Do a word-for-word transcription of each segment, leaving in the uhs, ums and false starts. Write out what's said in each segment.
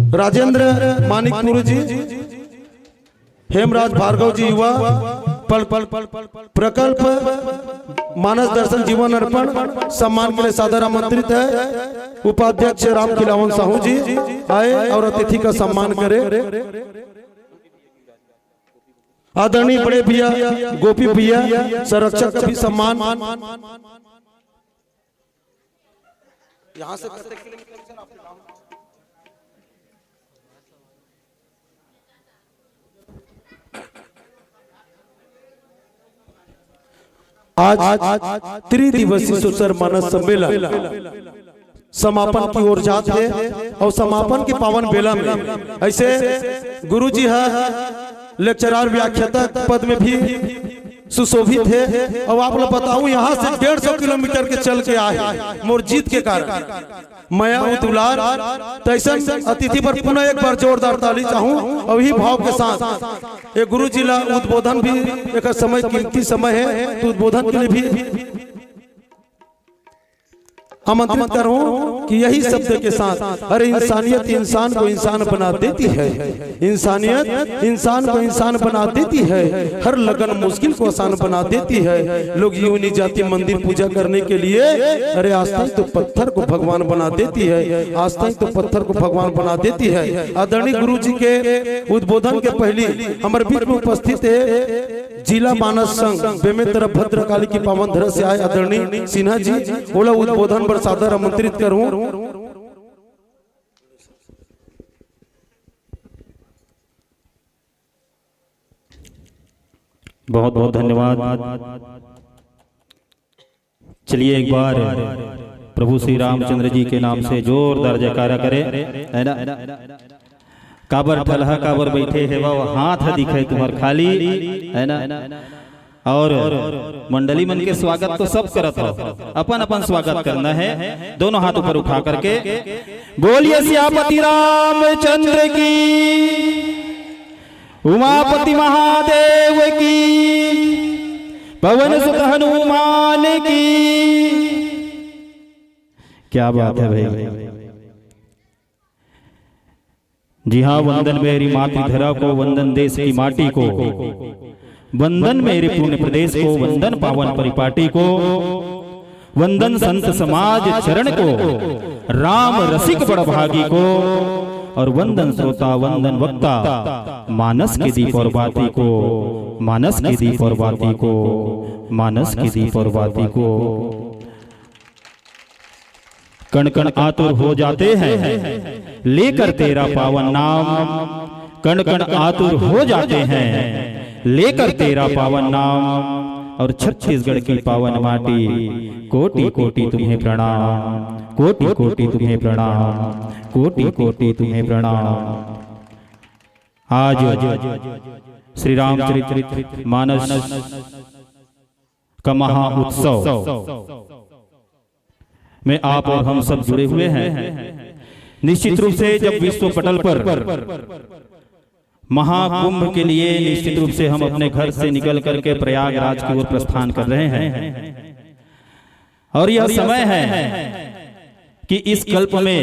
राजेंद्र मानिकपुरी जी, हेमराज भार्गव जी, युवा पल, पल, पल, पल, प्रकल्प मानस दर्शन जीवन अर्पण सम्मान के लिए सादर आमंत्रित है। उपाध्यक्ष राम खिलावन साहू जी आए और अतिथि का सम्मान करें। आदरणीय बड़े भैया गोपी भैया संरक्षक का भी सम्मान। यहाँ से कतेक किलोमीटर, सर, आपके गाँव? आज त्रिदिवसीय सुसर मानस सम्मेलन समापन की ओर जात हे और समापन के पावन बेला में ऐसे गुरुजी ह लेक्चरार व्याख्याता पद में भी सुशोभित हे। और आप लोग बताऊं, यहाँ से डेढ़ सौ किलोमीटर के चल के आए मोर जीत के कारण मया अउ दुलार। तैसन अतिथि पर पुनः एक बार जोरदार ताली चाहूं और यही भाव के साथ ये गुरु जी ला उद्बोधन भी एक समय कीमती समय है, तो उद्बोधन के लिए भी आमंत्रित करूं कि यही शब्द के साथ, अरे, इंसानियत इंसान को इंसान बना देती है, इंसानियत इंसान को इंसान बना देती है, हर लगन मुश्किल को आसान बना देती है। लोग यूं नहीं जाते मंदिर पूजा करने के लिए, अरे, आज तक तो पत्थर को भगवान बना देती है, आज तक तो पत्थर को भगवान बना देती है। आदरणीय गुरु जी के उद्बोधन के पहली हमारे बीच में उपस्थित है जिला मानस संघ बेमेतरा भद्रकाली की पावन धरा से आए आदरणीय सिन्हा जी, ओला उद्बोधन बर सादर आमंत्रित करूं। बहुत बहुत धन्यवाद। चलिए एक बार प्रभु श्री रामचंद्र जी के नाम से जोरदार जयकारा करें, है ना? काबर ठलहा, काबर बैठे हे, वो हाथ ह दिखे तुम्हार खाली, है ना? और मंडली मन के स्वागत तो सब करत हो, अपन अपन स्वागत करना है, दोनों हाथ ऊपर उठा करके। बोलिए सियापति रामचंद्र की, उमापति महादेव की, पवन सुत हनुमान की। क्या बात है भाई। जी हाँ, वंदन मेरी मातृधरा को, वंदन देश की माटी को, वंदन मेरे पुण्य प्रदेश को, वंदन पावन परिपाटी को, वंदन संत समाज चरण को, राम रसिक बड़भागी को, और वंदन श्रोता, वंदन वक्ता, मानस के दीप और बाती को, मानस के दीप और बाती को, मानस के दीप और बाती को। कण कण आतुर हो जाते हैं लेकर तेरा पावन नाम, कण कण आतुर हो जाते हैं लेकर तेरा पावन नाम। और छत्तीसगढ़ की पावन माटी, कोटि कोटि तुम्हें प्रणाम, कोटि कोटि तुम्हें प्रणाम, कोटि कोटि तुम्हें प्रणाम। आज श्री रामचरित मानस का महा उत्सव में आप और हम सब जुड़े हुए हैं। निश्चित रूप से जब विश्व पटल पर महाकुंभ के लिए निश्चित रूप से हम अपने घर से निकल करके प्रयागराज की ओर प्रस्थान कर रहे हैं, और यह समय है कि इस कल्प में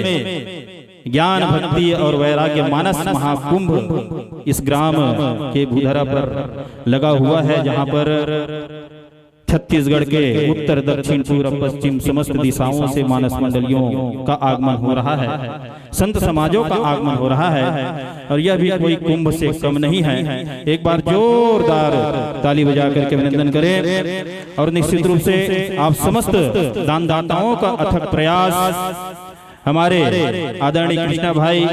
ज्ञान, भक्ति और वैराग्य मानस महाकुंभ इस ग्राम के भूधरा पर लगा हुआ है, जहां पर छत्तीसगढ़ के उत्तर, दक्षिण, पूर्व, पश्चिम समस्त दिशाओं से मानस मंडलियों का आगमन हो रहा है, संत समाजों का आगमन हो रहा है, और यह भी कोई कुंभ से कम नहीं है। एक बार जोरदार ताली बजा करके अभिनंदन करें। और निश्चित रूप से आप समस्त दानदाताओं का अथक प्रयास, हमारे आदरणीय कृष्णा भाई,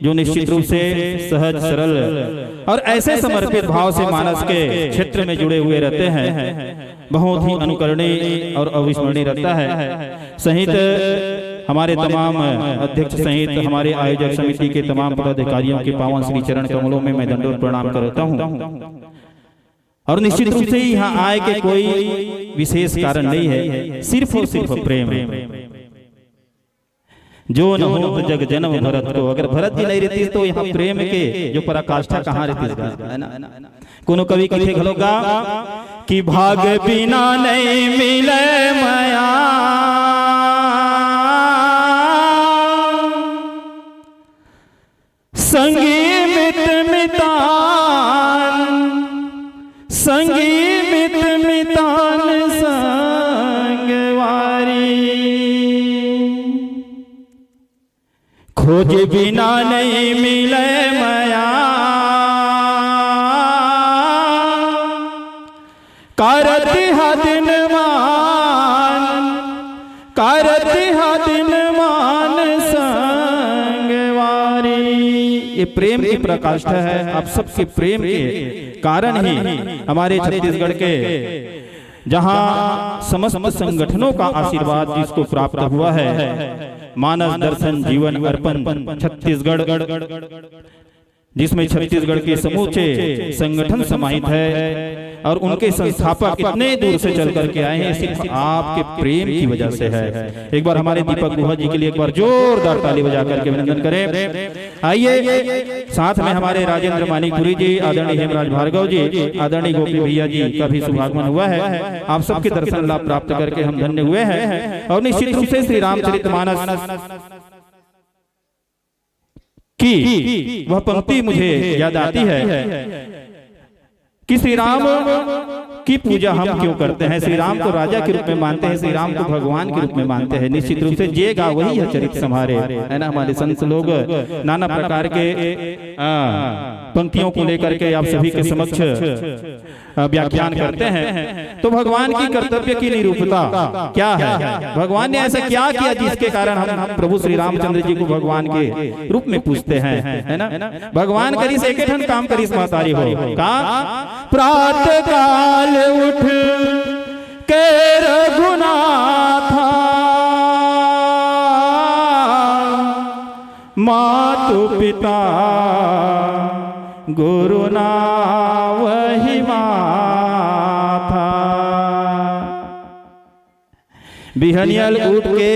जो निश्चित रूप से सहज, सरल और ऐसे समर्पित भाव से मानस के क्षेत्र में जुड़े हुए रहते हैं, बहुत ही अनुकरणीय और अविस्मरणीय रहता है। सहित हमारे तमाम अध्यक्ष सहित हमारे आयोजक समिति के तमाम पदाधिकारियों के पावन श्री चरण कमलों में मैं दंडवत प्रणाम करता हूँ। और निश्चित रूप से यहाँ आए के कोई विशेष कारण नहीं है, सिर्फ और सिर्फ प्रेम। जो न होत जग जन्म भरत को, अगर भरत जी नहीं रहती तो यहाँ प्रेम के जो पराकाष्ठा कहाँ रहती, है ना? कोनो कवि कथे घलो का कि भाग बिना नहीं मिले मया, संगी मित मितान, संगी मित मितान संगवारी। खोज बिना नहीं मिले मया, करत हा दिन मान, करत हा दिन मान संगवारी। ये प्रेम की पराकाष्ठा है। आप सबके प्रेम के कारण ही हमारे छत्तीसगढ़ के, जहां समस्त संगठनों का आशीर्वाद जिसको प्राप्त हुआ है, मानस दर्शन जीवन अर्पण छत्तीसगढ़, जिसमें छत्तीसगढ़ के समूचे संगठन समाहित है और उनके संस्थापक इतने दूर से चल करके आए हैं, सिर्फ आपके प्रेम की वजह से है। एक बार हमारे दीपक गुहा जी के लिए एक बार जोरदार ताली बजा करके अभिनंदन करें। आइए, साथ में हमारे राजेंद्र मानिकपुरी जी, आदरणीय हेमराज भार्गव जी, आदरणीय गोपी भैया जी का भी शुभागमन हुआ है। आप सबके दर्शन लाभ प्राप्त करके हम धन्य हुए हैं और निश्चित रूप से श्री रामचरित मानस की वह पंक्ति मुझे याद आती है कि श्री राम की पूजा हम क्यों करते हैं? श्री राम को राजा के रूप में मानते हैं, श्री राम को भगवान के रूप में मानते हैं। निश्चित रूप से जे गा वही यह चरित संभारे, है ना? हमारे संत लोग नाना प्रकार के, आ, पंक्तियों को लेकर के आप सभी के समक्ष, आ, व्याख्यान करते हैं। तो भगवान की कर्तव्य की निरूपता क्या है? भगवान ने ऐसा क्या किया जिसके कारण हम, हम प्रभु श्री रामचंद्र जी को भगवान के रूप में पूजते हैं, है ना? भगवान करिस एक ठन काम करिस महतारी हो का? प्रातः काल उठ के रघुनाथा, मातु पिता गुरु नावहि माथा। बिहनियल उठ के,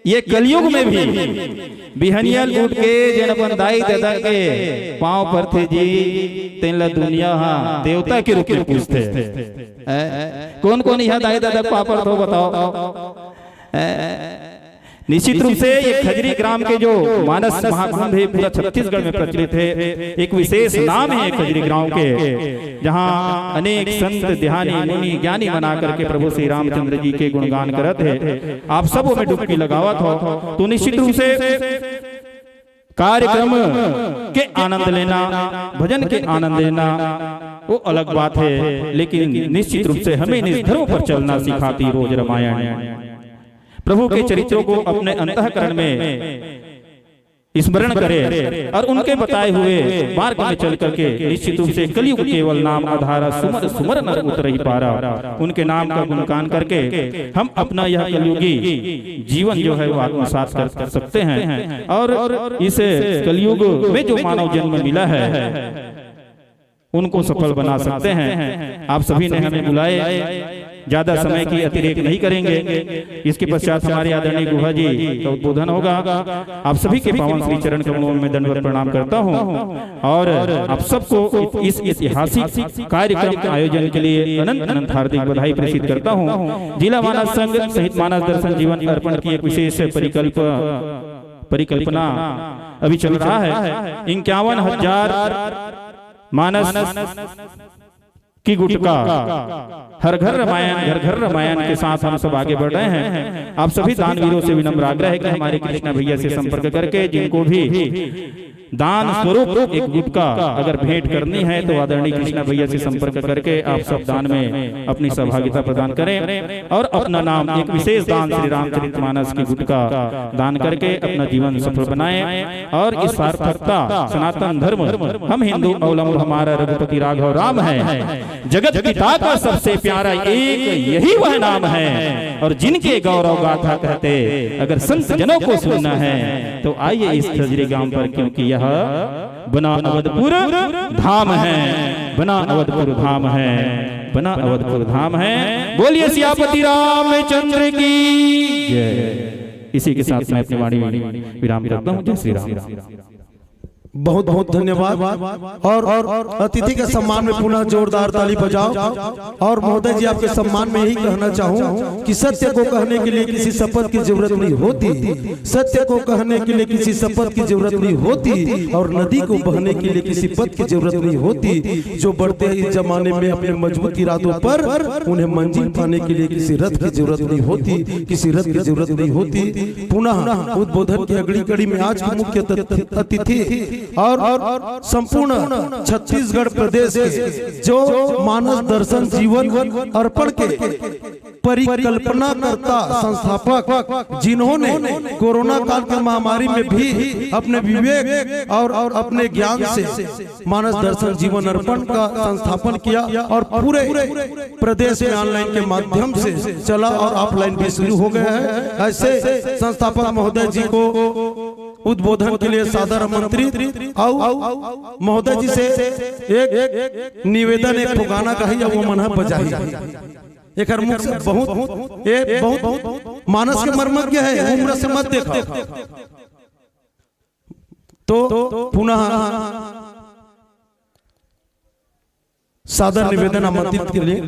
ये कलियुग में भी बिहनियल उठ के जेन अपन दाई ददा के पांव परथे जी, तेन ला दुनिया हा देवता के रूप में पूजथे। ए, कोन कोन इहाँ दाई ददा के पांव परथो बताओ? ए, निश्चित रूप से ये खजरी ग्राम के जो मानस महाकुंभ है, पूरा छत्तीसगढ़ में प्रचलित है, एक विशेष नाम है खजरी ग्राम के, जहाँ अनेक संत, ध्यानी, मुनि, ज्ञानी मन आकर के प्रभु श्री रामचंद्र जी के गुणगान करत है। आप सब में डुबकी लगावत हो, तो निश्चित रूप से कार्यक्रम के आनंद लेना, भजन के आनंद लेना, वो अलग बात है, लेकिन निश्चित रूप से हमें निज धर्म पर चलना सिखाती रोज रामायण। प्रभु के चरित्रों को अपने अंतःकरण में स्मरण करें और उनके बताए हुए मार्ग में चल करके निश्चित रूप से कलयुग केवल नाम आधारा, सुमर सुमर नर उतरहि पारा। उनके नाम का गुणगान करके हम अपना यह कलयुगी जीवन जो है वो आत्मसात कर सकते हैं और इस कलयुग में जो मानव जन्म मिला है उनको सफल बना सकते हैं। आप सभी ने हमें बुलाए, ज्यादा समय की अतिरेक नहीं करेंगे। इसके पश्चात हमारे आदरणीय गुहा जी का उद्बोधन होगा। आप सभी के पावन श्री चरण कमलों में दंडवत प्रणाम करता हूँ और आप सबको इस ऐतिहासिक कार्यक्रम आयोजन के लिए अनंत अनंत हार्दिक बधाई प्रेषित करता हूँ। जिला मानस संघ सहित मानस दर्शन जीवन अर्पण की एक विशेष परिकल्प परिकल्पना अभी चल रहा है। इक्यावन हजार मानस की गुटका, हर घर रामायण, घर घर रामायण के साथ हम सब आगे बढ़ रहे हैं। आप सभी दानवीरों से विनम्र आग्रह है कि हमारे कृष्णा भैया से संपर्क करके जिनको भी दान स्वरूप एक गुटका अगर भेंट करनी है तो आदरणीय कृष्णा भैया से संपर्क करके आप सब दान में अपनी सहभागिता प्रदान करें और अपना नाम एक विशेष दान श्री रामचरित मानस की गुटका दान करके अपना जीवन सफल बनाएं और इस सार्थकता सनातन धर्म हम हिंदू अवलंब हमारा रघुपति राघव राम है। जगत पिता का सबसे प्यारा एक यही वह नाम है और जिनके गौरव गाथा कहते अगर संत जनों को सुनना है तो आइए इस खजरी गांव पर, क्योंकि यह बना अवधपुर धाम है, बना अवधपुर धाम है, बना अवधपुर धाम है। बोलिए सियापति रामचंद्र की जय। इसी के साथ मैं अपनी वाणी विराम करता हूँ। जय श्री राम। बहुत बहुत धन्यवाद। और, और अतिथि के सम्मान में पुनः जोरदार ताली बजाओ। और महोदय जी, आपके सम्मान में यही कहना चाहूं कि सत्य को कहने के लिए किसी शपथ की जरूरत नहीं होती, सत्य को कहने के लिए किसी शपथ की जरूरत नहीं होती, और नदी को बहने के लिए किसी पथ की जरूरत नहीं होती। जो बढ़ते हैं इस जमाने में अपने मजबूत इरादों पर, उन्हें मंजिल पाने के लिए किसी रथ की जरूरत नहीं होती, किसी रथ की जरूरत नहीं होती। पुनः उद्बोधन की अगली कड़ी में आज के मुख्य तथ्य-, अतिथि और, और संपूर्ण छत्तीसगढ़ प्रदेश के जो मानस दर्शन जीवन अर्पण के परिकल्पनाकर्ता, संस्थापक, जिन्होंने कोरोना काल के महामारी में भी अपने विवेक और, और अपने ज्ञान से मानस दर्शन जीवन अर्पण का संस्थापन किया और पूरे प्रदेश में ऑनलाइन के माध्यम से चला और ऑफलाइन भी शुरू हो गया है। ऐसे संस्थापक महोदय जी को उद्बोधन के लिए सादर आमंत्रित। अउ महोदय जी से एक निवेदन, एक ठो गाना कही, अब वो मन ह बजाही। एकर मुख से बहुत, ये बहुत मानस के मर्मज्ञ है, उम्र से मत देखा। तो पुनः सादर निवेदन आमंत्रित के लिए।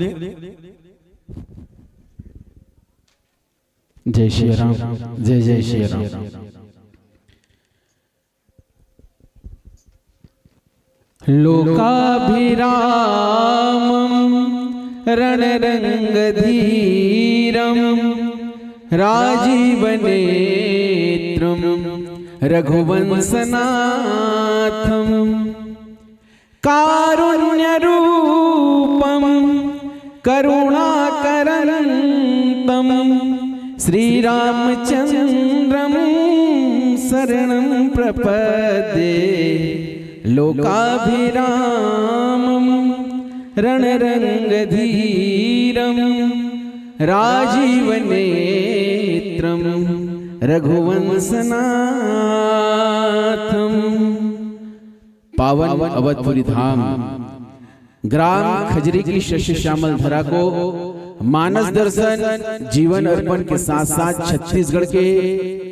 जय श्री राम। जय जय श्री राम। लोकाभिरामं रणरंगधीरं राजीवनेत्रं रघुवंशनाथं कारुण्यरूपं करुणाकरन्तं श्रीरामचन्द्रं शरणं प्रपद्ये। लोकाभिरामं रणरंगधीरं राजीवनेत्रं रघुवंशनाथं। पावन अवधपुरी धाम, ग्राम खजरी की शस्य श्यामल धरा को मानस दर्शन जीवन अर्पण के साथ साथ छत्तीसगढ़ के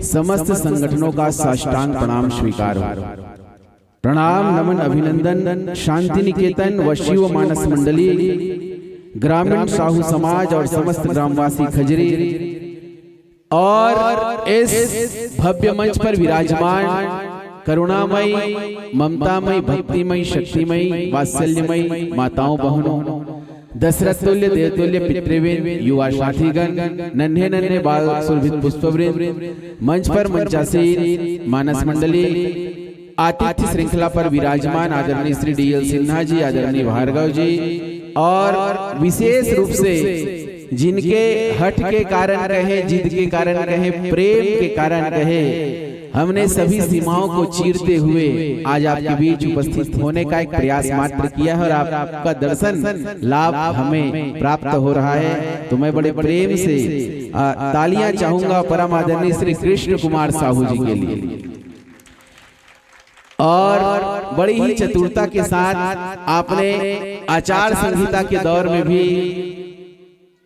समस्त संगठनों का साष्टांग प्रणाम स्वीकार हो। प्रणाम, नमन, अभिनंदन शांति निकेतन व शिव मानस मंडली, ग्रामीण साहू समाज और समस्त ग्रामवासी खजरी और इस भव्य मंच पर विराजमान करुणामयी, ममतामयी, भक्तिमयी, शक्तिमयी, वात्सल्यमयी माताओं, बहनों, दशरथ तुल्य, देवतुल्य पितृवृंद, युवा साथीगण, नन्हे नन्हे बाल सुरभित पुष्पवृंद, मंच पर मंचासीन मानस मंडली, आतिथ्य श्रृंखला पर विराजमान आदरणीय श्री डीएल सिन्हा जी, आदरणीय भार्गव जी, और विशेष रूप से जिनके हठ के कारण कहे, जिद के कारण कहे, प्रेम के कारण कहे, हमने सभी सीमाओं को चीरते हुए आज आपके बीच उपस्थित होने का एक प्रयास मात्र किया है और आपका दर्शन लाभ हमें प्राप्त हो रहा है। तो मैं बड़े प्रेम से, आ, तालियां चाहूंगा परम आदरणीय श्री कृष्ण कुमार साहू जी के लिए। और बड़ी ही चतुरता के साथ आपने आचार संहिता के दौर में भी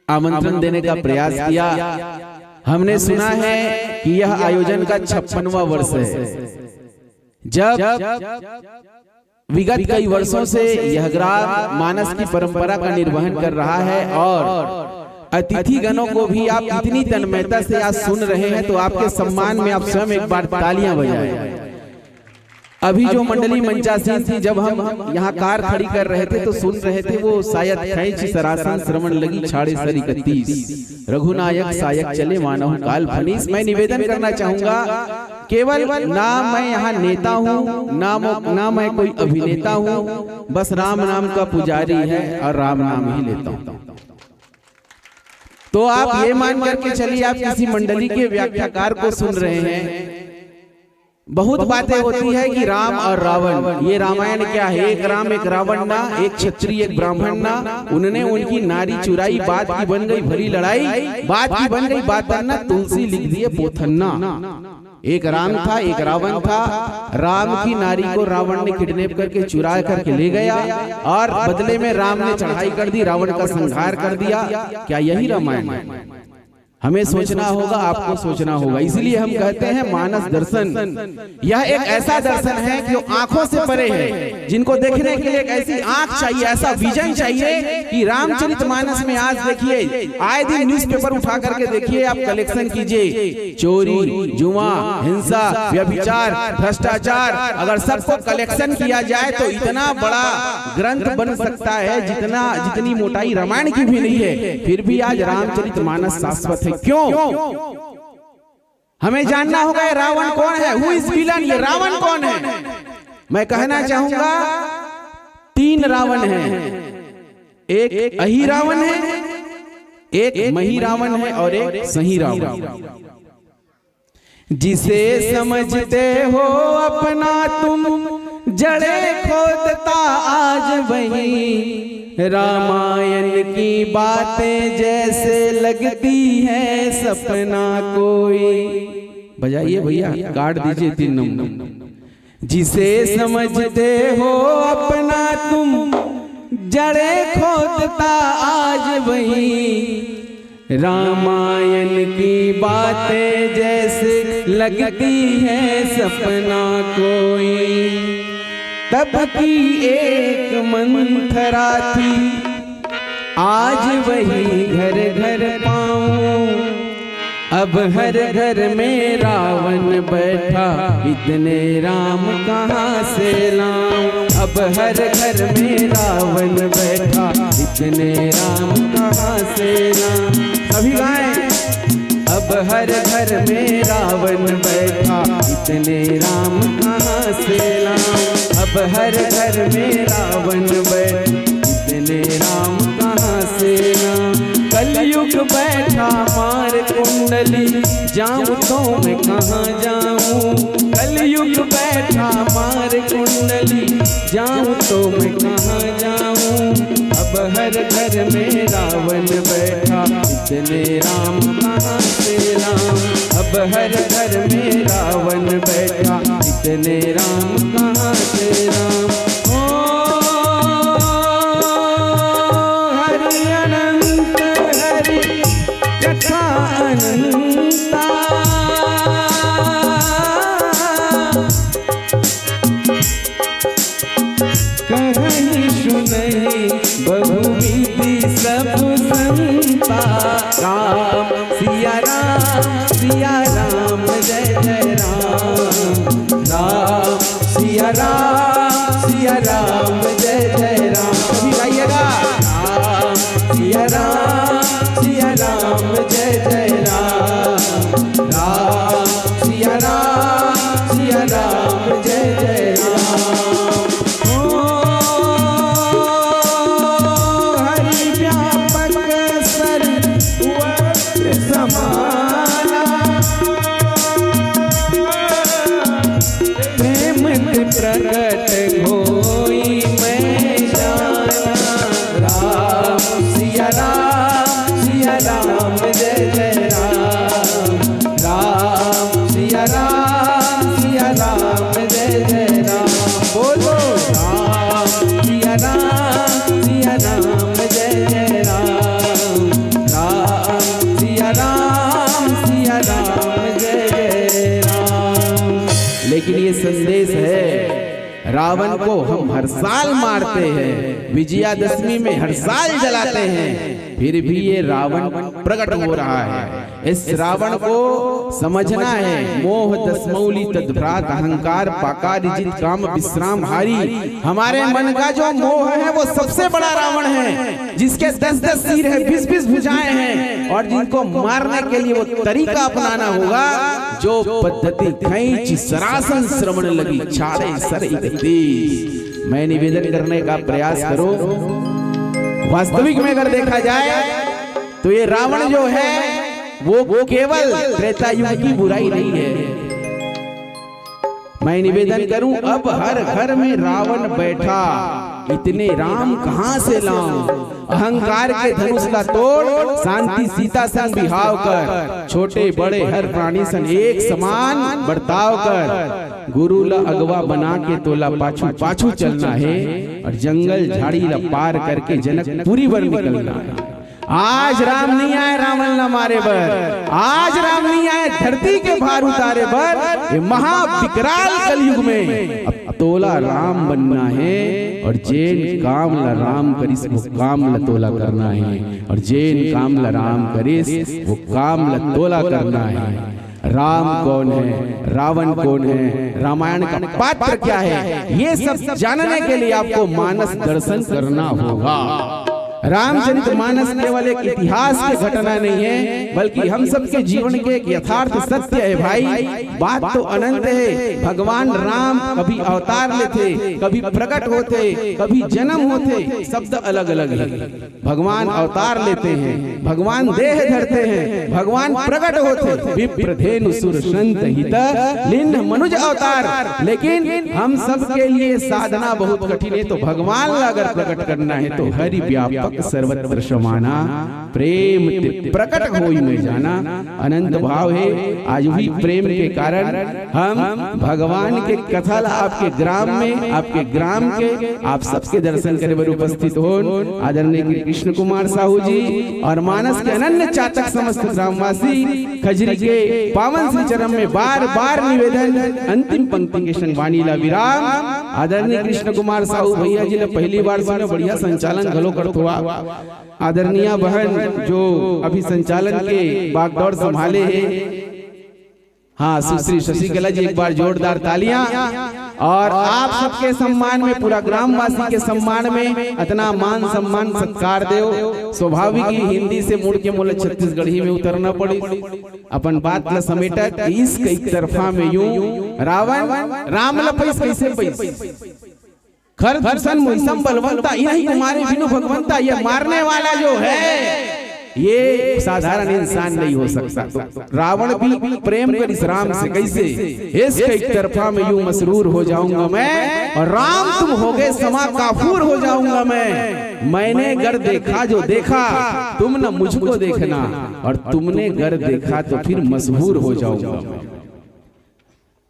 आमंत्रण देने का प्रयास किया। हमने सुना है कि यह आयोजन का छप्पनवां वर्ष है। जब विगत कई वर्षों से यह ग्राम मानस की परंपरा का निर्वहन कर रहा है और अतिथि गणों को भी आप इतनी तन्मयता से आज सुन रहे हैं, तो आपके सम्मान में आप स्वयं एक बार तालियां बजाएं। अभी जो मंडली मंचासीन थी, जब हम यहाँ कार खड़ी कर रहे थे तो सुन रहे थे वो शायद खैंची सरासन श्रवण लगी छाड़े सर इकतीस, रघुनायक सायक चले मानव काल फनीस। मैं निवेदन करना चाहूंगा, केवल ना मैं यहाँ नेता हूँ, ना मो-, ना मैं कोई अभिनेता हूँ, बस राम नाम का पुजारी है और राम नाम ही लेता हूँ। तो आप ये मान करके चलिए, आप किसी मंडली के व्याख्याकार को सुन रहे हैं, बहुत बातें होती है कि राम और रावण, ये रामायण क्या है, एक राम एक रावण ना, एक क्षत्रिय एक ब्राह्मण ना, उन्होंने उनकी नारी चुराई, बात की बन गई भरी लड़ाई, बात की बन गई बात ना, तुलसी लिख दिए पोथन्ना। एक राम था, एक रावण था। राम की नारी को रावण ने किडनैप करके चुरा करके ले गया और बदले में राम ने चढ़ाई कर दी, रावण का संहार कर दिया। क्या यही रामायण है? हमें सोचना होगा, आपको सोचना होगा। इसलिए हम कहते हैं मानस दर्शन, यह एक ऐसा दर्शन है कि जो आंखों से परे है, जिनको देखने के लिए एक ऐसी आंख चाहिए, ऐसा विजन चाहिए कि रामचरित मानस में आज देखिए, आए दिन न्यूज़पेपर उठा करके देखिए, आप कलेक्शन कीजिए, चोरी, जुआ, हिंसा, व्यभिचार, भ्रष्टाचार, अगर सबको कलेक्शन किया जाए तो इतना बड़ा ग्रंथ बन सकता है, जितना, जितनी मोटाई रामायण की भी नहीं है, फिर भी आज रामचरित मानस शाश्वत है। क्यों? हमें जानना होगा, ये रावण कौन है, हु इज विलन, ये रावण कौन है। मैं कहना चाहूंगा, तीन रावण हैं। एक अही रावण है, एक मही रावण है और एक सही रावण। जिसे समझते हो अपना तुम, जड़े खोदता आज वही। रामायण की बातें जैसे लगती है सपना कोई। बजाइए भैया, काट दीजिए तीन नंबर। जिसे समझते हो अपना तुम, जड़े खोदता आज वही। रामायण की बातें जैसे लगती है सपना कोई। तब की एक मंथरा थी, आज वही घर घर पाऊं। अब हर घर में रावण बैठा, इतने राम कहाँ से लाऊं। अब हर घर में रावण बैठा, इतने राम कहाँ से लाऊं। सभी गाएं। अब हर घर में रावण बैठा, इतने राम कहाँ से लाऊं। अब हर घर में रावण बैठा, इतने राम कहाँ से लाऊं। कलयुग बैठा मार कुंडली, जाऊं तो मैं कहाँ जाऊं। कलयुग बैठा मार कुंडली, जाऊं तो मैं कहाँ जाऊं। अब हर घर में रावण बैठा, इतने राम कहाँ से लाऊं। अब हर घर में रावण बैठा, इतने राम कहाँ से लाऊं। ओ हरि अनंत हरि कथा अनंता, कहीं सुनहि बहुविधि सब संता। राम सिया राम, सिया राम, जय जय राम। राम सिया राम, सिया राम, जय जय राम। सभी गाइएगा। राम सिया राम, सिया राम, जय जय राम। राम सिया राम, सिया राम, जय जय राम। ओ हरि व्यापक सर्वत्र समाना, प्रेम प्रगट होई मैं जाना। राम सिया राम, सिया राम, जय जय राम। राम सिया राम, सिया राम, जय जय राम। बोलो। राम सिया राम, सिया राम, जय जय राम। राम सिया राम, सिया राम, जय जय राम। लेकिन ये संदेश है, रावण को हम हर साल मारते हैं, विजयादशमी में हर साल जलाते हैं, फिर भी ये रावण प्रकट हो रहा है। इस रावण को समझना है। मोह दसमौली तद्भ्रात अहंकार, पाकारिजित काम विश्राम हारी। हमारे मन का जो मोह है, वो सबसे बड़ा रावण है, जिसके दस दस सिर है, बीस बीस भुजाएं हैं, और जिनको मारने के लिए वो तरीका अपनाना होगा, जो पद्धति खैंच सरासन श्रवण लगी, छाड़े सर इकतीस। मैं निवेदन करने का प्रयास करूं, वास्तविक में अगर देखा जाए तो ये रावण जो है, वो केवल त्रेता युग की बुराई नहीं है। मैं निवेदन करूं, अब हर घर में रावण बैठा, इतने राम कहां से लाऊं? अहंकार के धनुष ला तोड़, शांति सीता संग बिहाव कर, छोटे बड़े हर प्राणी सन एक समान बर्ताव कर, गुरु ला अगवा बना के तोला पाछू पाछू चलना है, और जंगल झाड़ी ला पार करके जनकपुरी बर निकलना है। आज राम नहीं आए रावण ला मारे बर, आज राम नहीं आए धरती के भार उतारे बर। ये महाविकराल कलयुग में अब तोला राम बनना है, और जेन काम ला राम करिस वो काम ला तोला करना है, और जेन काम ला राम करिस वो काम ला तोला करना है। राम कौन है, रावण कौन है, रामायण का पात्र क्या है, ये सब जानने के लिए आपको मानस दर्शन करना होगा। रामचरित मानस केवल एक इतिहास की घटना नहीं है, बल्कि हम सबके जीवन के एक यथार्थ सत्य है भाई। बात तो अनंत है। भगवान राम कभी अवतार लेथे, कभी प्रकट होथे, कभी जन्म होथे, शब्द अलग अलग है। भगवान अवतार लेते हैं, भगवान देह धरते हैं, भगवान प्रकट होते हैं, विप्र धेनु सुर संत हित लिन्ह मनुज अवतार। लेकिन हम सब के लिए साधना बहुत कठिन है, तो भगवान ला अगर प्रकट करना है तो हरि व्यापक सर्वत्र समाना, प्रेम ते प्रकट होई में जाना। अनंत भाव है। आज भी प्रेम के कारण हम भगवान के कथा ला आपके ग्राम में, आपके ग्राम के, आप सबके दर्शन करे बर उपस्थित होन। आदरणीय कृष्ण कुमार साहू जी और मानस के अनन्य चातक समस्त ग्रामवासी खजरी के पावन श्री चरण में बार बार निवेदन, अंतिम पंक्ति के संग वाणी ला विराम। आदरणीय कृष्ण कुमार साहू भैया जी ने पहली बार सुने, बढ़िया संचालन घलो करथो आप। आदरणीय बहन जो अभी संचालन के बागडोर संभाले है, हाँ, सुश्री शशिकला जी, एक बार जोरदार तालियां। और आप सबके सम्मान में, पूरा ग्रामवासी के सम्मान में इतना मान सम्मान सत्कार देव। स्वाभाविक ही हिंदी से मुड़ के मोला छत्तीसगढ़ी में उतरना पड़ी। अपन बात ला समेटत, इश्क एक तरफा में यूं रावण राम ला पइस कैसे पइस। खर दूषण मुइसम बलवंता, इन्हीं को मारे बिनु भगवंता। ये मारने वाला जो है, ये साधारण इंसान नहीं हो सकता। तो रावण भी प्रेम करिस राम से, कैसे? इश्क एक तरफा में यूं मसरूर हो जाऊंगा मैं, और राम तुम हो गए समा काफूर हो जाऊंगा मैं। मैंने गर देखा जो देखा, तुम न मुझको देखना, और तुमने गर देखा तो फिर मशहूर हो जाऊंगा मैं।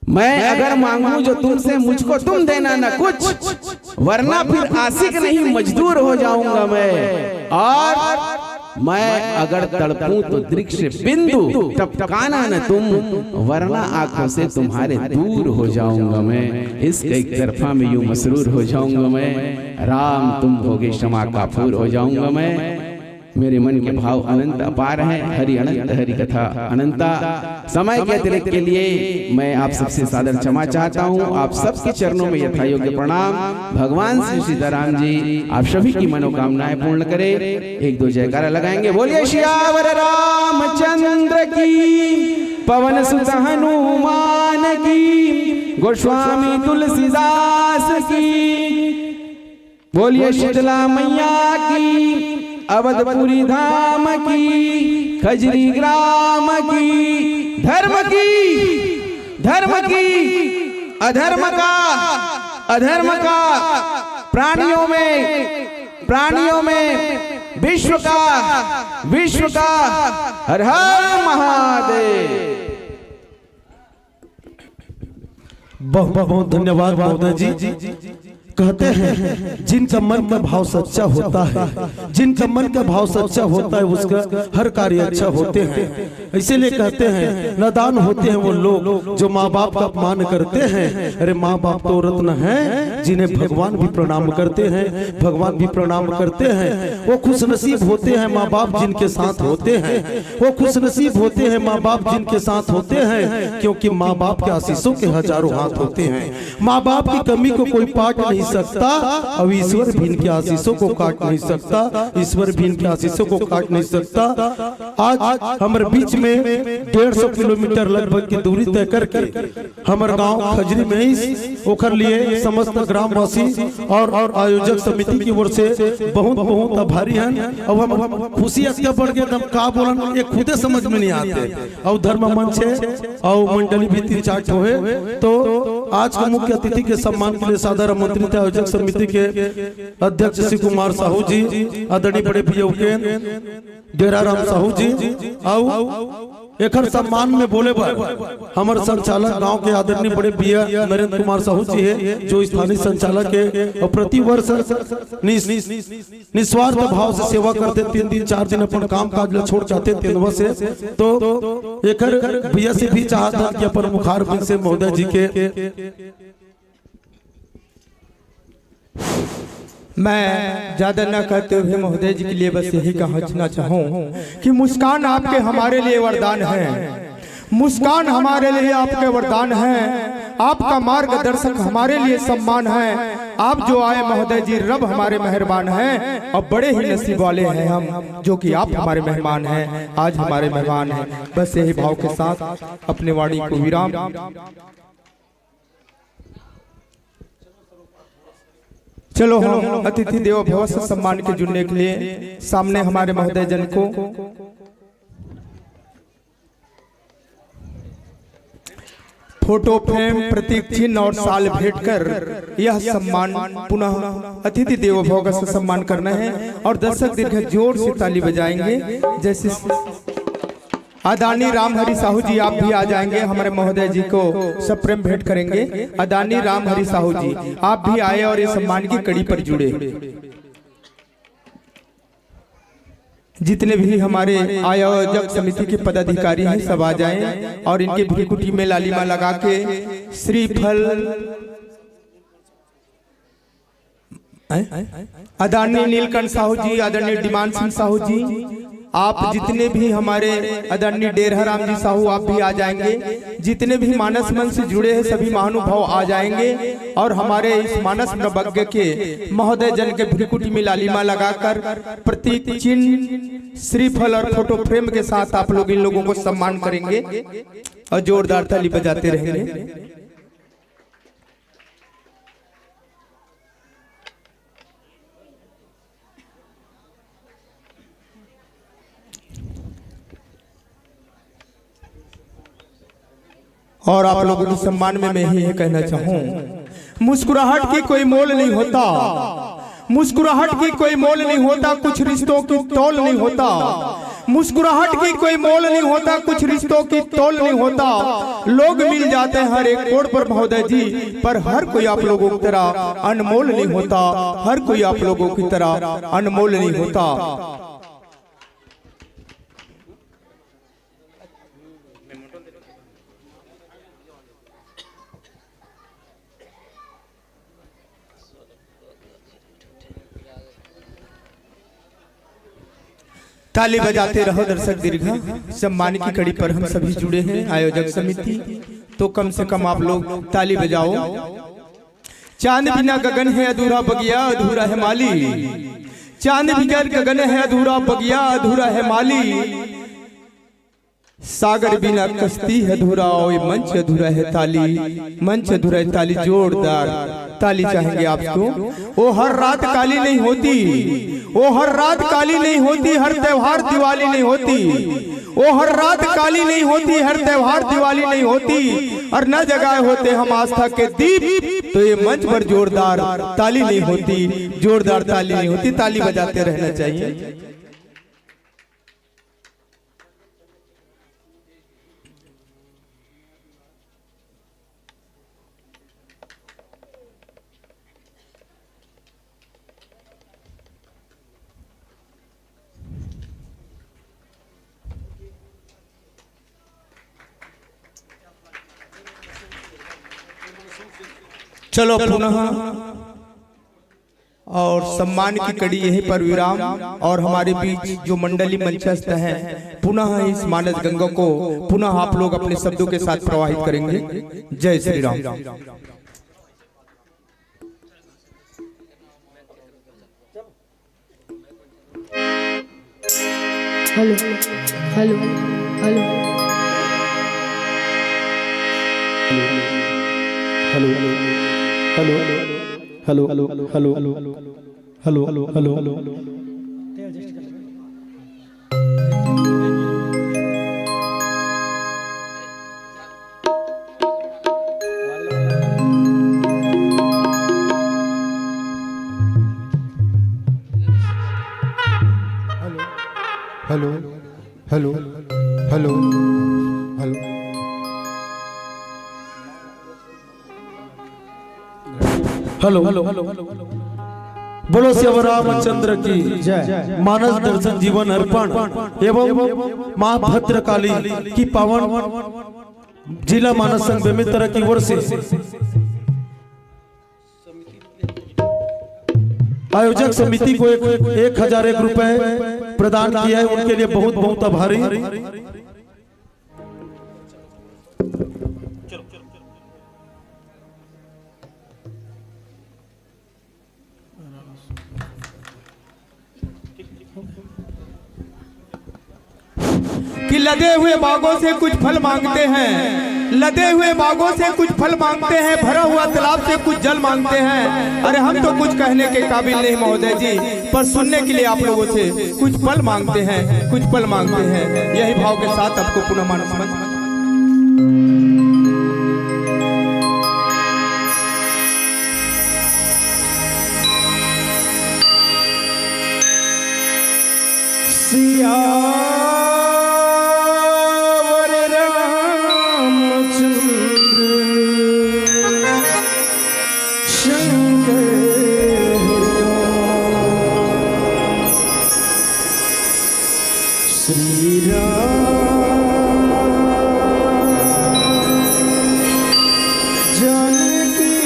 मैं अगर मांगू जो तुमसे, मुझको तुम देना न कुछ, वरना फिर आशिक नहीं मजदूर हो जाऊंगा मैं। और मैं अगर तड़पूं तो दृश्य बिंदु टपकाना न तुम, वरना आंखों से तुम्हारे दूर हो जाऊंगा मैं। इश्क एक तरफा में यूं मसरूर हो जाऊंगा मैं, राम तुम होगे शमा काफूर हो जाऊंगा मैं। मेरे मन के भाव अनंत अपार है, हरि अनंत हरि कथा अनंता। समय के अतिरिक्त के लिए मैं आप सबसे सादर क्षमा चाहता हूँ। आप सबके चरणों में यथा योग्य प्रणाम। भगवान श्री सीताराम जी आप सभी की मनोकामनाएं पूर्ण करे। एक दो जयकारा लगाएंगे। बोलिए सियावर रामचंद्र की, पवन सुत हनुमान की, गोस्वामी तुलसीदास की। बोलिए शीतला मैया की, अवधपुरी धाम की, खजरी ग्राम की, धर्म की, धर्म की, अधर्म का, अधर्म का, प्राणियों में, प्राणियों में, विश्व का, विश्व का। हर हर महादेव। बहुत बहुत धन्यवाद महोदय जी। कहते हैं जिनका मन का भाव सच्चा होता है, जिनका मन का भाव सच्चा होता है उसका हर कार्य अच्छा होते हैं। इसीलिए कहते हैं नादान होते हैं वो लोग जो माँ बाप का अपमान करते हैं। अरे माँ बाप तो रत्न है जिन्हें भगवान भी प्रणाम करते हैं, भगवान भी प्रणाम करते हैं। वो खुशनसीब होते हैं माँ बाप जिनके साथ होते हैं, वो खुशनसीब होते हैं माँ बाप जिनके साथ होते हैं, क्योंकि माँ बाप के आशीषों के हजारों हाथ होते हैं। माँ बाप की कमी को कोई पाट नहीं सकता, अब ईश्वर भी इनके आशीषों को काट नहीं सकता, ईश्वर भी इनके आशीषों को काट नहीं सकता। आज हमारे बीच में डेढ़ सौ किलोमीटर लगभग की दूरी तय करके हमर गांव खजरी में इस ओखर लिए समस्त ग्रामवासी और, और आयोजक समिति की ओर से बहुत बहुत आभारी हैं। अब हम खुशी अतका बढ़ गए हम का बोलन ये खुदे समझ में नहीं आते। और धर्म मंच है और मंडली भी तीन चार ठो है। तो आज के मुख्य अतिथि के सम्मान के लिए सादर आमंत्रित है आयोजक समिति के अध्यक्ष शिव कुमार साहू जी, आदरणीय बड़े भैया उकेन डेरा राम साहू जी, आओ एखर सम्मान में बोले बर हमर संचालक गांव के आदरणीय बड़े भैया नरेंद्र कुमार साहू जी हे, जो स्थानीय संचालक हे और प्रतिवर्ष निस-, निस्वार्थ भाव से सेवा करथे। तीन दिन, चार दिन अपन काम काज ला छोड़ के आथे तेंदुआ से। तो एखर भैया से भी चाहत हन कि अपन मुखारबिंद से महोदय जी के मैं ज्यादा न कहते हुए महोदय जी के लिए बस यही कहना चाहूँ कि मुस्कान आपके हमारे लिए वरदान है, मुस्कान हमारे लिए आपके वरदान है, आपका मार्गदर्शक हमारे लिए सम्मान है। आप जो आए महोदय जी, रब हमारे मेहरबान हैं और बड़े ही नसीब वाले हैं हम, जो कि आप हमारे मेहमान हैं, आज हमारे मेहमान हैं। बस यही भाव के साथ अपनी वाणी को विराम। चलो, हम अतिथि देवो भव से सम्मान के जुड़ने के लिए सामने हमारे महोदय जन को फोटो फ्रेम, प्रतीक चिन्ह और शाल भेंट कर यह सम्मान पुनः अतिथि देवो भव से सम्मान करना है। और दर्शक दीर्घ जोर से ताली बजाएंगे। जैसे आदरणीय रामहरि साहू जी, आप भी आ जाएंगे, हमारे महोदय जी को सप्रेम भेंट करेंगे। आदरणीय रामहरि साहू जी, आप भी आए और इस सम्मान की कड़ी पर जुड़े। जितने भी हमारे आयोजक समिति के पदाधिकारी हैं, सब आ जाएं और इनके भ्रिकुटी में लालिमा लगा के श्रीफल, हैं? आदरणीय नीलकंठ साहू जी, आदरणीय डिमान सिंह साहू जी, आप जितने भी हमारे आदरणीय डेरहा राम जी साहू, आप भी आ जाएंगे। जितने भी मानस मन से जुड़े हैं सभी महानुभाव आ जाएंगे और हमारे इस मानस नवज्ञ के महोदय जन के भ्रिकुटी में लालिमा लगाकर प्रतीक चिन्ह, श्रीफल और फोटो फ्रेम के साथ आप लोग इन लोगों को सम्मान करेंगे और जोरदार ताली बजाते रहेंगे। और आप लोगों के सम्मान में मैं ही ये कहना चाहूँ, मुस्कुराहट की कोई मोल नहीं होता, मुस्कुराहट की कोई मोल नहीं होता, कुछ रिश्तों की तोल नहीं होता, मुस्कुराहट की कोई मोल नहीं होता, कुछ रिश्तों की तोल नहीं होता। लोग मिल जाते हैं हर एक कोण पर महोदय जी, पर हर कोई आप लोगों की तरह अनमोल नहीं होता, हर कोई आप लोगों की तरह अनमोल नहीं होता। ताली बजाते रहो दर्शक दीर्घा। सम्मान की कड़ी पर हम सभी जुड़े हैं, आयोजक समिति, तो कम से कम आप लोग ताली बजाओ। चांद बिना गगन है अधूरा, बगिया अधूरा है माली। चांद बिना गगन है अधूरा, बगिया अधूरा है माली। सागर बिना कश्ती है अधूरा, ओए मंच अधूरा है ताली, मंच अधूरा है ताली, जोरदार ताली चाहेंगे आपको। ओ हर रात काली नहीं होती, ओ हर रात काली नहीं होती, हर त्योहार दिवाली नहीं होती। ओ हर रात काली नहीं होती, हर त्योहार दिवाली नहीं होती, और न जगाए होते हम आस्था के दीप, तो ये मंच पर जोरदार ताली नहीं होती, जोरदार ताली नहीं होती। ताली बजाते रहना चाहिए। चलो पुनः, और सम्मान की कड़ी यहीं पर विराम, और हमारे बीच जो मंडली मंचस्थ है, पुनः इस मानस गंगा को पुनः आप लोग अपने शब्दों के साथ प्रवाहित करेंगे। जय Shri Ram. Hello, hello, hello, hello, hello, hello, hello, hello, hello, hello, hello. Hello, hello, hello, hello. Hello, hello, hello. बोलो सियावर रामचंद्र की जय। मानस दर्शन जीवन अर्पण एवं माँ भद्रकाली की पावन जिला मानस संघ बेमेतरा की ओर से आयोजक समिति को एक, एक हजार एक रुपए प्रदान किया है, उनके लिए बहुत बहुत आभारी। कि लदे हुए बागों से कुछ फल मांगते हैं, लदे हुए बागों से कुछ फल मांगते हैं, भरा हुआ तालाब से कुछ जल मांगते हैं। अरे, हम तो कुछ कहने के काबिल नहीं महोदय जी, पर सुनने के लिए आप लोगों से कुछ पल मांगते हैं, कुछ पल मांगते हैं। यही भाव के साथ आपको पुनः मानस मंच। सियावर रामचंद्र शंकर श्री राम जानकी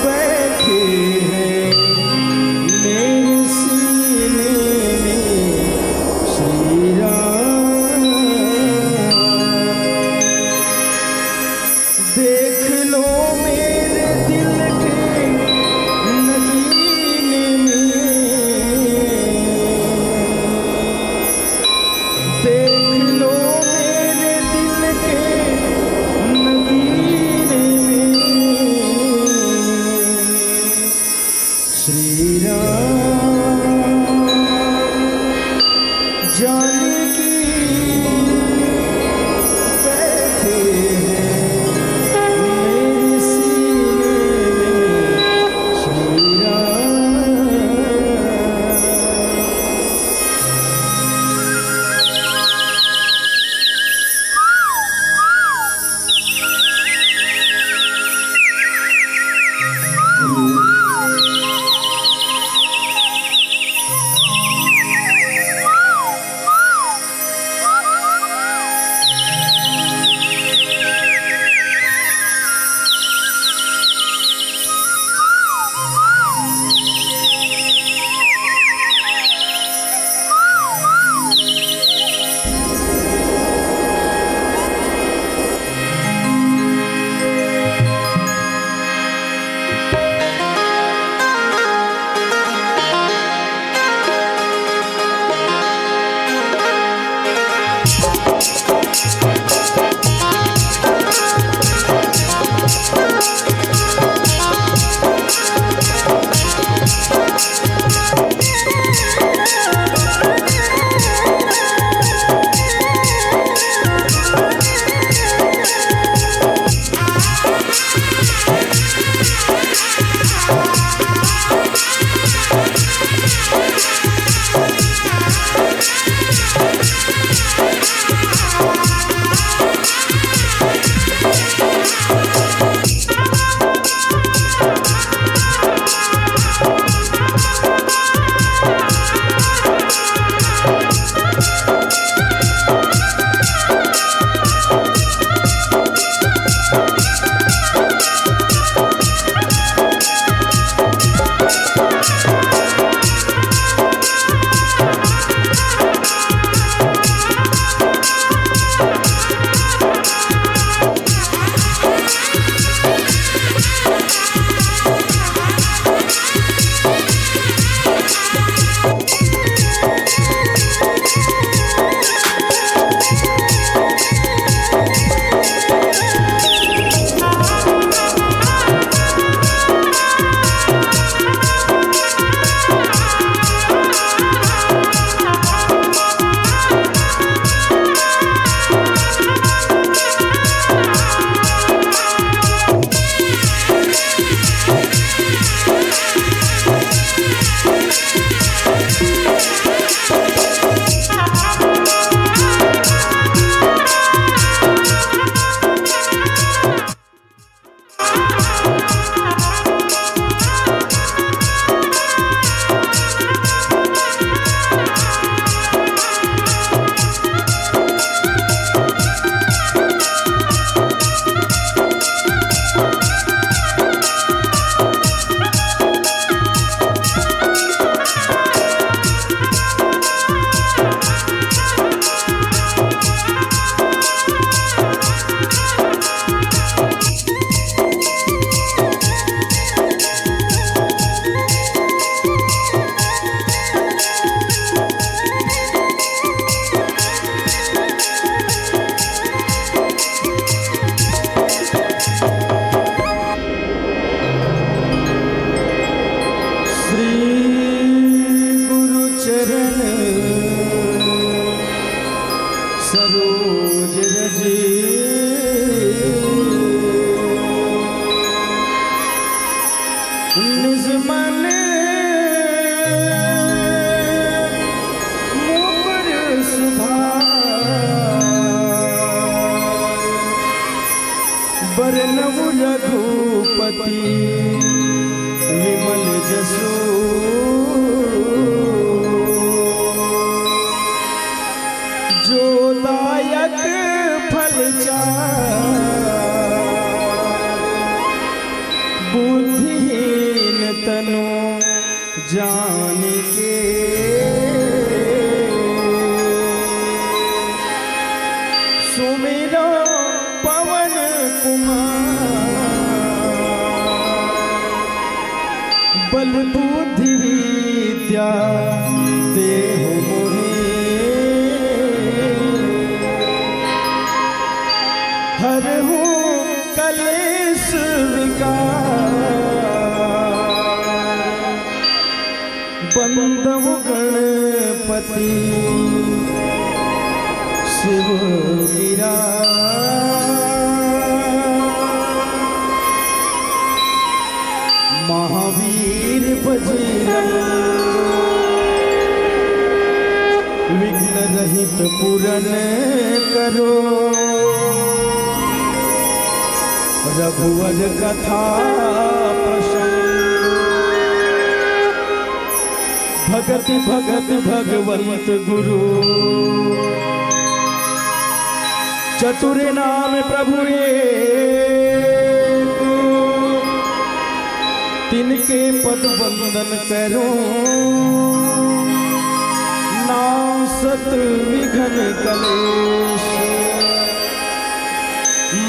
बैठे हैं मेरे सीने में श्री राम। देख लो मेरे दिल के नगीने में, देख लो मेरे दिल के नगीने में। श्री राम जानकी बैठे हैं रघुपति विमल जसु, जो दायक फल चार, बुद्धिहीन तनु जानिके। सुमिरो पवन कुमार, बल बुद्धि विद्या देहु मोहे। हरहु कलेश विकार, बंदव गणपति शिव गिरा। महावीर बजरंग विघ्न रहित पुरन करो। रघुवर कथा प्रसंग भगति भगत भगवंत गुरु। चतुर नाम प्रभु एक, तिनके पद वंदन करो। नासत विघ्न कलेश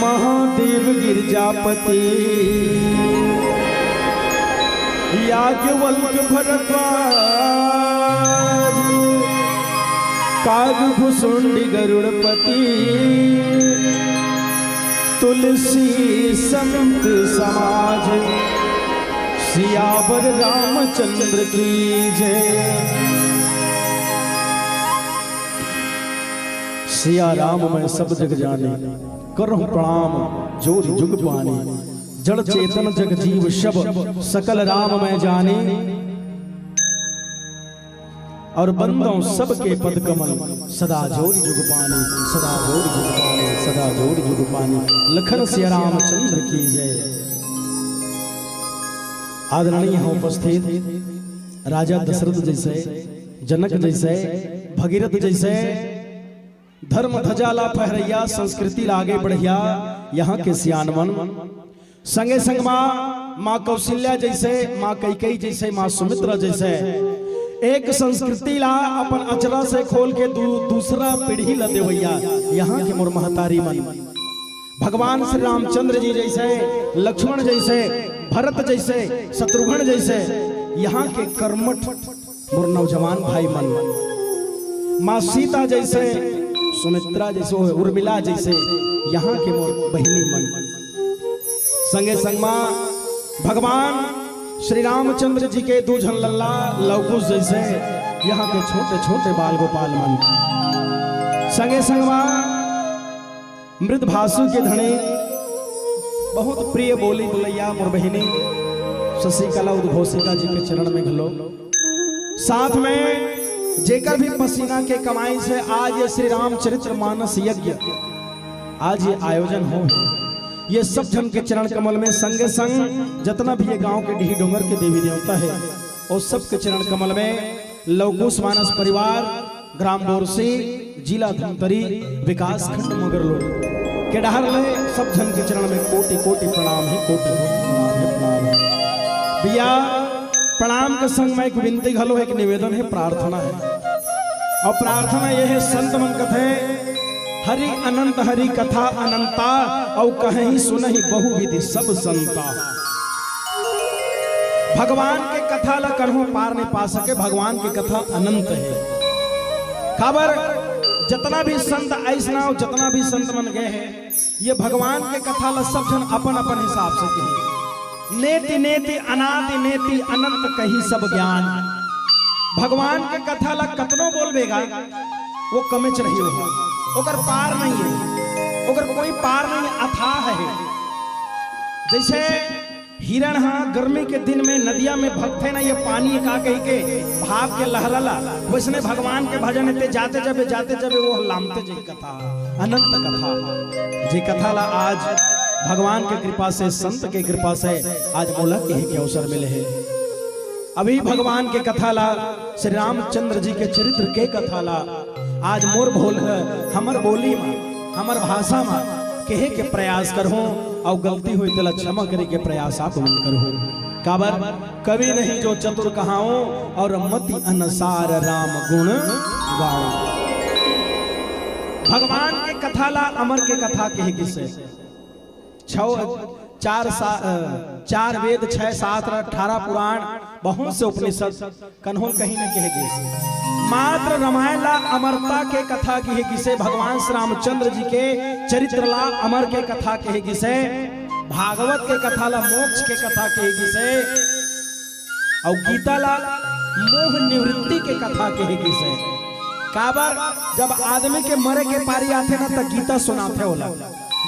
महादेव गिरजापति। याज्ञवल्क भरद्वाज काग भुसुंडी गरुड़पति। तुलसी संत समाज सियावर रामचंद्र की जय। सिया राम मैं सब जग जानी, करहु प्रणाम जोरि जुग पानी। जड़ चेतन जग जीव सब, सकल राम मैं जानी। और बंदों सबके पद कमल, सदा जोरि जुग पानी, सदा जोरि जुग पानी, सदा जोरि जुग पानी। लखन सिया रामचंद्र की जय। आदरणीय हैं उपस्थित राजा दशरथ जैसे, जनक जैसे, भगीरथ जैसे धर्म ध्वजा ला फहरैया, संस्कृति ला आगे बढ़ैया, यहाँ के सियान मन। संगे संग माँ, माँ कौशल्या जैसे, माँ कैकेयी जैसे, माँ सुमित्रा जैसे एक संस्कृति ला अपन अचरा से खोल के दू-, दूसरा पीढ़ी ला देवैया, यहाँ के मोर महतारी मन। भगवान श्री रामचंद्र जी जैसे, लक्ष्मण जैसे, भरत जैसे, शत्रुघ्न जैसे, यहाँ के कर्मठ मोर नौजवान भाई मन, माँ सीता जैसे, सुमित्रा जैसे, उर्मिला जैसे, यहाँ के मोर बहिनी मन। संगे संग माँ भगवान श्री रामचंद्र जी के दू झन लल्ला लवकुश जैसे, यहाँ के छोटे छोटे बाल गोपाल मन। संगे संग माँ मृदभाषु के धनी, बहुत प्रिय बोली बोलैया मोर बहिनी शशिकला उद्घोषिका जी के चरण में घलो। साथ में जेकर भी पसीना के कमाई से आज ये श्री रामचरित्र मानस यज्ञ, आज ये आयोजन हो है, ये सब झन के चरण कमल में संगे संग जतना भी ये गांव के डीह डोंगर के देवी देवता है, वो सब के चरण कमल में लवकुश मानस परिवार, ग्राम बोरसी, जिला धमतरी, विकास खंड मगरलोड के डहर ले सब झन के चरण में कोटि कोटि प्रणाम है, कोटि कोटि प्रणाम है, प्रणाम है। भैया, प्रणाम के संग में एक विनती घलो है, एक निवेदन है, प्रार्थना है। और प्रार्थना ये है, संत मन कथे, हरि अनंत हरि कथा अनंता, और कहीं सुनहि बहुविधि सब संता। भगवान के कथा ला कन्हो पार नहीं पा सके, भगवान के कथा अनंत है। काबर जतना भी संत आइस ना, जतना भी संत मन गए हैं, ये भगवान के कथा ला सब झन अपन अपन हिसाब से कही। नेति नेति अनादि नेति अनंत कही सब ज्ञान। भगवान के कथा ला कतनो बोलबे गा, वो कमेच रही हो, ओकर पार नहीं है, ओकर कोई पार नहीं, अथाह है। जैसे हिरण हा गर्मी के दिन में नदिया में भगथे ना, ये पानी का कही के भाप के लहराला, वैसने भगवान के भजन ते जाते जबे, जाते जबे वो लामते जे कथा, अनंत कथा, जे कथा ला आज भगवान के कृपा से, संत के कृपा से आज मोला कहे के अवसर मिले हे। अभी भगवान के कथा ला, श्री रामचंद्र जी के चरित्र के कथा ला आज मोर बोल, हमर बोली मा, हमर भाषा मा कहे के प्रयास करहूं, अउ गलती होई तेला क्षमा करे के प्रयास आप मन करहूं। काबर, कवि नहीं जो चतुर कहाऊं, अउ मति अनुसार राम गुण गाऊं। भगवान के कथा ला अमर के कथा कहे गिसे। छव, चार सा-, अ, चार वेद, छह शास्त्र, अठारह पुराण, बहुत से उपनिषद, कन्हों कहीं न कहे गिस। मात्र रामायण ला अमरता के कथा कहे गिसे, भगवान श्री रामचंद्र जी के चरित्र ला अमर के कथा कहे गिसे, भागवत के कथा ला मोक्ष के कथा कहे गिसे, अउ गीता ला मोह निवृत्ति के कथा कहे गिसे। काबर, जब आदमी के मरे के पारी आथे ना, त गीता सुनाथे ओला।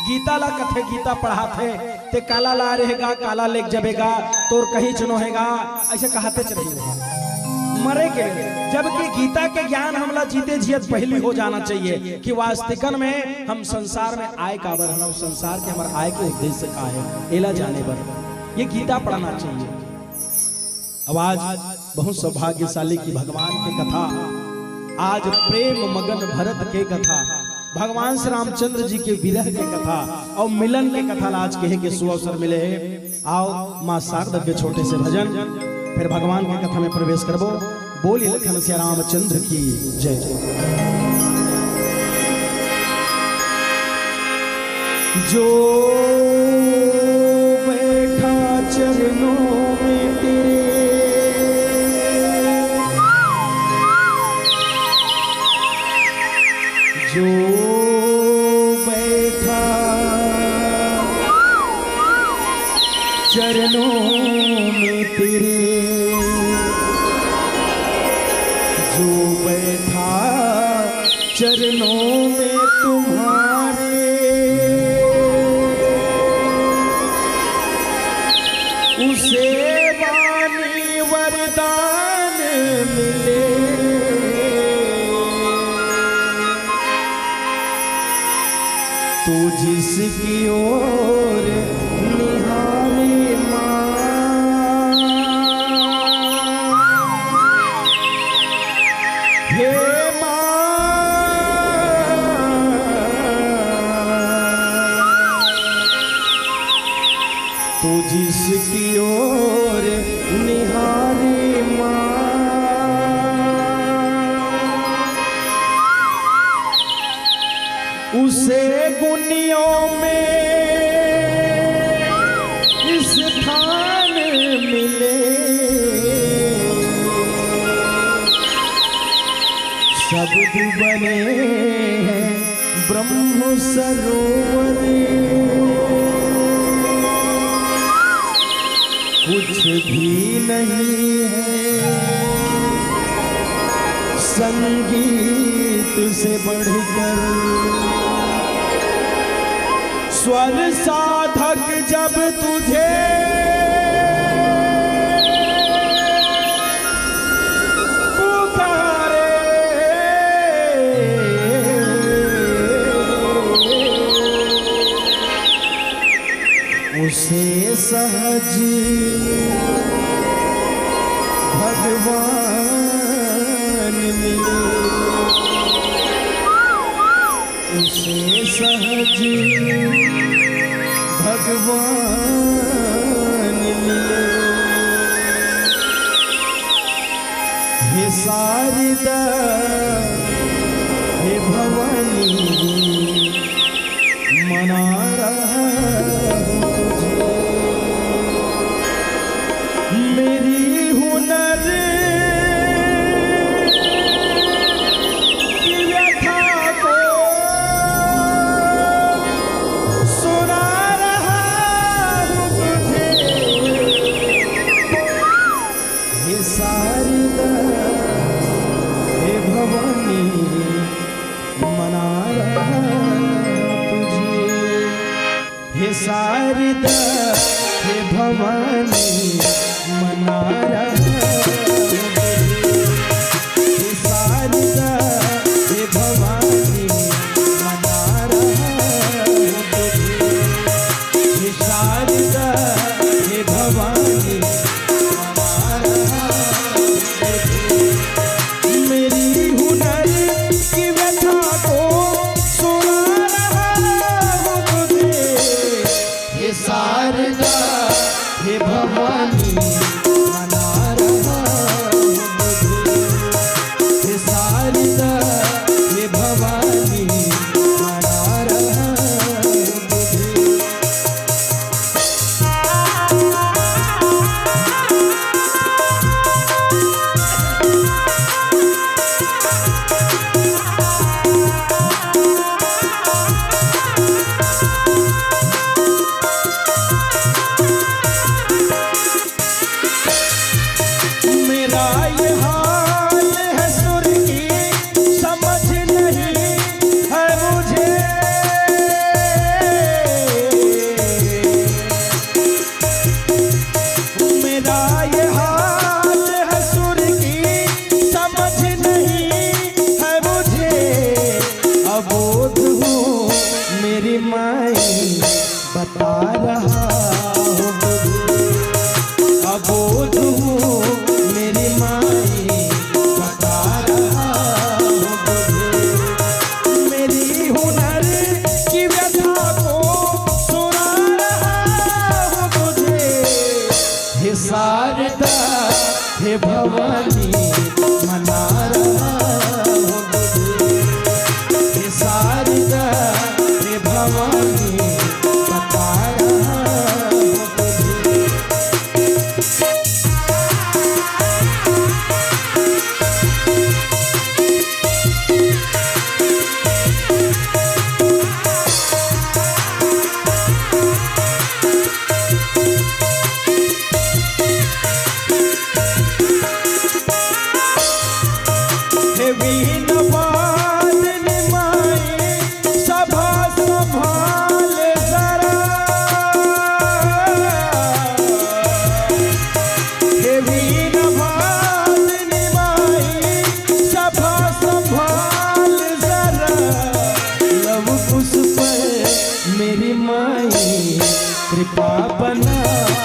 गीता ला कथे, गीता पढ़ाथे, "ते काला ला रहेगा, काला लेग जबेगा, तोर कहीं चुनो हेगा," ऐसे कहते चले। मरे के, जबकि गीता के ज्ञान हमला जीते जियत पहली हो जाना चाहिए कि वास्तविकन में हम संसार में आए काबर हन, संसार के हमर आए के उद्देश्य का है, एला जाने बर ये गीता पढ़ना चाहिए। अब आज बहुत सौभाग्यशाली कि भगवान के कथा, आज प्रेम मगन भरत के कथा, भगवान श्री रामचंद्र जी के विरह के कथा अउ मिलन के कथा ला आज कहे के सुअवसर मिले हे। आओ माँ शारदा के छोटे से भजन, फिर भगवान के कथा में प्रवेश करबो। बोलिए लखन सिया रामचंद्र की जय। जो बैठा चरणों में तेरे, जो बैठा चरणों में तेरे, जो बैठा चरणों में तुम्हारे, उसे वाणी वरदान मिले। तू जिसकी ओर निहारे माँ, हे माँ, तू जिसकी ओर निहारे माँ, उसे गुनियों में स्थान मिले। शब्द बने हैं ब्रह्म सरोवर, कुछ भी नहीं है संगीत से बढ़कर। स्वर साधक जब तुझे पुकारे, उसे सहज भगवान मिले, उसे सहज भगवान मिले। हे शारदा, हे भवानी, मना रहा हूँ तुझे। मेरी हुनर की व्यथा को सुना रहा हूँ तुझे। हे शारदा, हे भवानी, मना रहा तुझे। हे शारदा, हे भवानी, मना रहा तुझे। हे शारदा, हे भवानी, मना रहा तुझे। हे भवानी, मना रहा हूँ तुझे। हे शारदा, हे भवानी, मना रहा हूँ तुझे। मेरा ये हाल है सुर की, समझ नहीं है मुझे। मेरा ये हाल है सुर की, समझ नहीं है मुझे। अबोध हूँ मेरी माई, बता रहा हूँ तुझे। अबोध हूँ मेरी माई, बता रहा हूँ तुझे। मेरी हुनर की व्यथा को सुना रहा हूँ तुझे। हे शारदा, हे भवानी, मना रहा हूँ तुझे। हे शारदा, हे भवानी, बता रहा हूँ तुझे। हे वीणा वादनी माई, सभा संभाल जरा। हे वीणा वादनी माई, सभा संभाल जरा। लव कुश पर मेरी माई, कृपा बना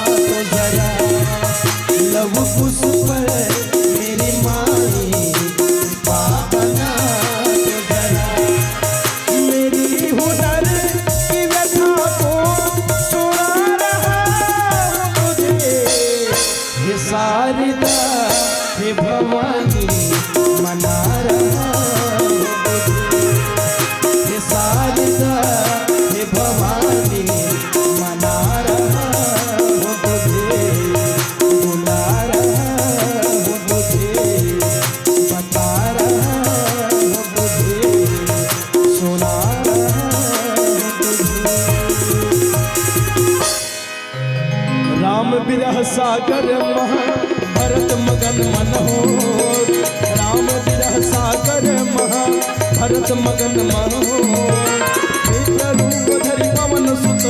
तो जरा। लव कुश पर मेरी माई, कृपा बना तो जरा। मेरी हुनर की व्यथा को सुना रहा हूँ तुझे। हे शारदा, हे भवानी, मना रहा हूँ तुझे। हे शारदा, हे भवानी, मना रहा हूँ तुझे, बुला रहा हूँ तुझे, बता रहा हूँ तुझे, सुना रहा हूँ तुझे। राम विरह सागर महा भरत मगन मन हो। राम विरह सागर महा भरत मगन मन हो। विप्र रूप धरि पवन सुत,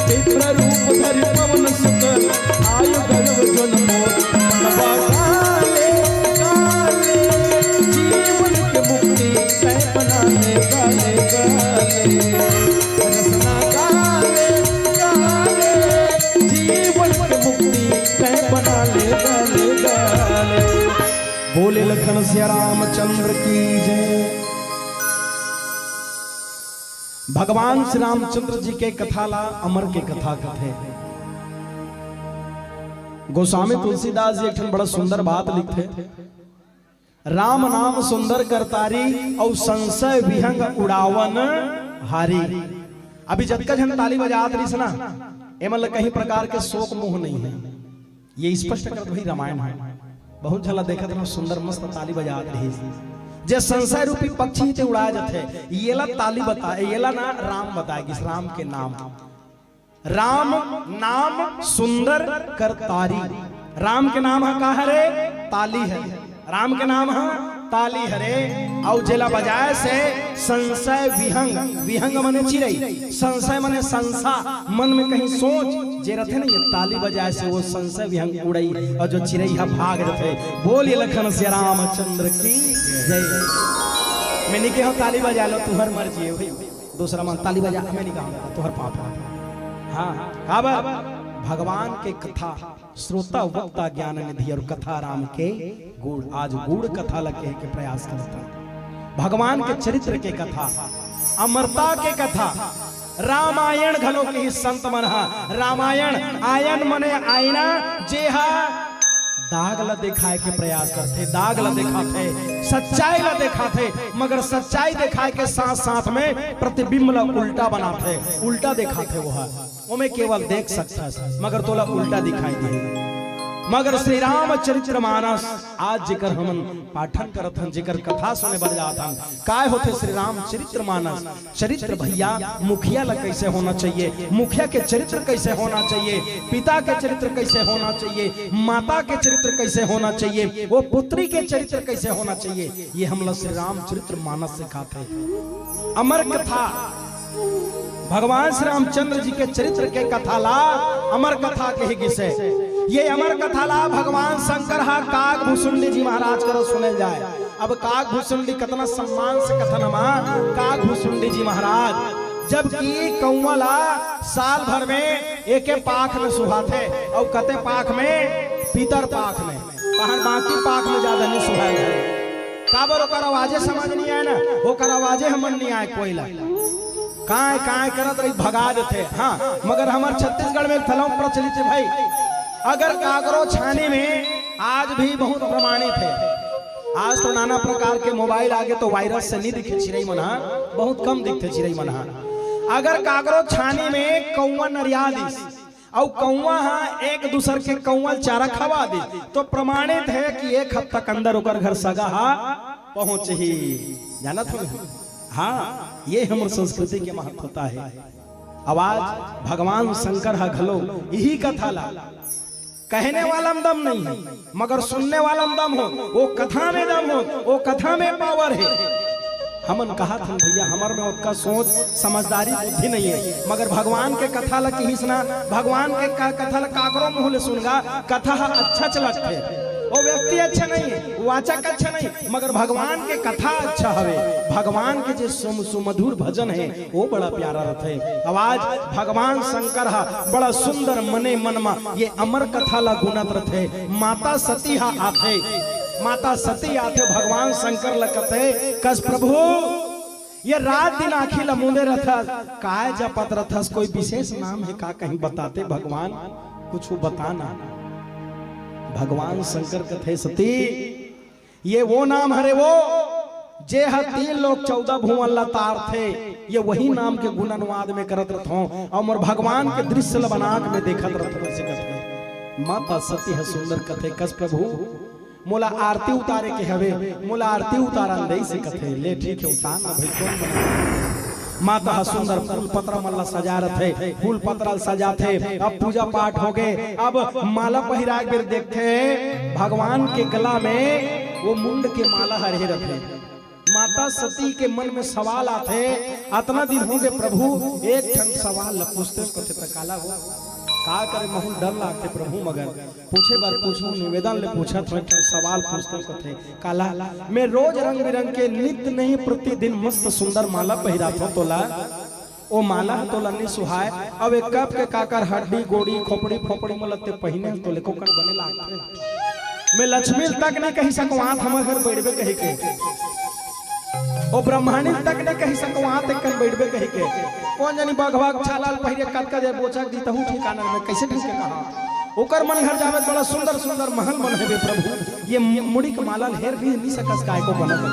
विप्र रूप धरि पवन सुत, आय गर्भ जन मोर। मनवा गाले गाले, जीवन के मुक्ति तैं बना ले गाले गाले। रसना गाले गाले, जीवन के मुक्ति तैं बना ले गाले गाले। बोले लखन सिया रामचंद्र की जय। भगवान श्री रामचंद्र जी के कथा ला अमर के कथा कथे। गोस्वामी तुलसीदास जी एक ठन बड़ा सुंदर बात लिखथे, राम नाम सुंदर करतारी, अउ संशय विहंग उड़ावन हारी। अभी जतका झन ताली बजात रहिस ना, एमन ला कहीं प्रकार के शोक मोह नहीं है। ये स्पष्ट करत वही रामायण है। बहुत झन ला देखत रहो, सुंदर मस्त ताली बजात रहिस। जे संशय रूपी पक्षी ते उड़ा जथे, येला ताली बता, येला ना राम बताए, किस राम के नाम। राम नाम सुंदर करतारी। राम के नाम ह का हरे? ताली हरे। राम के नाम ह ताली हरे। अउ जेला बजाए से संशय विहंग, विहंग मने चिरई, संशय मने संसा, मन में कहीं सोच जे रथे ना, ये ताली बजाए से वो संशय विहंग उड़ई अउ जो चिरई ह भाग जथे। बोलिए लखन सिया रामचंद्र की जय। मैं नहीं कहो ताली बजा लो, तुहर मर्जी है भाई। दूसरा मन ताली बजा, मैं नहीं कहूँगा, तोहर पाप है। हाँ, काबर? भगवान के कथा, श्रोता वक्ता ज्ञान निधि अउ कथा राम के गुण। आज गुण कथा ला कहे के प्रयास करत हन। भगवान के चरित्र के कथा, अमरता के कथा, रामायण घलो किहिस संत मन ह। रामायण, आयन मने आईना, जे ह दाग ल देखाय के प्रयास करथे, दाग ल देखाथे, सच्चाई ल देखाथे, मगर सच्चाई देखाय के साथ-साथ में प्रतिबिंब ल उल्टा बनाथे, उल्टा देखाथे। वो ह ओमे केवल देख सकथस, मगर तोला उल्टा दिखाई देही। मगर श्री रामचरित्र मानस आज जेकर हमन पाठन करत हन, जेकर कथा सुने बर जात हन, काय होथे श्री रामचरित्र मानस? चरित्र भैया, मुखिया ला कैसे होना चाहिए, मुखिया के चरित्र कैसे होना चाहिए, पिता के चरित्र कैसे होना चाहिए, माता के चरित्र कैसे होना चाहिए, वो पुत्री के चरित्र कैसे होना चाहिए, ये हमला श्री रामचरित्र मानस सिखाथे। अमर कथा, भगवान श्री रामचंद्र जी के चरित्र के कथा ला अमर कथा कहे गिसे। ये अमर कथा ला भगवान शंकर हा काग भुसुंडी जी महाराज करा सुने जाय। अब काग भुसुंडी कतना सम्मान से कथन हमा, काग भुसुंडी जी महाराज, जबकि कौवा ला साल भर में एके पाख में सुहाथे, अउ कते पाख में? पितर पाख में। तहन बाकी पाख में ज्यादा नहीं सुहाय। काबर ओकर आवाजे समझ नहीं आय ना, ओकर आवाजे हमन नहीं आय कोई ला। काय काय करत रही, भगा देथे। हाँ, मगर हमर छत्तीसगढ़ में एक ठलौं प्रचलित हे भाई, अगर काकरो छानी में आज भी बहुत प्रमाणित हे। आज तो नाना प्रकार के मोबाइल आगे तो वायरस से नहीं दिखे चिरई मन ह, बहुत कम दिखथे चिरई मन ह। अगर काकरो छानी में कौवा नरिया दिस, अउ कौवा ह एक दूसर के कौवा ल चारा खवा दिस, तो प्रमाणित हे कि एक हफ्ता के अंदर ओकर घर सगा ह पहुंचही। जानत हो? हाँ, ये हमर संस्कृति के महत्वता हे। अब आज भगवान शंकर ह घलो यही कथा ला कहने वाला में दम नहीं हे, मगर सुनने वाला में दम हो, वो कथा में दम हो, वो कथा में पावर हे। हमन कहत हन भैया, हमर में ओतका सोच समझदारी बुद्धि नहीं हे, मगर भगवान के कथा ला किहिस ना, भगवान के का-, कथा ला काकरो मुंह ले सुनगा, कथा ह अच्छा च लगथे। वो व्यक्ति अच्छा नहीं हे, वाचक अच्छा नहीं, मगर भगवान के कथा अच्छा हवे, भगवान के जे सुम-, सुमधुर भजन हे, वो बड़ा प्यारा रथे। अब आज भगवान शंकर ह बड़ा सुंदर मने मन म ये अमर कथा ला गुनत रथे। माता सती ह आथे, माता सती आथे, भगवान शंकर ल कथे, कस प्रभु, ये रात दिन आँखी ल मूंदे रथस, काय जपत रथस, कोई विशेष नाम हे का, कहीं बताते भगवान, कुछ बता ना। भगवान शंकर कथे सती, ये वो नाम हरे वो, जे ह तीन लोक चौदह भुवन ला तारथे। ये वही नाम के गुण अनुवाद में करत रथों, अउ मोर भगवान के दृश्य ल बना के मैं देखत रथों, ऐसे करथे। माता सती ह सुंदर कथे, कस प्रभु, मोला आरती उतारे के हवे, मोला आरती उतारन दे, से कथे। ले ठीक हे, उतार ना भाई, कौन मना? माता ह सुंदर फूल पतरा मन ला सजा रथे, फूल पतरा ल सजाथे। अब पूजा पाठ हो गे, अब माला पहिराए बेर देखथे, भगवान के गला में वो मुंड के माला हरे रथे। माता सती के मन में सवाल आथे, अतना दिन हो गे प्रभु, एक ठन सवाल ल पूछते हो, कथे त काला हो, का करे, महूं ल डर लागथे प्रभु, मगर पूछे बर पूछूं, निवेदन ले पूछत हों, एक ठन सवाल पूछते हो, कथे काला, मैं रोज रंग बिरंग के नित नहीं प्रतिदिन मस्त सुंदर माला पहिराथों तोला, ओ माला ह तोला नी सुहाय। अब एक कप के काकर हड्डी, गोड़ी, खोपड़ी, फोपड़ी मोला ते पहिने तो लेको कन बने लागथे। मैं लक्ष्मी तक नहीं कही सकवात हमर घर बैठबे कही के। ओ ब्रह्माणी तक नहीं कही सकवात एक कन बैठबे कही के। कौन जानी बघवा छालाल पहिरे कतका जे बोचक दी तहू ठिकाना में कैसे ढंग के कहा। ओकर मन घर जावे बड़ा सुंदर सुंदर महल बन हे प्रभु। ये मुड़ी के माला ल हेर भी नहीं सकस काय को बनत हे।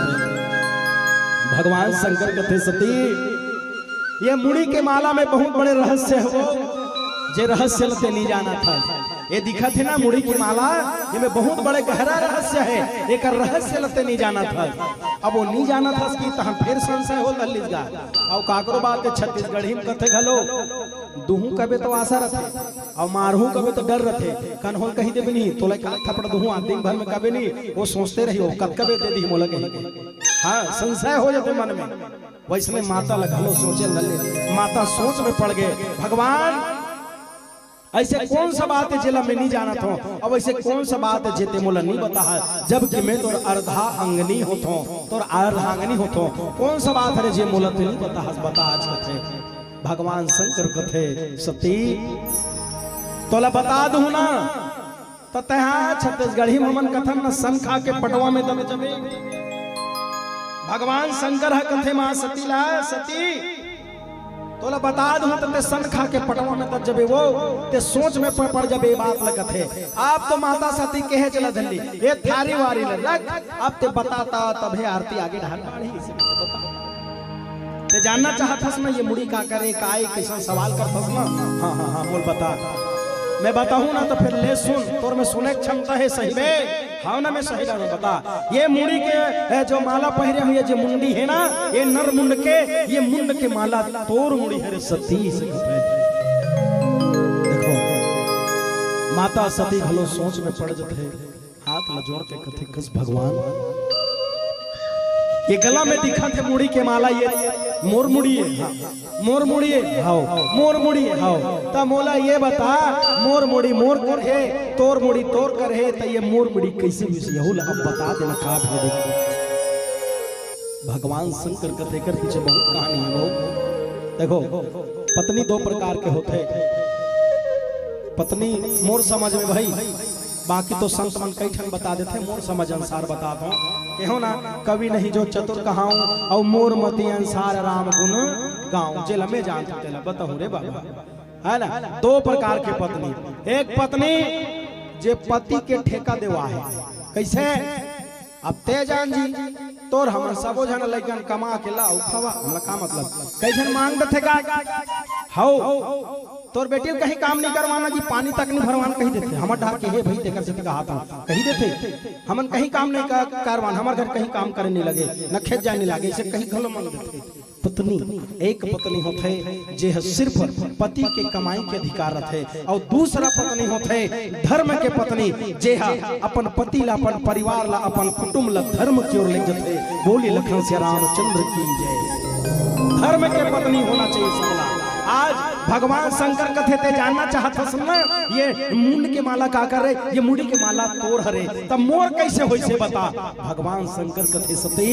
भगवान शंकर कथे सती, ये मुड़ी के माला में बहुत बड़े रहस्य हे वो, जे रहस्य ल ते नहीं जानत हस। ये दिखत हे ना मुड़ी के माला, ये में बहुत बड़े गहरा रहस्य हे, एकर रहस्य ल ते नहीं जानत हस। अब वो नहीं जानत हस कि तहन फिर संशय हो ललिस गा। अउ काकरो बात के छत्तीसगढ़ी में कथे घलो, दुहूं कबे तो आशा रथे, अउ मारहूं कबे तो डर रथे। कन्होल कही देबे नहीं, तोला का थपड़ दुहूं आज दिन भर में कबे नहीं, वो सोचते रही, वो कत कबे दे दी मोला कही। हाँ, संशय हो जाते मन में। वैसने माता ल घलो सोचे लले, माता सोच में पड़ गे, भगवान, ऐसे कौन सा बात हे जेला मैं नहीं जानत हों, अउ ऐसे कौन सा बात हे जे ते मोला नहीं बताहस, जबकि मैं तोर अर्धा अंगनी होथों, तोर अर्धांगनी होथों, कौन सा बात हरे जे मोला ते नहीं बताहस, बता आज कथे। भगवान शंकर कथे सती, तोला बता दूं ना, त तेहा छत्तीसगढ़ी में हमन कथन न सन खा के पटवा में दब जबे। भगवान शंकर ह कथे मां सती ला, सती, तोला बता दूं त ते सन खा के पटवा में तब जबे वो, ते सोच में प-, पड़ जबे ये बात लगत हे। अब तो माता सती कहे चला धल्ली, ये थारी वारी ले रख, अब ते बताता तब हे आरती आगे ढाल बाढ़ी, इसे बता। ते जानना चाहत हस ना ये मुड़ी का करे, का ए, कैसन सवाल करत हस ना? हाँ, हाँ, हाँ, बोल बता। मैं बताहूँ ना तो फिर ले सुन, तोर में सुने के क्षमता हे सही में? हाँ ना, मैं सही जानो, बता। ये मुड़ी के, ए, जो माला पहिरे हुए, जो मुंडी हे ना, ये नर मुंड के, ये मुंड के माला तोर मुड़ी हरे सती से कथे। देखो, माता सती घलो सोच में पड़ जथे, हाथ ला जोड़ के कथे, कस भगवान, ये गला में दिखत हे मुड़ी के माला, ये मोर मुड़ी हे, हाँ, मोर मुड़ी हे, हाव, मोर मुड़ी हे, हाव। त मोला ये बता, मोर मुड़ी मोर कर हे, तोर मुड़ी तोर कर हे, त ये मोर मुड़ी कैसे होइस, यहू ला अब बता देना का भेद हे। भगवान शंकर कथे, एकर पीछे बहुत कहानी हे, बहुत। देखो, पत्नी दो प्रकार के होथे। पत्नी मोर समझ में भाई, बाकी तो संत मन कई ठन बता देथे, मोर समझ अनुसार बता दो। केहो ना, कवि नहीं जो चतुर कहाऊं, अउ मोर मति अनुसार राम गुण गाऊं। जेला मैं जानथों तेला बताहूं रे बाबा, हे ना? दो प्रकार के पत्नी। एक पत्नी जे पति के ठेका देवा हे, कैसे? अब ते जान जी, तोर हमन सबो झन लइकन कमा के लाव खवा, हमला का मतलब? कई झन मांग देथे का? हव, तोर बेटी ल कहीं काम नहीं करवाना जी, पानी तक नहीं भरवाना कही देथे। हमर डहर के हे भाई, तेकर सेती कहात हंव, कही देथे, हमन कहीं काम नहीं कर-, करवान, हमर घर कहीं काम करे नहीं लगे, न खेत जाए नहीं लगे, इसे कहीं घलो मांग देथे। पत्नी, एक पत्नी होथे जे ह सिर्फ पति के कमाई के अधिकार रथे, अउ दूसरा पत्नी होथे धर्म के पत्नी, जे ह अपन पति ला, अपन परिवार ला, अपन कुटुंब ला धर्म की ओर ले जथे। बोली लखन से रामचंद्र की जय। धर्म के पत्नी होना चाहिए सबला। आज भगवान शंकर कथे, ते जानना चाहत हस ना, ये मुंड के माला का करे, ये मुड़ी के माला तोर हरे, तब मोर कैसे होइसे बता। भगवान शंकर कथे, सती,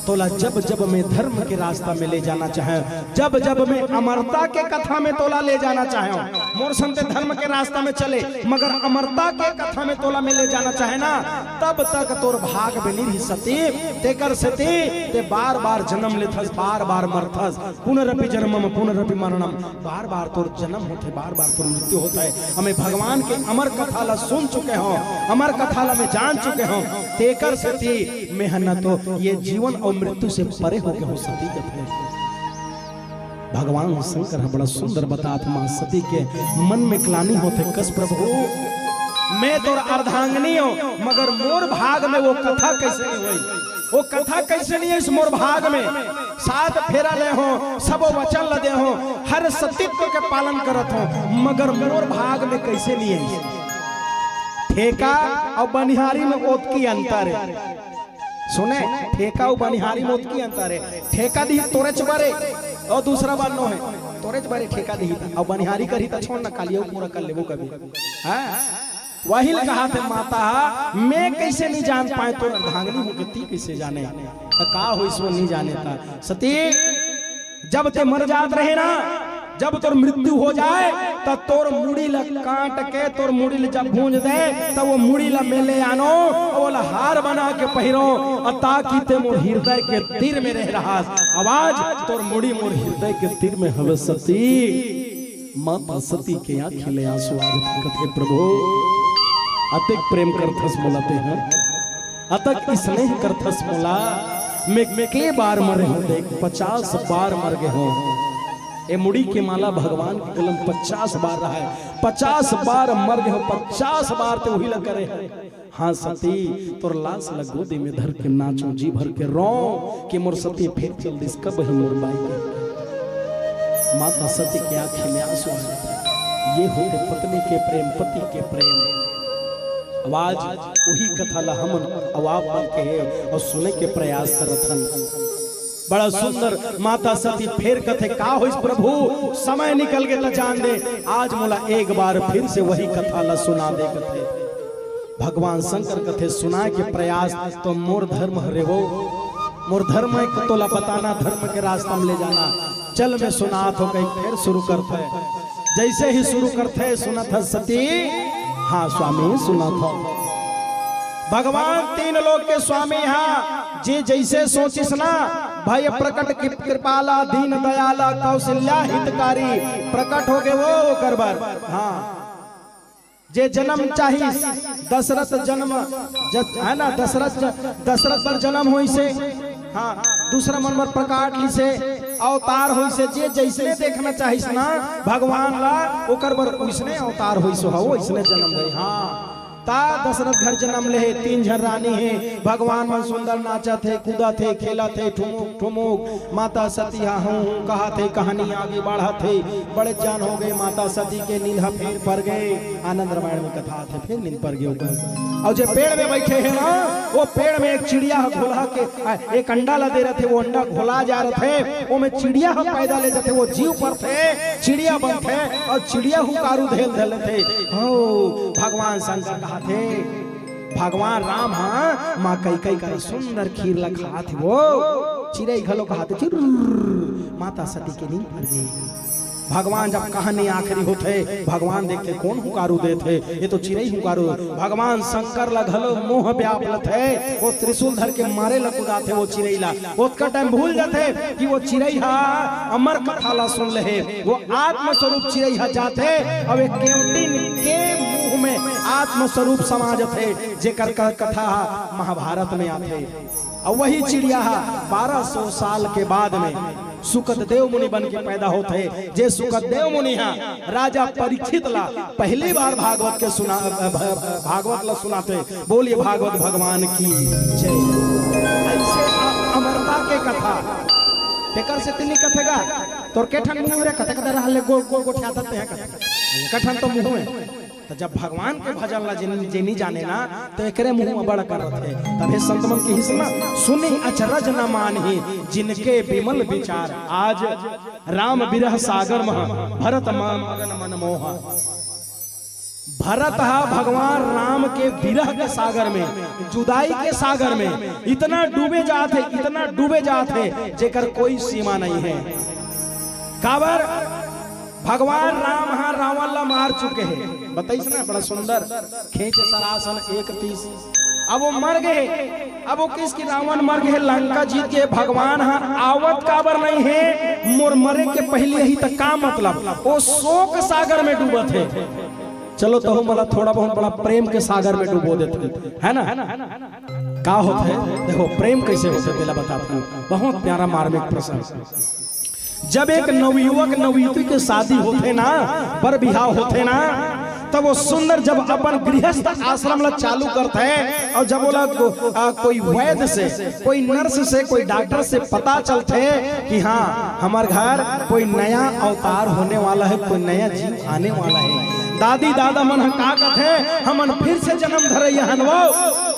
तोला जब जब मैं धर्म के रास्ता में ले जाना चाहे, जब जब मैं अमरता के कथा में तोला ले जाना चाहे, मोर संते धर्म के रास्ता में चले, मगर अमरता के कथा में तोला मैं ले जाना चाहे ना, तब तक तोर भाग में नहीं रही सती। तेकर सेती ते बार बार जन्म लेथस, बार बार मरथस। पुनरपि जन्मम पुनरपि मरणम, बार बार तोर जन्म होथे, बार बार तोर मृत्यु होथे। हमें भगवान के अमर कथा ला सुन चुके हो, अमर कथा ला मैं जान चुके हो, तेकर सेती मैं ह न तो ये जीवन अउ मृत्यु से परे हो गे हो सती कथे। भगवान शंकर ह बड़ा सुंदर बतात, मां सती के मन में ग्लानि होथे, कस प्रभु, मैं तोर अर्धांगिनी हो, मगर मोर भाग में वो कथा कैसे नहीं होई? वो कथा कैसे नहीं है इस मोर भाग में? सात फेरा ले हो, सबो वचन ल दे हो, हर सतीत्व के पालन करत हो, मगर मोर भाग में कैसे नहीं है? ठेका अउ बनिहारी में ओतकी अंतर है। सुने, ठेका अउ बनिहारी में ओतकी अंतर है। ठेका दिही तोरेच बरे, अउ दूसरा बार नो है, तोरेच बरे ठेका दिही, अउ बनिहारी करही त छोड़ ना, कालियो पूरा कर लेबो कभी। हाँ? वही ल कहाथे माता, मैं कैसे नहीं जान पाए तोर अर्धांगिनी हो के ती कैसे जाने? त का होइस वो नहीं जाने त सती, जब ते मर जात रहे ना, जब तोर मृत्यु हो जाए, त तोर मुड़ी ल काट के तोर मुड़ी ल जब भूंज दे, त वो मुड़ी ल मैं ले आनो, ओला हार बना के पहिरो, अ ताकि ते मोर हृदय के तीर में रह रहस। आवाज, तोर मुड़ी मोर हृदय के तीर में हवे सती। माता सती के आंखी ले आंसू आ गे, कथे, प्रभु, अतेक प्रेम करथस मोला तें, अतक स्नेह करथस मोला, मैं के बार मरे हों देख, पचास बार मर गे हों। ए मुड़ी के माला भगवान के गला म पचास बार रहय, पचास बार मर गे हों, पचास बार ते उही ला करे हस। हाँ सती, तोर लाश ला गोदी में धर के नाचों, जी भर के रों कि मोर सती फेर चल दिस, कब ही मोर बाई के। माता सती के आंखी में आंसू आ गे। ये होथे पत्नी के प्रेम, पति के प्रेम। आवाज उही कथा ला हमन अउ आप मन के हे अउ सुने के प्रयास करत हन। बड़ा सुंदर माता सती फेर कथे, का होइस प्रभु, समय निकल गे त जान दे, आज मोला एक बार फिर से वही कथा ला सुना दे कथे। भगवान शंकर कथे, सुनाए के प्रयास तो मोर धर्म हरे वो, मोर धर्म हे कि तोला बताना, धर्म के रास्ता में ले जाना। चल मैं सुनात हों, कही फेर शुरू करथे। जैसे ही शुरू करथे, सुनत हस सती, हाँ स्वामी सुनत हों। भगवान तीन लोक के स्वामी हा, जे जैसे सोचिस ना, भय प्रकट की कृपाला, दीन दयाला, कौशल्या हितकारी, प्रकट हो गए वो ओकर बर। हाँ, जे जन्म चाहिस दशरथ जन्म, ज-, है ना, दशरथ ज-, दशरथ बर जन्म होइसे, हाँ, दूसरा मन बर प्रकाट लिसे, अवतार होइसे, जे जैसने देखना चाहिस ना भगवान ला, ओकर बर ओइसने अवतार होइस हो, ओइसने जन्म दे। हाँ, ता दशरथ घर जन्म ले हे, तीन झन रानी हे, भगवान मन सुंदर नाचत हे, कूदत हे, खेलत हे, ठुमुक ठुमुक। माता सती हा हूँ हूँ कहत हे, कहानी आगे बढ़त हे। बड़े जान हो गए, माता सती के नींद ह फेर पर गए। आनंद रामायण में कथा आथे, फेर नींद पर गए ओकर। अउ जे पेड़ में बैठे हे ना, वो पेड़ में एक चिड़िया ह घोला के, आ, एक अंडा ला दे रथे, वो अंडा घोला जा रथे, वो में चिड़िया ह पैदा ले जाथे, वो जीव परथे, चिड़िया बनथे, अउ चिड़िया हुंकारू धेल धे लेथे। हो, भगवान शंकर कहथे, भगवान राम ह माँ कैकई कर सुंदर खीर ला खात हे, वो चिड़ई घलो कहत हे, "चुर्र।" माता सती के नींद पर गई। भगवान जब कहानी आखिरी होथे, भगवान देखथे कोन हुंकारू देथे, ये तो चिड़ई हुंकारू। भगवान शंकर ला घलो मोह व्याप लथे, वो त्रिशूल धर के मारे ला कुदाथे वो चिड़ई ला। ओतका टाइम भूल जाथे कि वो चिड़ई हा अमर कथा ला सुन ले हे, वो आत्म स्वरूप चिड़ई हा जाथे, अब एक केवटिन के मुंह में आत्म स्वरूप समा जाथे, जेकर क-, कथा हा महाभारत में आथे। अउ वही चिड़िया हा बारह सौ साल के बाद में सुकत देव मुनि बन के पैदा होथे, जे सुकत देव मुनि हा राजा परीक्षित ला पहली बार भागवत के सुना, भ-, भ-, भागवत ला सुनाथे। बोलिए भागवत भगवान की जय। ऐसे अ-, अमरता के कथा। तेकर से तिनी कथेगा, "तोर के ठन मुंह रे, कते कते रहले गो-, गो-, गोठियाथस तेहा कथे। के ठन तो मुंह हे।" तो जब भगवान के भजन ला जेन-, जे नी जाने ना, तो एकरे मुंह में बड़ कर रथे। तभे संत मन किहिस ना, "सुनि अचरज न मानही जिनके विमल विचार।" आज राम विरह सागर मह भरत म-, मगन मन मोहा। भरत हा भगवान राम के विरह के सागर में, जुदाई के सागर में इतना डूबे जात हे, इतना डूबे जात हे, जेकर कोई सीमा नहीं है। काबर भगवान राम हा रावण ला मार चुके हे, बताइस ना, बड़ा सुंदर खींच सरासन एक तीस। अब वो मर गए, अब वो किहिस कि रावण मर गए, लंका जीत के भगवान हा आवत काबर नहीं हे, मोर मरे के पहले ही तक का मतलब, वो शोक सागर में डूबत हे। चलो तहु मला थोड़ा बहुत बड़ा प्रेम के सागर में डुबो देते, है ना? का होथे? देखो प्रेम कैसे होथे तेला बताता हूँ, बहुत प्यारा मार्मिक प्रसंग। जब एक नवयुवक नवयुवती के शादी होथे ना, बर बिहाव होथे ना, तब वो सुंदर जब अपन गृहस्थ आश्रम ला चालू करथे अउ जब ओला को-, आ, कोई वैद्य से, कोई नर्स से, कोई डॉक्टर से पता चलथे कि हाँ, हमर घर कोई नया अवतार होने वाला है, कोई नया जीव आने वाला है। दादी दादा मन ह का कथे, "हमन फिर से जन्म धरइया हन वो,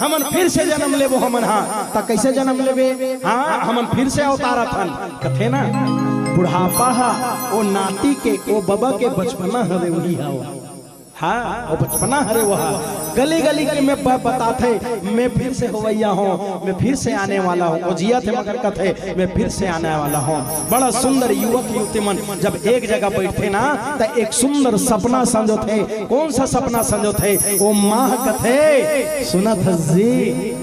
हमन फिर से जन्म लेबो हमन हा।" त कैसे जन्म लेबे? हाँ, हमन फिर से अवतार अथन। कथे ना, बुढ़ापा हा ओ नाती के, ओ बबा के बचपना हवे, उही हा वो। हाँ, वो बचपना हरे वो हा। गली गली के में ब-, बताथे, "मैं फिर से होवइया हूँ, मैं फिर से आने वाला हूँ।" वो जियत हे मगर कथे, "मैं फिर से आने वाला हूँ।" बड़ा सुंदर युवक युवती मन जब एक जगह बैठथे ना, त एक सुंदर सपना संजोथे। कौन सा सपना संजोथे? वो माँ कथे, "सुनत हस जी,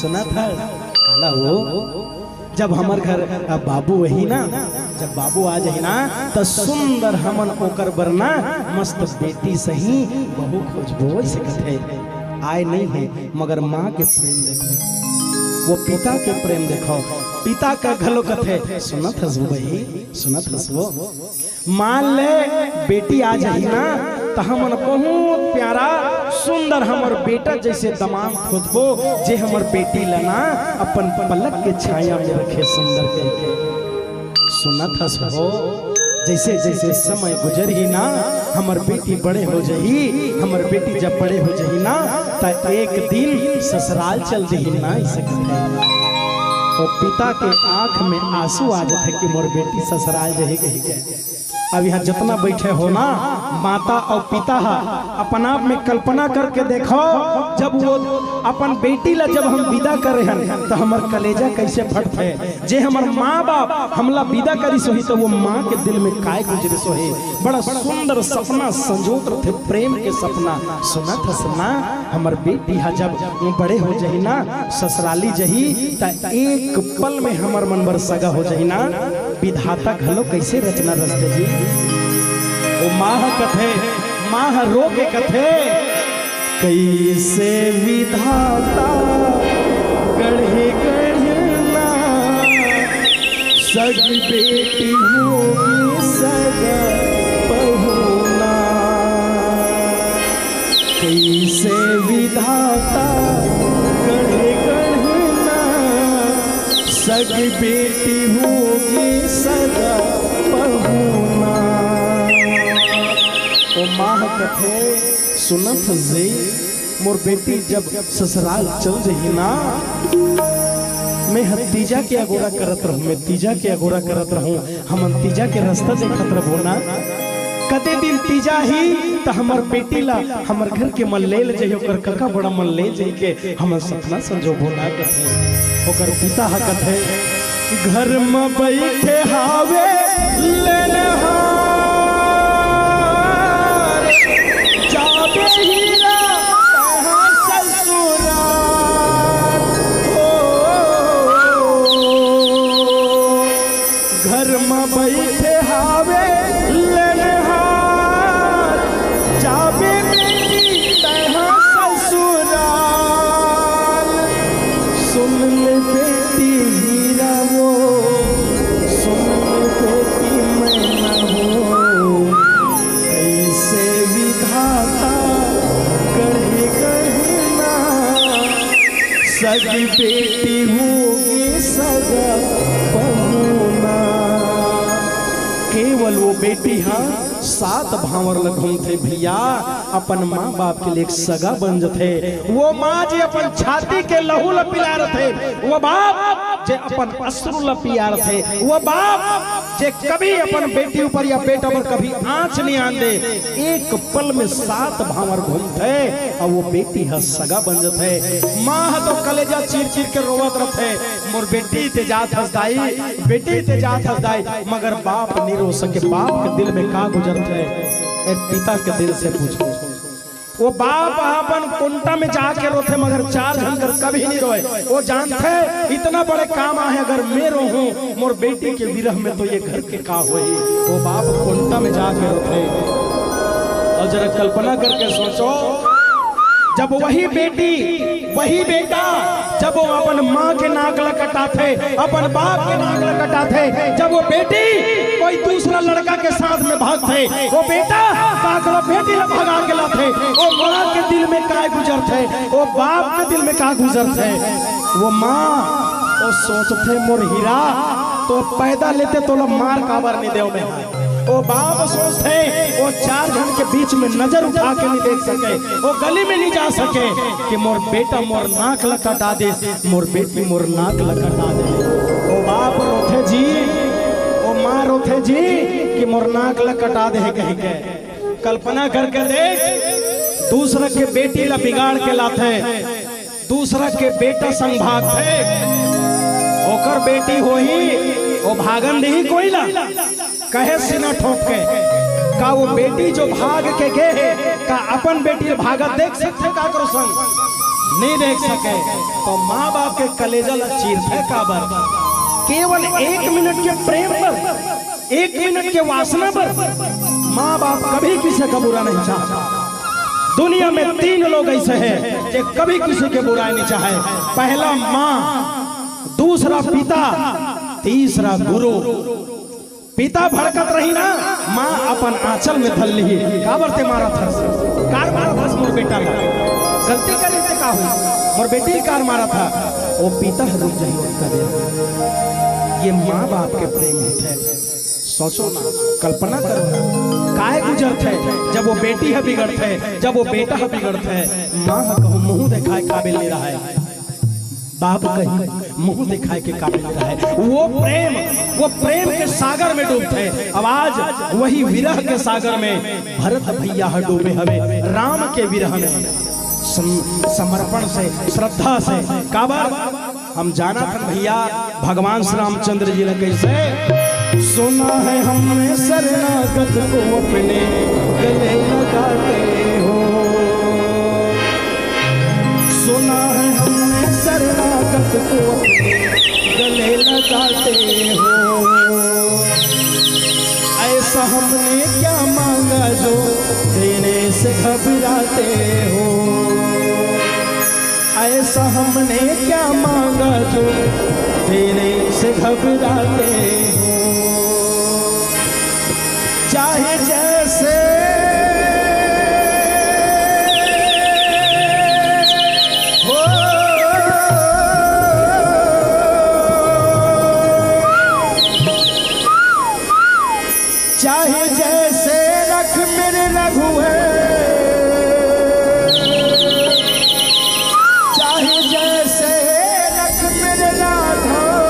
सुनत हस?" काला वो जब हमर घर, अ, बाबू वही ना, जब बाबू आ जाही ना, त सुंदर हमन ओकर बर ना मस्त बेटी सही बहू खोजबो, ऐसे कथे। आय नहीं है, मगर माँ के प्रेम देखो, वो पिता के प्रेम देखो, पिता का घलो कथे, "सुनत हस वो बही, सुनत हस वो?" मान ले, बेटी आ जाही ना, त हमन बहुत प्यारा, सुंदर हमर बेटा जैसे दमांद खोजबो, जे हमर बेटी ला ना अपन पलक के छाया में रखे सुंदर करके। सुनत हस हो, जैसे जैसे समय गुजरही ना, हमर बेटी बड़े हो जही, हमर बेटी जब बड़े हो जही ना, त एक दिन ससुराल चल जही ना, ऐसे कथे। ओ पिता के आंख में आंसू आ जाथे कि मोर बेटी ससुराल जही कही के। अब यहाँ जतना बैठे हो ना, माता अउ पिता ह, अपन आप में कल्पना करके देखो, जब वो अपन बेटी ला जब हम विदा करे हन, त हमर कलेजा कैसे फटथे। जे हमर माँ बाप हमला विदा करिस होही, त वो माँ के दिल में काय गुजरिस होही। बड़ा सुंदर सपना संजोत रथे, प्रेम के सपना। सुनत हस ना, हमर बेटी ह जब बड़े हो जही ना, ससुराली जही, त एक पल में हमर मन बर सगा हो जही ना। विधाता घलो कैसे रचना रच देही। ओ माँ ह कथे, माँ ह रो के कथे, कैसे विधाता गढ़े गढ़ना, सग बेटी होगी सगा पहुना। कैसे विधाता गढ़े गढ़ना, सग बेटी होगी सगा पहुना। ओ माँ ह कथे, सुनत हस जे, मोर बेटी जब ससुराल चल जही ना, मैं ह तीजा के अगोरा करत रहूं, मैं तीजा के अगोरा करत रहूं, हमन तीजा के रास्ता देखत रहबो ना। कते दिन तीजा ही त हमर बेटी ला हमर घर के मन ले ले जही, ओकर कका बड़ा मन ले जही के हमन सपना संजोबो ना कथे। ओकर पिता ह कथे, घर म बैठे हावे लेनहार, जाबे हीरा तहाँ ससुराल। हो, घर म बैठे हावे लेनहार, जाबे बेटी तहाँ ससुराल। सुन ले बेटी हीरा वो, सुन ले बेटी मैना वो, कैसे विधाता गढ़े गढ़ना, सगी बेटी होगी सगा पहुना। केवल वो बेटी हा सात भांवर ल घूमथे भैया, अपन माँ बाप के लिए एक सगा बन जथे। वो माँ जे अपन छाती के लहू ल पिला रथे, वो बाप जे अपन अश्रु ल पिया रथे, वो बाप जे कभी अपन बेटी ऊपर या बेटा पर कभी आँच नहीं आन दे। एक पल में सात भांवर घूमथे अउ वो बेटी ह सगा बन जथे। माँ ह तो कलेजा चीर चीर के रोवत रथे, मोर बेटी ते जात हस दाई, बेटी ते जात हस दाई, मगर बाप नहीं रो सके। बाप के दिल में का गुजरथे, एक पिता के दिल से पूछो। वो बाप अपन कोंटा में जाके रोथे, मगर चार झन कर कभी नहीं रोए। वो जानथे, इतना बड़े काम आहे, अगर मैं रोहूं मोर बेटी के विरह में, तो ये घर के का होही। वो बाप कोंटा में जाके रोथे। और जरा कल्पना करके सोचो, जब वही बेटी, वही बेटा, जब वो अपन माँ के नाक ल कटाथे, अपन बाप के नाक ल कटाथे, जब वो बेटी कोई दूसरा लड़का के साथ में भागथे, वो बेटा काकरो बेटी ल भगा के लाथे, वो माँ के दिल में का गुजरथे, वो बाप के दिल में का गुजरथे। वो माँ, वो सोचथे, मोर हीरा, तो पैदा लेते तोला मार काबर नहीं देव मैं। वो बाप सोचथे, वो चार झन के बीच में नजर उठा के नहीं देख सके, वो गली में नहीं जा सके कि मोर बेटा मोर नाक ल कटा दे, मोर बेटी मोर नाक ल कटा दे। वो बाप रोथे जी, वो माँ रोथे जी कि मोर नाक ल कटा दे कहि के। कल्पना करके देख, दूसरा के बेटी ला बिगाड़ के लाथे, दूसरा के बेटा संग भागथे, ओकर बेटी होही, वो भागन देही कोई ला? कहे सीना ठोक के, का वो बेटी जो भाग के गे हे, का अपन बेटी ल भागत देख सकथे काकरो संग? नहीं देख सके। तो माँ बाप के कलेजा ला चीरथे काबर? केवल एक मिनट के प्रेम बर, एक मिनट के वासना बर माँ बाप कभी किसी का बुरा नहीं चाहता। दुनिया में तीन लोग ऐसे हैं जो कभी किसी के बुराई नहीं चाहे। पहला माँ, दूसरा पिता, तीसरा गुरु। पिता भड़कत रही ना, माँ अपन आंचल में धर ली। काबर ते मारत हस? कार मारत हस मोर बेटा ला? गलती करे से का हो? मोर बेटी कार मारत हा। वो पिता रुक जाई, उनका दे। ये माँ बाप के प्रेम होथे। सोचो ना, कल्पना करो ना, काय गुजरथे जब वो बेटी ह बिगड़थे, जब वो बेटा ह बिगड़थे, माँ ह कहूँ मुँह देखाए काबिल नहीं रहे। तब कहीं मुंह दिखाए के काबिल रहे। वो प्रेम, वो प्रेम के सागर में डूबथे। अब आज वही विरह के सागर में भरत भैया ह डूबे हवे, राम के विरह में। सम-, समर्पण से, श्रद्धा से। काबर? हम जानथन भैया, भगवान श्री रामचंद्र जी ला कैसे? सुना है हमने शरणागत को अपने गले लगाते हो। सुना है हमने शरणागत को अपने गले लगाते हो। ऐसा हमने क्या मांगा जो देने से घबराते हो। ऐसा हमने क्या मांगा जो देने से घबराते हो। चाहे जैसे हो, चाहे जैसे रख मेरे रघुवर, चाहे जैसे रख मेरे राघव,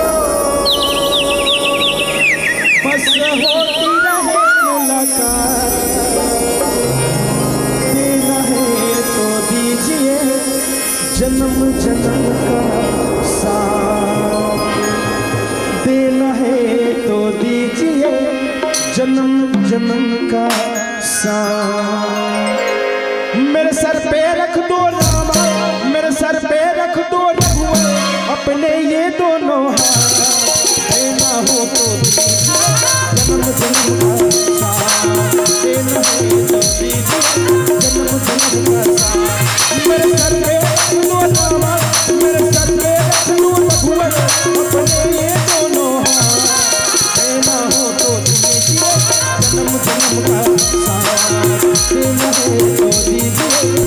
बस होती रहे मुलाकात। देना है तो दीजिए जन्म जन्म का साथ। देना है तो दीजिए जन्म जन्म का साथ। मेरे सर पे रख दो रामा, मेरे सर पे रख दो रघुवर, अपने ये दोनों हाथ। देना हो तो दीजिए जन्म जन्म का साथ। देना है तो दीजिए जन्म जन्म का साथ। मेरे सर पे रख दो रामा, मेरे सर पे रख दो रघुवर, अपने ये दोनों हाथ। देना हो तो दीजिए जन्म जन्म का साथ। देना है तो दीजिए।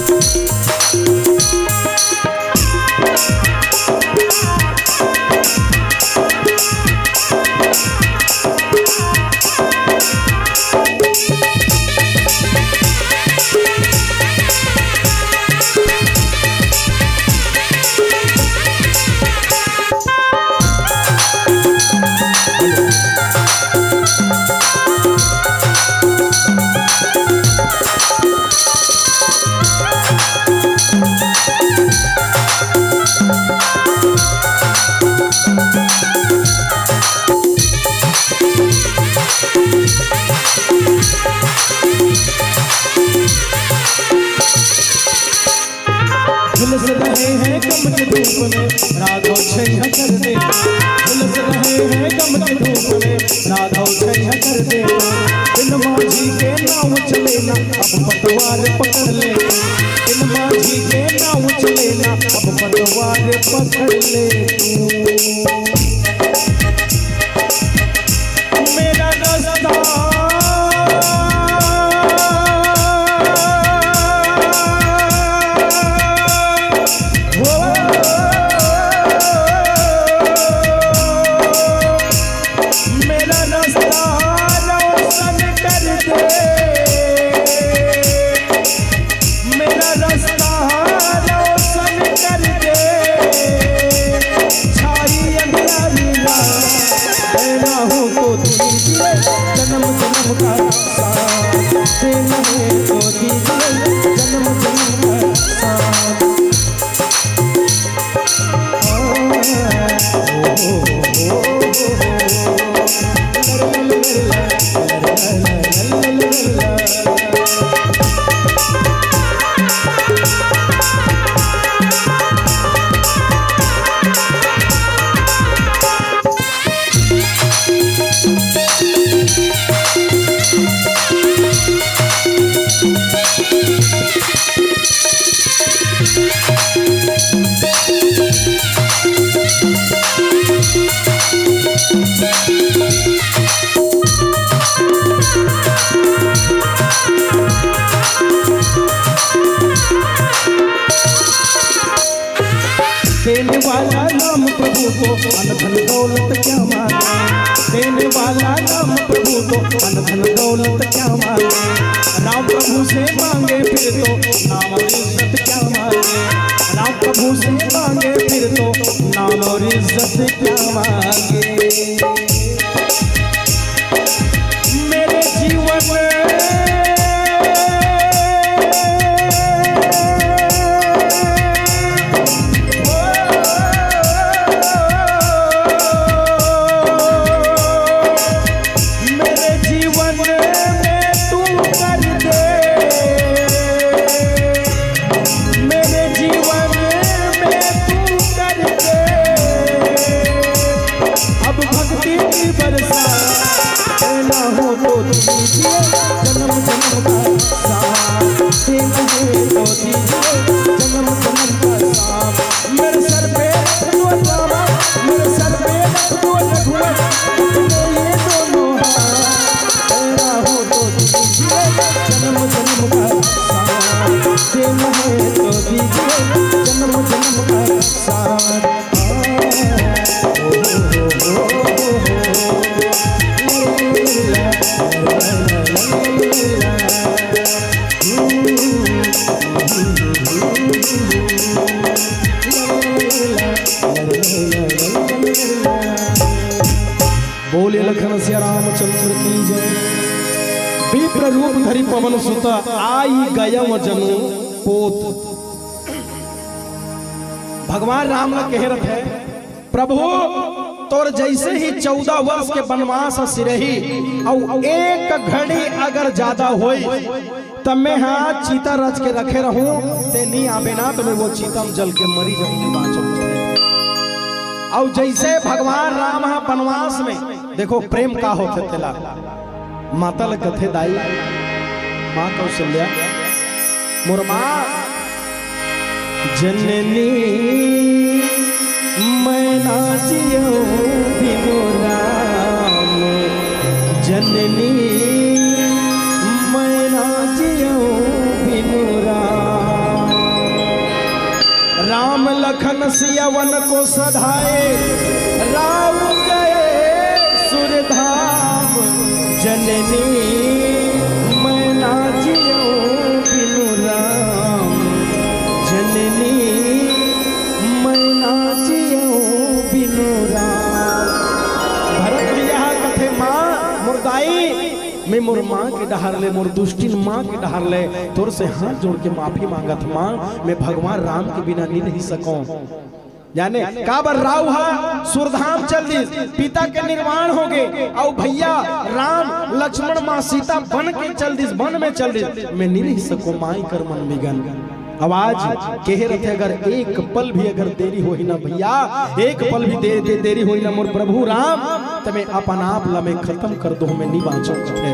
झुलस रहे हैं गम के धूप में, राघव छैया कर दे। झुलस रहे हैं गम के धूप में, राघव छैया कर दे। बिन माझी के नाव चले ना, अब पतवार पकड़ ले। बिन माझी के नाव चले ना, अब पतवार पकड़ ले तू। मेरा रास्ता, हो, मेरा रास्ता रोशन कर दे। मेरा रास्ता रोशन कर दे, छाई अंधेरी रात। देना हो तो दीजिए जन्म जन्म का साथ, देना है तो दीजिए जन्म जन्म का साथ। देने वाला राम प्रभु को अनधन दौलत क्या मांगे। देने वाला राम प्रभु को अनधन दौलत क्या मांगे। राम प्रभु से मांगे फिर तो नाम और इज्जत क्या मांगे। राम प्रभु से मांगे फिर तो नाम विप्र रूप धरि पवन सुत, आई गयव जनु पोत। भगवान राम ला कहे रथे, प्रभु, तोर जैसे ही चौदह वर्ष के वनवास सिरही, अउ एक घड़ी अगर ज्यादा होई, त मैं हा चिता रच के रखे रहूं, ते नी आबे ना, त मैं वो चिता म जल के मरी जाऊं, नी बांचूं। अउ जैसे भगवान राम हा वनवास में, देखो प्रेम का होथे तेला, माता ल कथे, दाई, माँ कौशल्या, मोर माँ, जननी मैं ना जियौ बिनु राम, जननी मैं ना जियौ बिनु राम। राम लखन सिया वन को सधाए, राव गए सुरधाम। जननी मैं ना जियौ बिनु राम, जननी मैं ना जियौ बिनु राम। भरत भैया कथे, माँ मोर दाई, मैं मोर माँ के डहर ले, मोर दुष्टिन माँ के डहर ले तोर से हाथ जोड़ के माफी मांगत, माँ मैं भगवान राम के बिना नी रही सकौं। जाने काबर राव हा सुरधाम चल दिस, पिता के निर्वाण होगे, अउ भैया राम लक्ष्मण माँ सीता बन के चल दिस, वन में चल दिस, मैं नी रही सकौं माई कर मन बिगन। अउ आज कहे रथे, अगर एक पल भी अगर देरी होही ना भैया, एक पल भी दे, दे, देरी होही ना मोर प्रभु राम, त मैं अपन आप ला मैं खतम कर दूं, मैं नी बांचौं कथे।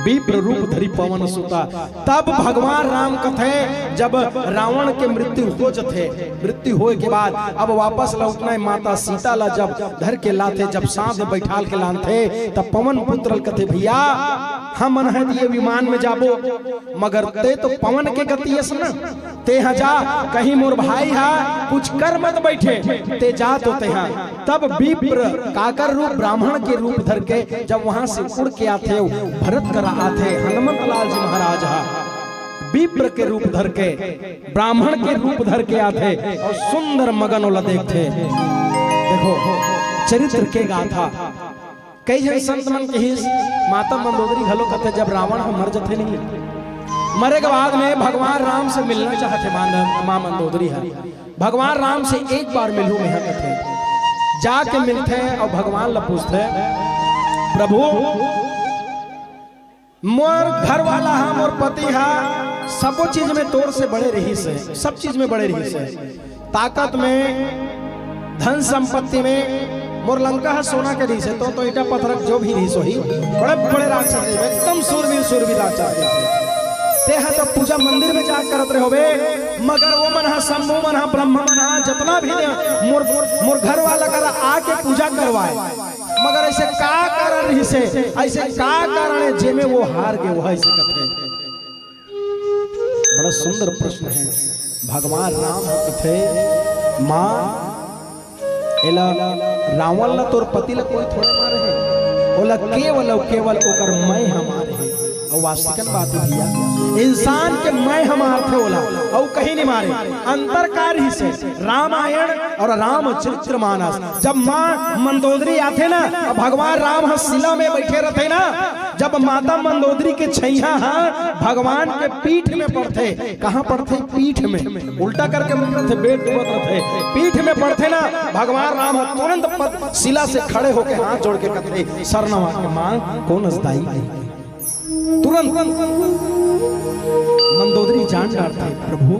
विप्र रूप धरि पवन सुता, तब भगवान राम कथे, जब रावण के मृत्यु हो जथे, मृत्यु होए के बाद अब वापस लौटना है, माता सीता ला जब धर के लाथे, जब साथ में बैठाल के लानथे, तब पवन पुत्र ल कथे, भैया, हमन ह ये विमान में जाबो, मगर ते तो पवन के गति अस ना, ते ह जा, कहीं मोर भाई ह कुछ कर मत बैठे, ते जा तो ते ह। तब विप्र काकर रूप, ब्राह्मण के रूप धर के जब वहां से उड़ के आथे, भरत करा आथे, हनुमंत लाल जी महाराज हा विप्र के रूप धर के, ब्राह्मण के रूप धर के आथे अउ सुंदर मगन ओला देखथे। देखो चरित्र के गाथा, कई झन संत मन कहिस, माता मंदोदरी घलो कथे, जब रावण ह मर जथे नहीं, मरे के बाद में भगवान राम से मिलना चाहथे मां, मां मंदोदरी ह। भगवान राम से एक बार मिलहूं मैं कथे, जाके मिलथे अउ भगवान ला पूछथे, प्रभु, मोर घर वाला हा, मोर पति हा, सबो चीज में तोर से बड़े रहिस हे, सब चीज में बड़े रहिस हे, ताकत में, धन संपत्ति में। मोर लंका हा सोना के रहिस हे, तो, तो ईटा पत्थर जो भी रहिस होही, बड़े बड़े राक्षस रहिस, एकदम सूरवीर, सूरवीर राक्षस रहिस। ते हा तो पूजा मंदिर में जा करत रहे होबे, मगर वो मन हा, शंभु मन हा, ब्रह्मा मन हा, जतना भी ने, मोर, मोर, मोर घर वाला करा आके पूजा करवाए। मगर ऐसे का कारण रहिस हे, ऐसे का कारण हे जेमे वो हार गे, वो ऐसे कथे। बड़ा सुंदर प्रश्न हे। भगवान राम ह कथे, माँ, एला, रावण ला, तोर पति ला कोई थोड़े मारे हे, ओला केवल अउ केवल ओकर मैं ह मारे हे। अउ वास्तविकन बात हे भैया, इंसान के मैं ह मारथे ओला, अउ कहीं नहीं मारे। अंतर का रहिस हे, रामायण अउ रामचरित्र मानस। जब माँ मंदोदरी आथे ना, अउ भगवान राम ह शिला में बैठे रथे ना, जब माता मंदोदरी के छैया ह भगवान के पीठ में पड़थे, कहाँ पड़थे? पीठ में। उल्टा करके पड़थे, बेड डूबत रथे, पीठ में पड़थे ना, भगवान राम ह तुरंत पद, शिला से खड़े होके हाथ जोड़ के कथे, "शरणवा के माँ, कोन अस दाई?" तुरंत मंदोदरी जान डारथे, प्रभु,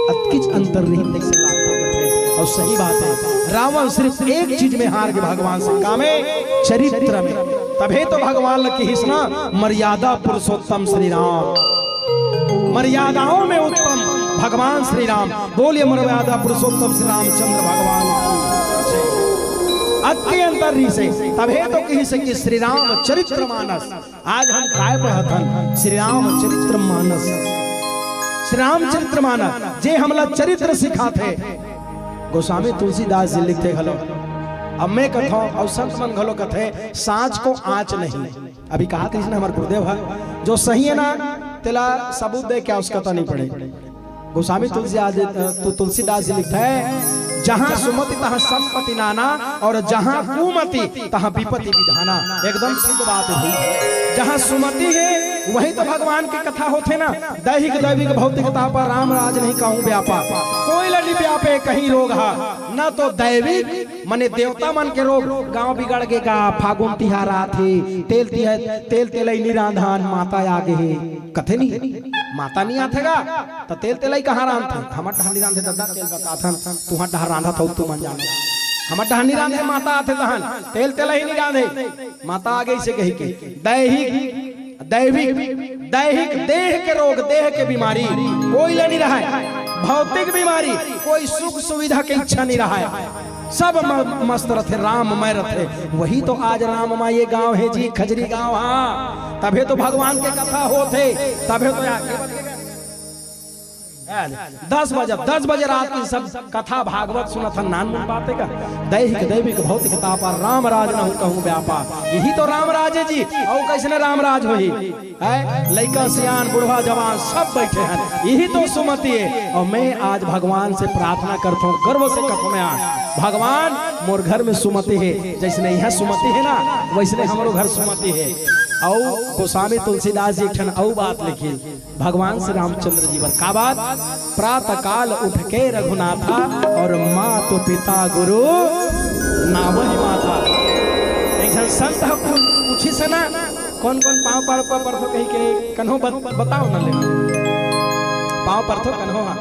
अतकिच अंतर रहिस तइसे लागत हे। अउ सही बात हे, रावण सिर्फ एक चीज में हार गे भगवान से, का में? चरित्र में। तभे तो भगवान ल किहिस ना, मर्यादा पुरुषोत्तम श्री राम, मर्यादाओं में उत्तम भगवान श्री राम। बोलिए मर्यादा पुरुषोत्तम श्री रामचंद्र भगवान की जय। अति अंतर रहिस हे, तभे तो किहिस हे कि श्री राम चरित्र मानस। आज हम काय पढ़त हन? श्री रामचरित्र मानस। श्री रामचरित्र मानस, जे हमला चरित्र सिखाथे। गोस्वामी तुलसीदास जी लिखथे घलो, अब मैं कथौं अउ संत मन घलो कथे, "सांच को आंच नहीं।" अभी कहा था इसने हमारे गुरुदेव ह, जो सही हे ना, तेला सबूत दे के आवश्यकता नहीं पड़े। गोस्वामी तुलसीदास जी, तु-, तुलसीदास जी लिखथे, "जहाँ सुमति तहाँ संपत्ति नाना, और जहाँ कुमति तहाँ विपत्ति विधाना।" एकदम सिद्ध बात है भाई। जहाँ सुमति है, वही तो भगवान की कथा होथे ना। दैहिक दैविक भौतिकता पर राम राज नहीं कहूँ व्यापा, कोई ल नि व्यापे कहीं रोग हा। न तो दैविक मने देवता मन के रोग, गांव बिगड़ गे गा, फागुन तिहार आथे, तेल तिहार, तेल तेलई नि रांधन, माता आ गे हे, कथे नहीं, माता नहीं आथे गा, त तेल तेलई कहाँ रांधथे? हमर डहर नि रांधे ददा, तेल बताथन, तुहर डहर रांधत हौ, तुमन जानो। हमर डहर नि रांधे, माता आथे तहन, तेल तेलई नि रांधे, माता आ गे से कही के। दैहिक, दैविक, दैहिक, देह के रोग, देह के बीमारी, कोई ल नि रहय, भौतिक बीमारी, कोई सुख सुविधा के इच्छा नि रहय, सब म-, मस्त रथे, राममय रथे। वही तो आज राममय ये गांव है जी, खजरी गांव हा। तभे तो भगवान के कथा होथे, तभे तो आगे दस बजे, दस बजे रात की सब कथा भागवत सुनत हन, नानमुन बात हे का? दैहिक दैविक भौतिक तापा, राम राज नहु कहूँ व्यापा। यही तो राम राज है जी। अउ कइसने राम राज होही? है, लइका सियान बुढ़वा जवान सब बैठे हैं, यही तो सुमति है। और मैं आज भगवान से प्रार्थना करता हूँ, गर्व से कहता हूँ मैं आज, भगवान, मोर घर में सुमति है, जइसने यहाँ सुमति है ना, वइसने हमरो घर सुमति है। अउ गोस्वामी तुलसीदास जी एक ठन अउ बात लिखिन भगवान श्री रामचंद्र जी बर, का बात? "प्रातः काल उठ के रघुनाथा, और मात पिता गुरु नावहि माथा।" एक झन संत ह पू-, पूछिस ना, "कोन कोन पाँव पर, पर, परथो?" कहि के कन्हो बत-, बताओ ना ले। पाँव परथो कन्हो हा।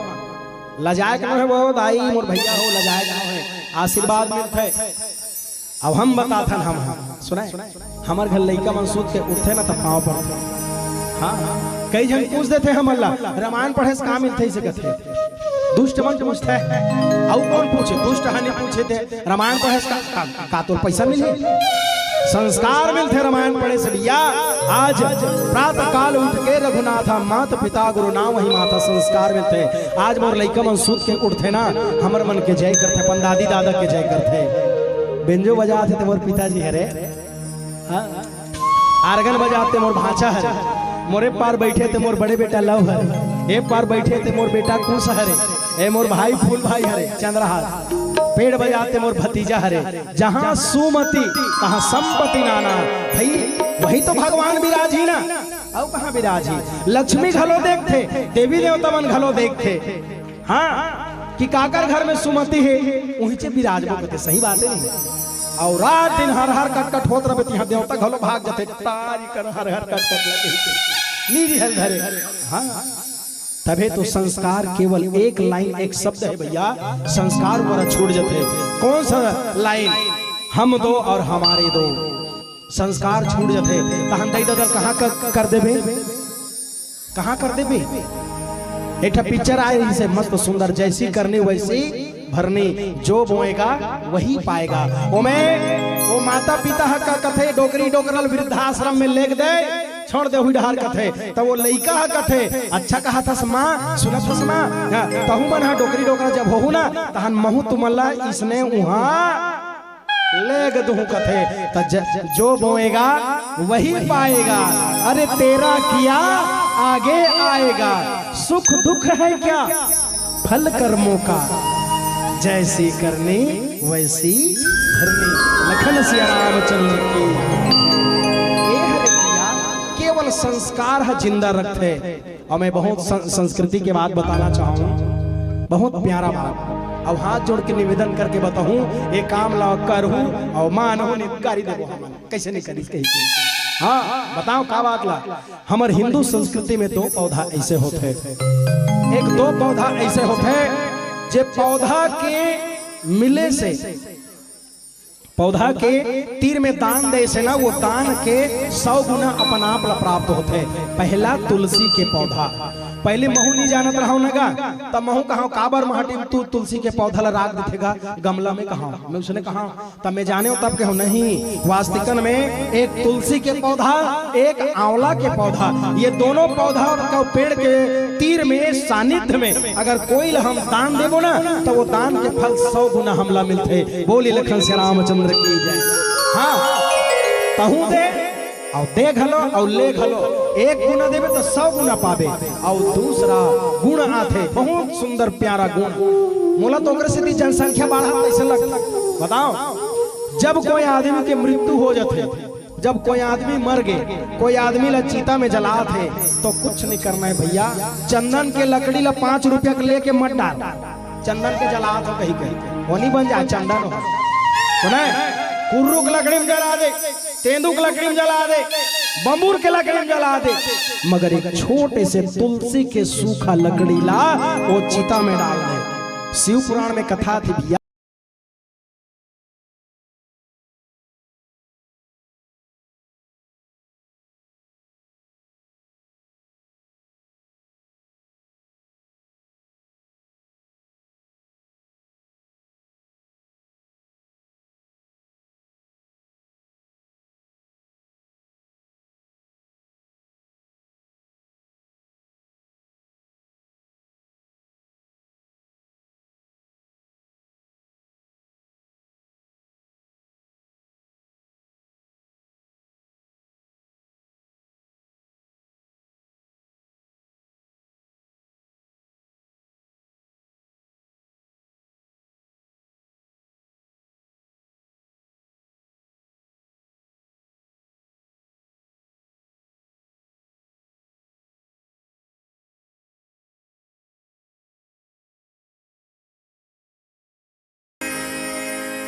लजाए के नोहे वो दाई, मोर भैया हो, लजाए के नोहे। आशीर्वाद मिलथे। अब हम बताथन, हम, हम सुनाए, हमर घर लइका मन सूत के उठथे ना, त पाँव परथे। हाँ, कई झन पूछ देथे हमन ला, "रामायण पढ़े से का मिलथे?" इसे कथे। दुष्ट मन पूछथे, अउ कोन पूछे? दुष्ट ह नइ पूछे थे, "रामायण पढ़े से का, का, का तोर पैसा मिलही?" संस्कार मिलथे रामायण पढ़े से भैया। आज प्रातः काल उठ के रघुनाथा, मात पिता गुरु नावहि माथा, संस्कार मिलथे। आज मोर लइका मन सूत के उठथे ना, हमर मन के जय करथे, अपन दादी दादा के जय करथे। बेंजो बजाथे ते मोर पिताजी हरे, हाँ? आर्गन बजाथे ते मोर भांचा हरे, मोर ए पार बैठे ते मोर बड़े बेटा लव हरे, ए पार बैठे ते मोर बेटा कुश हरे, ए मोर भाई फूल भाई हरे, चंद्रहास, पेड़ बजाथे ते मोर भतीजा हरे। जहाँ सुमति तहाँ संपत्ति नाना। भाई, वही तो भगवान विराजी ना, अउ कहाँ विराजी? लक्ष्मी घलो देखथे, देवी देवता मन घलो देखथे। हाँ, कि काकर घर में सुमति हे, उहींचे विराजबो कथे, सही बात हे नहीं? अउ रात दिन हर हर कटकट होत रहे, तिहाँ देवता घलो भाग जथे, तारी कर हर हर कटकट लगे, नीरी हल धरे। हाँ, तभे तो संस्कार केवल एक लाइन, एक शब्द हे भैया, संस्कार ऊपर छूट जथे। कौन सा लाइन? हम दो और हमारे दो। संस्कार छूट जथे, तहन दई ददल कहाँ कर, कर देबे? कहाँ कर देबे? एक ठा पिक्चर आए रहिसे मस्त सुंदर, जैसी करनी वैसी भरनी, जो बोएगा वही पाएगा। ओमे वो माता पिता ह का कथे, डोकरी डोकरल वृद्धाश्रम में लेग दे, छोड़ दे हुई डहार कथे। त वो लइका ह कथे, "अच्छा कहत हस माँ, सुनत हस माँ, हाँ, तहु मन ह डोकरी डोकरा जब होहू ना, तहन महू तुमन ला इसने उहाँ लेग दुहूँ," कथे। त ज-, जो बोएगा वही पाएगा। अरे तेरा किया आगे आएगा, सुख दुख है क्या फल कर्मों का, जैसी करनी वैसी भरनी। लखन सिया रामचंद्र की। ए हरे भैया, केवल संस्कार ह जिंदा रखथे। अउ मैं बहुत सं-, संस्कृति के बात बताना चाहूँ, बहुत प्यारा बात। अब हाथ जोड़ के निवेदन करके बताहूँ, ए काम ला करहू अउ मानहू, नइ त गारी देबो हमन। कइसे नइ करिस कहि के। हाँ, बताओ का बात ला। हमर हिंदू संस्कृति में दो पौधा अइसे होथे, एक दो पौधा अइसे होथे, जे पौधा के मिले से, पौधा के तीर में दान दे से ना, वो दान के सौ गुना अपन आप ला प्राप्त होथे। पहला तुलसी के पौधा, पहले महू नइ जानत रहव न गा, त महू कहव, "काबर माटी में तू तुलसी के पौधा ला राख देथे गा, गमला में?" कहव, मैं उसने कहव, तब मैं जानेव, तब कहव, नहीं, वास्तिकन में एक तुलसी के पौधा, एक आंवला के पौधा, ये दोनों पौधा का पेड़ के तीर में, सानिध्य में अगर कोई ला हम दान देबो ना, त वो दान के फल सौ गुना हमला मिलथे। बोली लखन सिया रामचंद्र की जय। हाँ, तहूँ दे, अउ दे घलो अउ ले घलो, एक गुना देबे त सौ गुना पाबे। अउ दूसरा गुण आथे, बहुत सुंदर प्यारा गुण। मोला तो ओकरे सेती जनसंख्या बाढ़ा कइसे लगथे, बताओ? जब कोई आदमी के मृत्यु हो जाथे, जब कोई आदमी मर गे, कोई आदमी ला चिता में जलात हे, तो कुछ नहीं करना है भैया। चंदन के लकड़ी ला पाँच रुपया के लेके मत डार। चंदन के जलात हो कहीं कहीं, वो नहीं बन जाए चंदन हो। सुने, कुर्रू के लकड़ी में जला दे, तेंदू के लकड़ी में जला दे, बम्बूर के लकड़ी में जला दे, मगर एक छोटे से तुलसी के सूखा लकड़ी ला वो चिता में डाल दे। शिव पुराण में कथा थी भैया।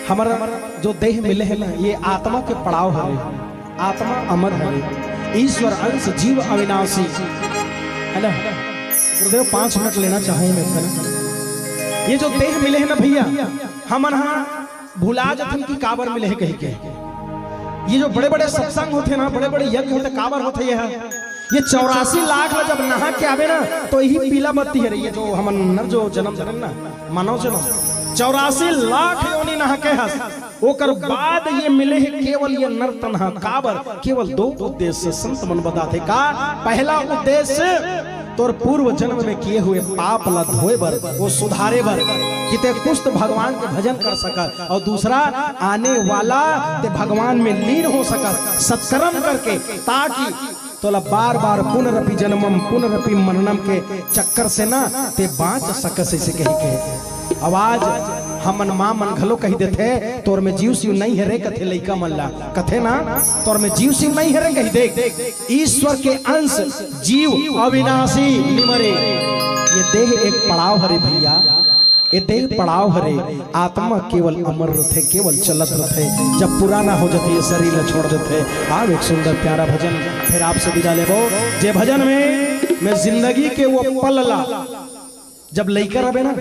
हमर जो देह मिले हे ना, ये आत्मा के पड़ाव हरे, आत्मा अमर हरे, ईश्वर अंश जीव अविनाशी, है ना? गुरुदेव, पाँच मिनट लेना चाहे मैं, है ना? ये जो देह मिले हे ना भैया, हमन हा भुला जथन कि काबर मिले हे कहि के। ये जो बड़े-बड़े सत्संग होथे ना, बड़े-बड़े यज्ञ होथे, काबर होथे ये ह? ये चौरासी लाख ला जब नहा के आबे ना, तो यही पीला बत्ती हरे। ये जो हमन नर जो जन्म धरेन ना, मानव जन्म, चौरासी लाख योनि नहा के हस, ओकर बाद ये मिले हे केवल ये नर तन ह। काबर? केवल दो उद्देश्य संत मन बताथे का। पहला उद्देश्य तोर पूर्व जन्म में किए हुए पाप ला धोए बर, वो सुधारे बर, कि ते कुछ तो भगवान के भजन कर सकस, अउ दूसरा आने वाला ते भगवान में लीन हो सकस, सत्कर्म करके, ताकि तोला बार बार पुनरपि जन्मम पुनरपि मरणम के चक्कर से ना ते बाँच सकस, ऐसे कहि के। अउ आज हमन माँ मन घलो कहि देथे, "तोर में जीव सीव नइ हे रे," कथे लइका मन ला, कथे ना, "तोर में जीव सीव नइ हे रे," कहि दे। ईश्वर के अंश, जीव अविनाशी, निमरे। ये देह एक पड़ाव हरे भैया, ये देह पड़ाव हरे। आत्मा केवल अमर रथे, केवल चलत रथे। जब पुराना हो जाथे, ये शरीर ला छोड़ देथे। आव एक सुंदर प्यारा भजन फिर आपसे विदा लेबो, जे भजन में मैं जिंदगी के वो पल ला जब लइका रबे ना,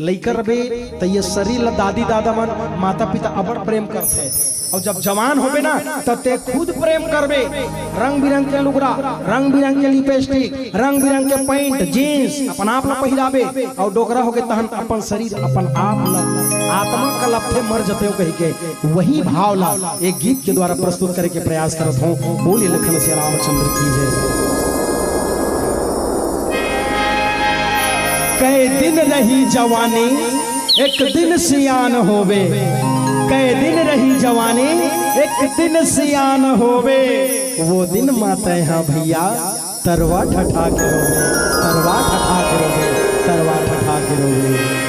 लइका रबे, त ये शरीर ला दादी दादा मन, माता पिता अबड़ प्रेम करथे। अउ जब जवान होबे ना, त ते खुद प्रेम करबे। रंग बिरंग के लुगरा, रंग बिरंग के लिपस्टिक, रंग बिरंग के पैंट, जींस, अपन आप ला पहिराबे। अउ डोकरा होगे तहन अपन शरीर, अपन आप ला, आत्मा कलपथे, मर जतेव कहि के। वही भाव ला एक गीत के द्वारा प्रस्तुत करे के प्रयास करत हों। बोलिए लखन सिया रामचंद्र की जय। कै दिन रही जवानी, एक दिन सियान होवे। कै दिन रही जवानी, एक दिन सियान होवे। वो दिन मा तैं हा भैया, तरवा ठठा के रोवे, तरवा ठठा के रोवे, तरवा ठठा के रोवे।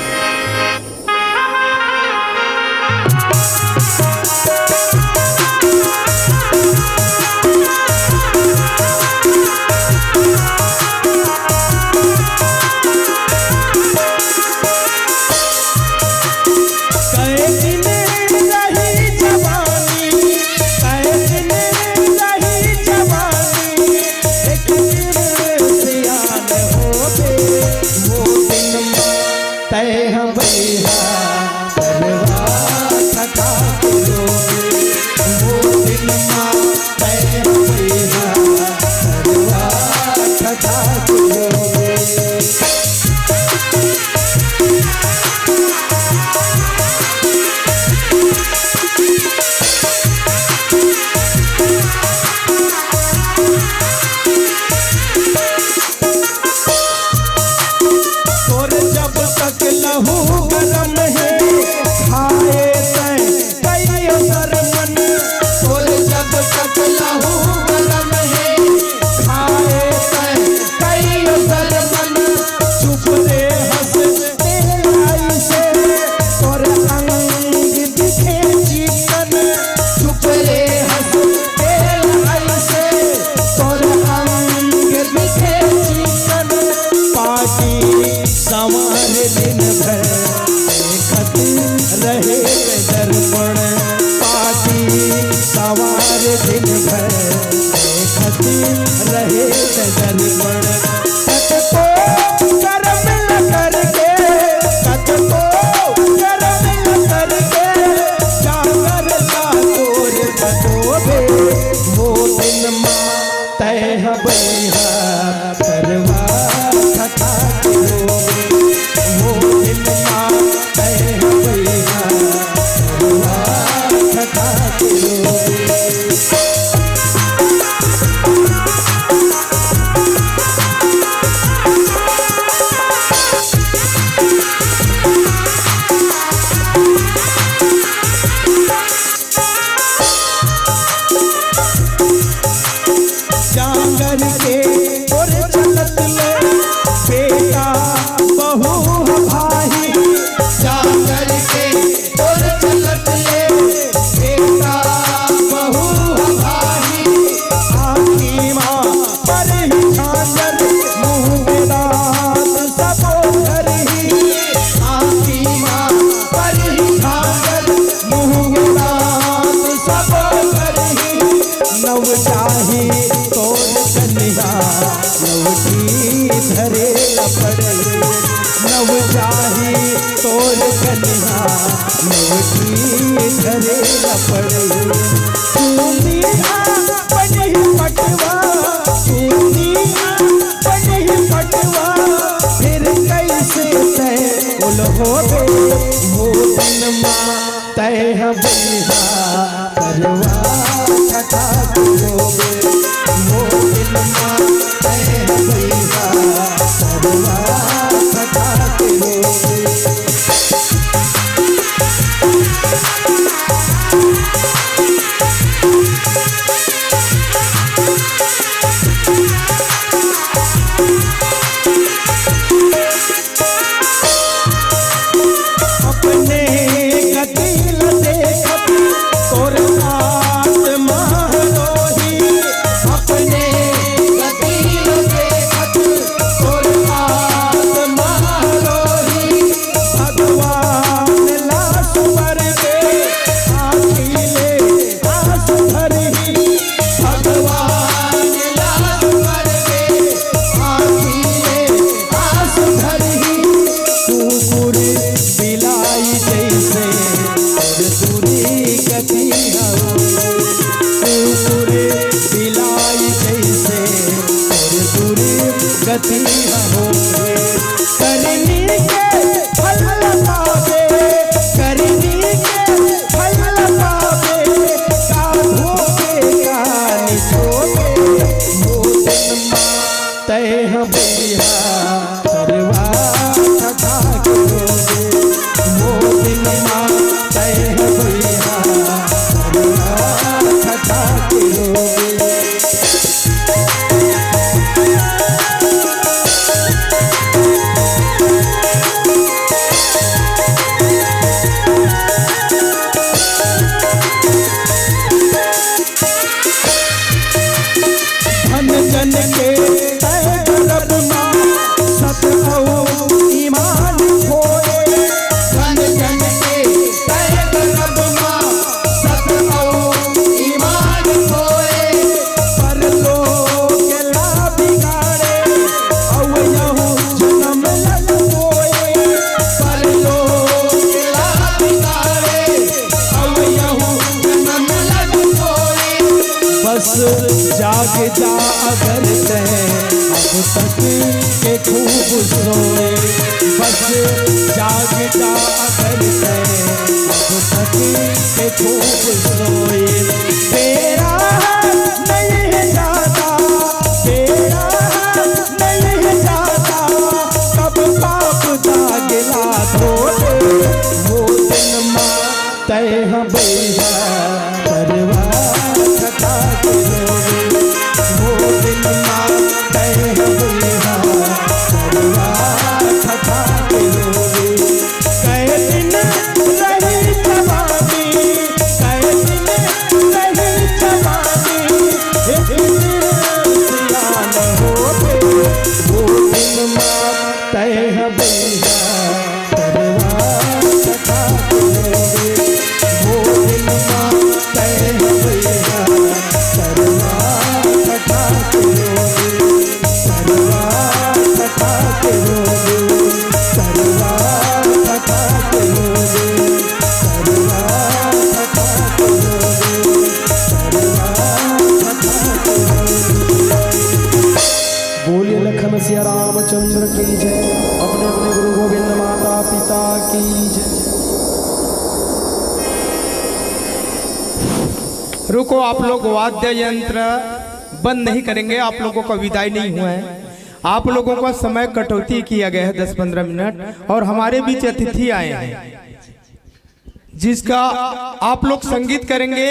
सवार दिन भर देखत रहे दर्पण, पाती सवार दिन भर देखत रहे दर्पण। कतको करम न करके, कतको करम न करके, जागर का तोर बतोबे, वो दिन मा तय ह बइहा करवा खता के रोबे, वो दिन मा तय ह बइहा करवा खता के रोबे। जांगर के तोर चलत ले बेटा बहू ह भाई। जांगर के तोर चलत ले बेटा बहू ह भाई। आँखी मा परही झांगर, मुँह में दाँत सबो धरही। आँखी मा परही झांगर, मुँह में दाँत सबो धरही। नव चाही तोर कनिहा, नव की धरे ला पड़ही। नव चाही तोर कनिहा, नव की धरे ला पड़ही। सुनिया बनही पटवा, सुनिया बनही पटवा, फिर कैसे तय उल होबे, वो दिन मा तय ह बइहा करवा खता के रोबे, वो दिन मा तय ह बइहा करवा खता के रोबे। अपने गति ल देखत तोर आत्मा रोही। अपने गति ल देखत तोर आत्मा रोही। भगवान ला सुमरबे, आँखी ले आँसू भरही। भगवान ला सुमरबे, आँखी ले आँसू भरही। कुकुर बिलाई जैसे तोर दुर्गति हो। कुकुर बिलाई जैसे तोर दुर्गति हो। करनी के फल पाबे, करनी के फल पाबे, का भोगे का निचोबे, वो दिन मा तय ह बइहा करवा खता के रोबे, वो दिन मा तय ह बइहा करवा खता के रोबे। धन जन के तय गर्भ मा सत अउ ईमान खोए। धन जन के तय गर्भ मा सत अउ ईमान खोए। परलोक ला बिगाड़े अउ यहू जनम ला खोए। परलोक ला बिगाड़े अउ यहू जनम ला खोए। बस जाग जा अगर तैं अब तक के खूब सोए। बस जाग जा अगर तैं अब तक के खूब सोए। बेरा नहीं जाता, बेरा नहीं जाता, कब पाप दाग ला धोबे, वो दिन मा तय ह बइहा करवा खता के रोबे, वो दिन मा तय ह बइहा करवा खता के रोबे। कै दिन रही जवानी, कै दिन रही जवानी, एक दिन सियान होबे, वो दिन मा तय बोलिए लखन सिया रामचंद्र की जय। अपने अपने गुरु गोविंद माता पिता की जय। रुको, आप लोग वाद्य यंत्र बंद नहीं करेंगे, आप लोगों का विदाई नहीं हुआ है। आप लोगों का समय कटौती किया गया है दस पन्द्रह मिनट, और हमारे बीच अतिथि आए हैं, जिसका आप लोग संगीत करेंगे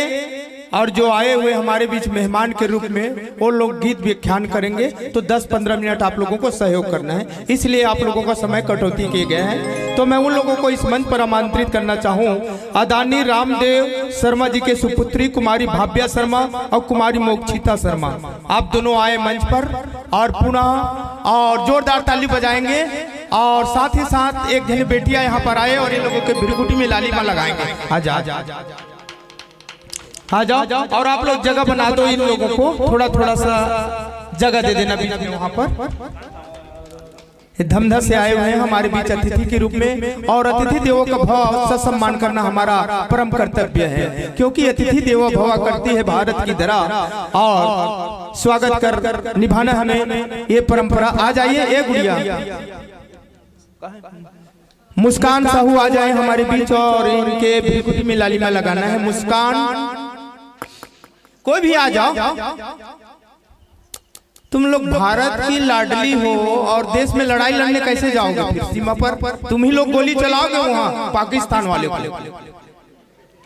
और जो आए हुए हमारे बीच मेहमान के रूप में वो लोग गीत व्याख्यान करेंगे। तो दस पन्द्रह मिनट आप लोगों को सहयोग करना है, इसलिए आप लोगों का समय कटौती किए गए हैं। तो मैं उन लोगों को इस मंच पर आमंत्रित करना चाहूँ, आदरणीय रामदेव शर्मा जी के सुपुत्री कुमारी भाव्या शर्मा और कुमारी मोक्षिता शर्मा, आप दोनों आए मंच पर और पुनः और जोरदार ताली बजाएंगे। और साथ ही साथ एक जनी बेटिया यहाँ पर आए और इन लोगों के भृकुटी में लालिमा लगाएंगे। आ जाओ, आ जाओ, आ जाओ। और आप लोग जगह बना दो इन लोगों को, थोड़ा थोड़ा सा जगह दे देना बीच में वहां पर। ये धमधा से आए हुए हैं हमारे बीच अतिथि के रूप में, और अतिथि देवो का भाव ससम्मान करना हमारा परम कर्तव्य है, क्योंकि अतिथि देवो भवा करती है भारत की धरा। और स्वागत कर निभाना हमें ये परंपरा। आ जाइए, ए गुड़िया, मुस्कान साहू आ जाए हमारे बीच और इनके भृकुटी में लालिमा लगाना है। मुस्कान, कोई भी आ जाओ। तुम लोग भारत की लाडली हो और देश में लड़ाई लड़ने कैसे जाओगे फिर सीमा पर? तुम ही लोग गोली चलाओगे वहां पाकिस्तान वाले को।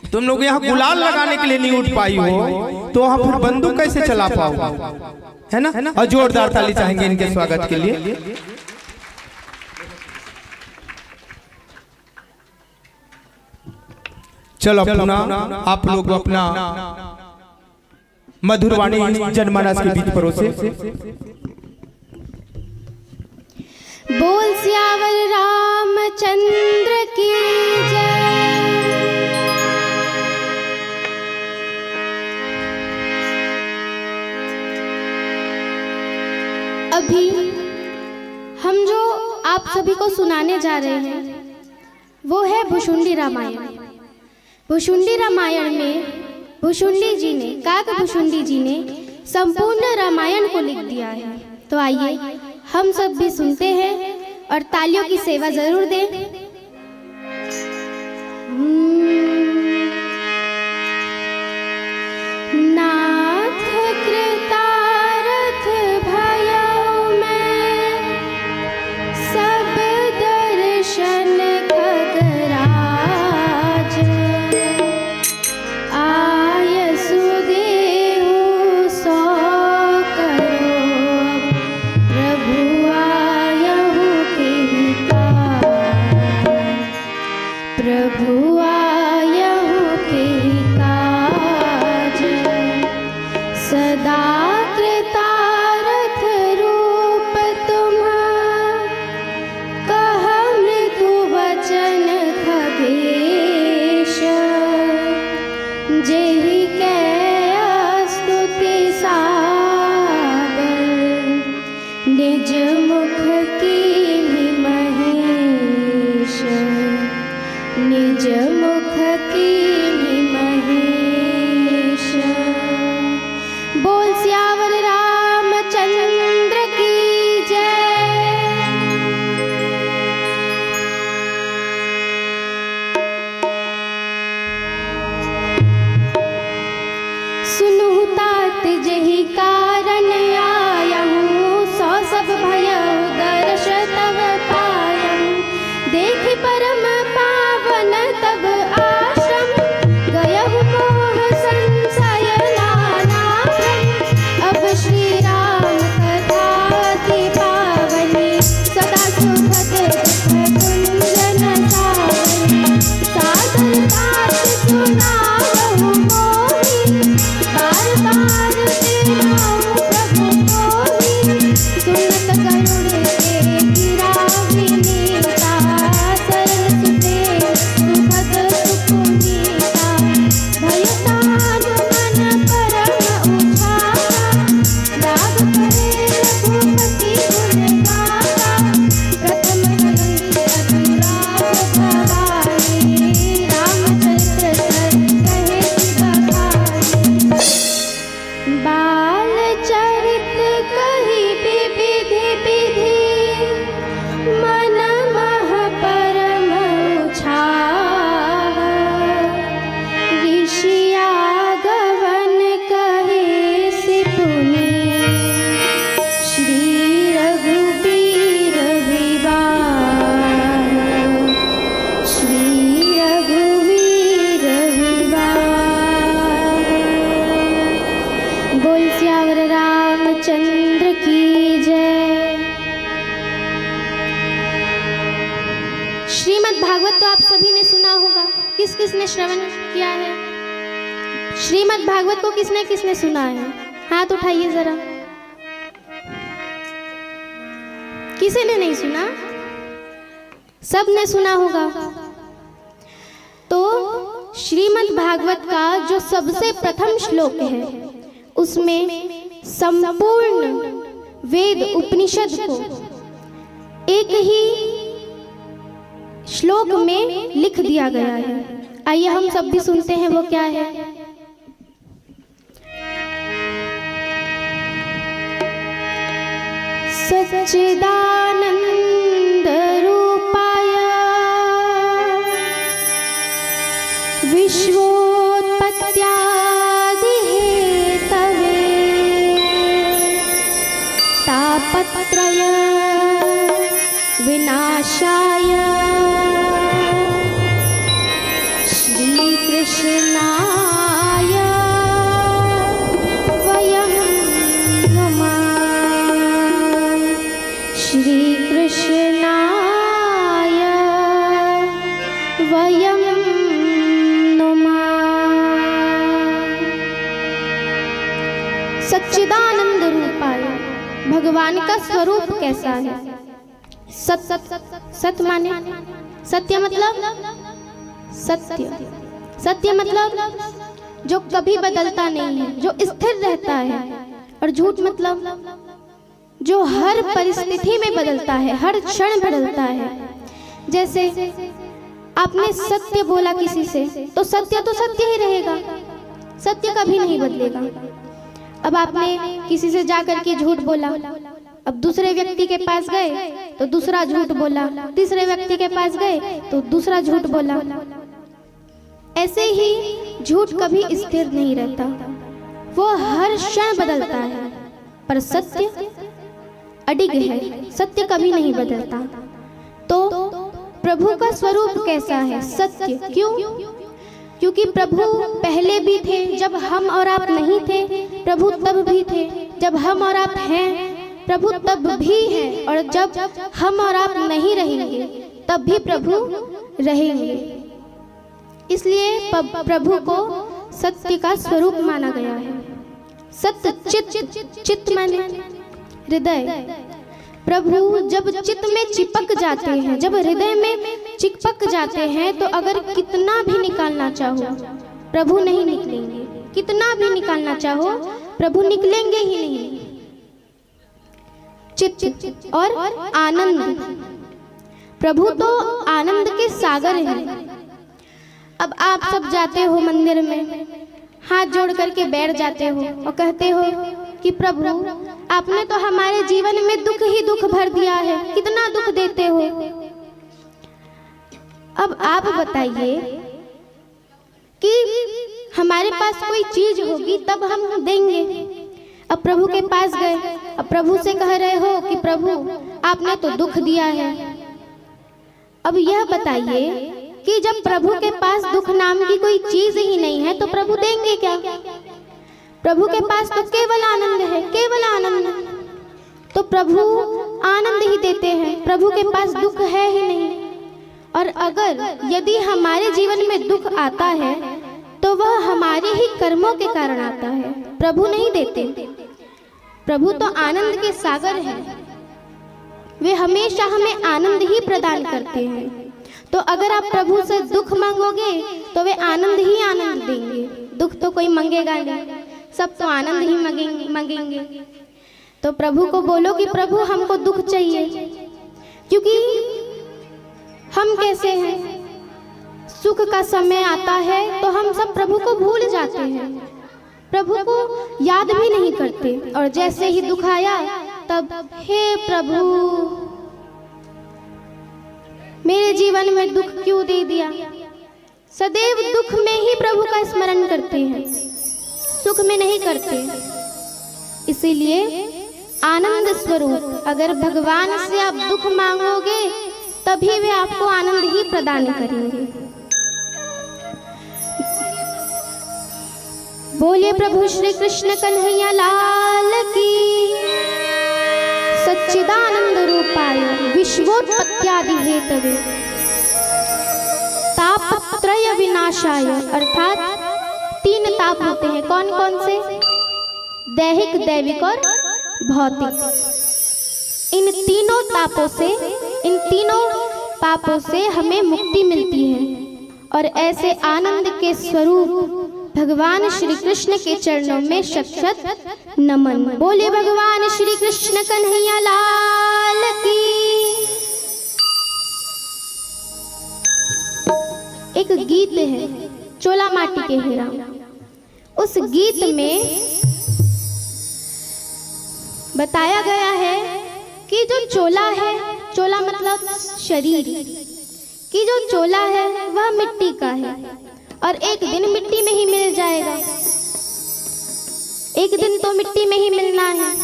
तुम लोग यहाँ गुलाल लगाने के लिए नहीं उठ पाई हो, तो वहां फिर बंदूक कैसे चला पाओगे? है ना? और जोरदार ताली चाहेंगे इनके स्वागत के लिए। चलो, पुनः आप लोग अपना मधुरवाणी जनमानस के बीच परोसे। बोल सियावर रामचंद्र की जय। अभी हम जो आप सभी को सुनाने जा रहे हैं, वो है भुशुंडी रामायण। भुशुंडी रामायण में भुशुंडी जी ने, काक भुशुंडी जी ने संपूर्ण रामायण को लिख दिया है। तो आइए, हम सब भी सुनते हैं और तालियों की सेवा जरूर दें। हम्म। नाथ कृतारथ भयउ मैं, सब दर्शन खगराज। आयसु देहु सौ करो, प्रभु आयहु किहिता। श्रीमद् भागवत तो आप सभी ने सुना होगा। किस किस ने श्रवण किया है? श्रीमद् भागवत को किसने किसने सुना है, हाथ उठाइए जरा। किसी ने नहीं सुना? सब ने सुना होगा। तो श्रीमद् भागवत का जो सबसे प्रथम श्लोक है, उसमें संपूर्ण वेद उपनिषद को एक ही श्लोक में लिख दिया गया है। आइए, हम सब भी सुनते हैं, वो क्या है। सच्चिदानंद रूपाय विश्वोत्पत्त्यादिहेतवे तापत्रय विनाशाय श्रीकृष्णाय वयं नुमः। श्रीकृष्णाय वयं नुमः। सच्चिदानंद रूपाय, भगवान का स्वरूप कैसा है? सत, सत, सत माने सत्य, मतलब सत्य। सत्य मतलब जो कभी बदलता नहीं है, जो स्थिर रहता है। और झूठ मतलब जो हर परिस्थिति में बदलता है, हर क्षण बदलता है। जैसे आपने सत्य बोला किसी से, तो सत्य तो सत्य ही रहेगा, सत्य कभी नहीं बदलेगा। अब आपने किसी से जा करके झूठ बोला, अब दूसरे व्यक्ति के पास गए तो दूसरा झूठ बोला, तीसरे व्यक्ति के पास गए तो दूसरा झूठ बोला। ऐसे ही झूठ कभी स्थिर नहीं रहता, वो हर क्षण बदलता है, पर सत्य अडिग है, सत्य कभी नहीं बदलता। तो प्रभु का स्वरूप कैसा है? सत्य। क्यों? क्योंकि प्रभु पहले भी थे, जब हम और आप नहीं थे, प्रभु तब भी थे, जब हम और आप हैं, प्रभु तब भी हैं, और जब हम और आप नहीं रहेंगे, तब भी प्रभु रहेंगे। इसलिए प-, प्रभु को सत्य का स्वरूप माना गया है। सत्य चित्त, चित्त माने हृदय। प्रभु जब चित्त में चिपक जाते हैं, जब हृदय में चिपक जाते हैं, तो अगर कितना भी निकालना चाहो, प्रभु नहीं निकलेंगे। कितना भी निकालना चाहो, प्रभु निकलेंगे ही नहीं। चित्त और आनंद, प्रभु तो आनंद के सागर हैं। अब आप सब जाते हो मंदिर में, हाथ जोड़ करके बैठ जाते हो और कहते हो कि प्रभु, आपने तो हमारे जीवन में दुख ही दुख भर दिया है, कितना दुख देते हो। अब आप बताइए कि हमारे पास कोई चीज होगी तब हम देंगे। अब प्रभु के पास गए, अब प्रभु से कह रहे हो कि प्रभु, आपने तो दुख दिया है। अब यह बताइए कि जब प्रभु के पास दुख नाम की कोई चीज ही नहीं है, तो प्रभु देंगे क्या? प्रभु के पास तो केवल आनंद है, केवल आनंद। तो प्रभु आनंद ही देते हैं, प्रभु के पास दुख है ही नहीं। और अगर, यदि हमारे जीवन में दुख आता है, तो वह हमारे ही कर्मों के कारण आता है, प्रभु नहीं देते। प्रभु तो आनंद के सागर हैं, वे हमेशा हमें आनंद ही प्रदान करते हैं। तो अगर आप प्रभु से दुख मांगोगे, तो वे आनंद ही आनंद देंगे। दुख तो कोई मांगेगा नहीं, सब तो आनंद ही मांगेंगे, मांगेंगे। तो प्रभु को बोलो कि प्रभु, हमको दुख चाहिए, क्योंकि हम कैसे हैं, सुख का समय आता है तो हम सब प्रभु को भूल जाते हैं, प्रभु को याद भी नहीं करते। और जैसे ही दुख आया, तब, हे प्रभु, मेरे जीवन में दुख क्यों दे दिया? सदैव दुख में ही प्रभु का स्मरण करते हैं, सुख में नहीं करते। इसीलिए आनंद स्वरूप, अगर भगवान से आप दुख मांगोगे, तभी वे आपको आनंद ही प्रदान करेंगे। बोलिए प्रभु श्री कृष्ण कन्हैया लाल की। सच्चिदानंद रूपाय विश्वोत्पत्त्यादि हेतवे विनाशाय, अर्थात तीन ताप होते हैं। कौन कौन से? दैहिक, दैविक और भौतिक। इन तीनों तापों से, इन तीनों पापों से हमें मुक्ति मिलती है। और ऐसे आनंद के स्वरूप भगवान श्री कृष्ण के चरणों में शत शत नमन। बोले भगवान श्री कृष्ण कन्हैया लाल की। एक गीत है चोला माटी के हे राम। उस गीत में बताया गया है कि जो चोला है, चोला मतलब शरीर, कि जो चोला है वह मिट्टी का है और एक दिन मिट्टी में ही मिल जाएगा। एक दिन तो मिट्टी में ही मिलना है।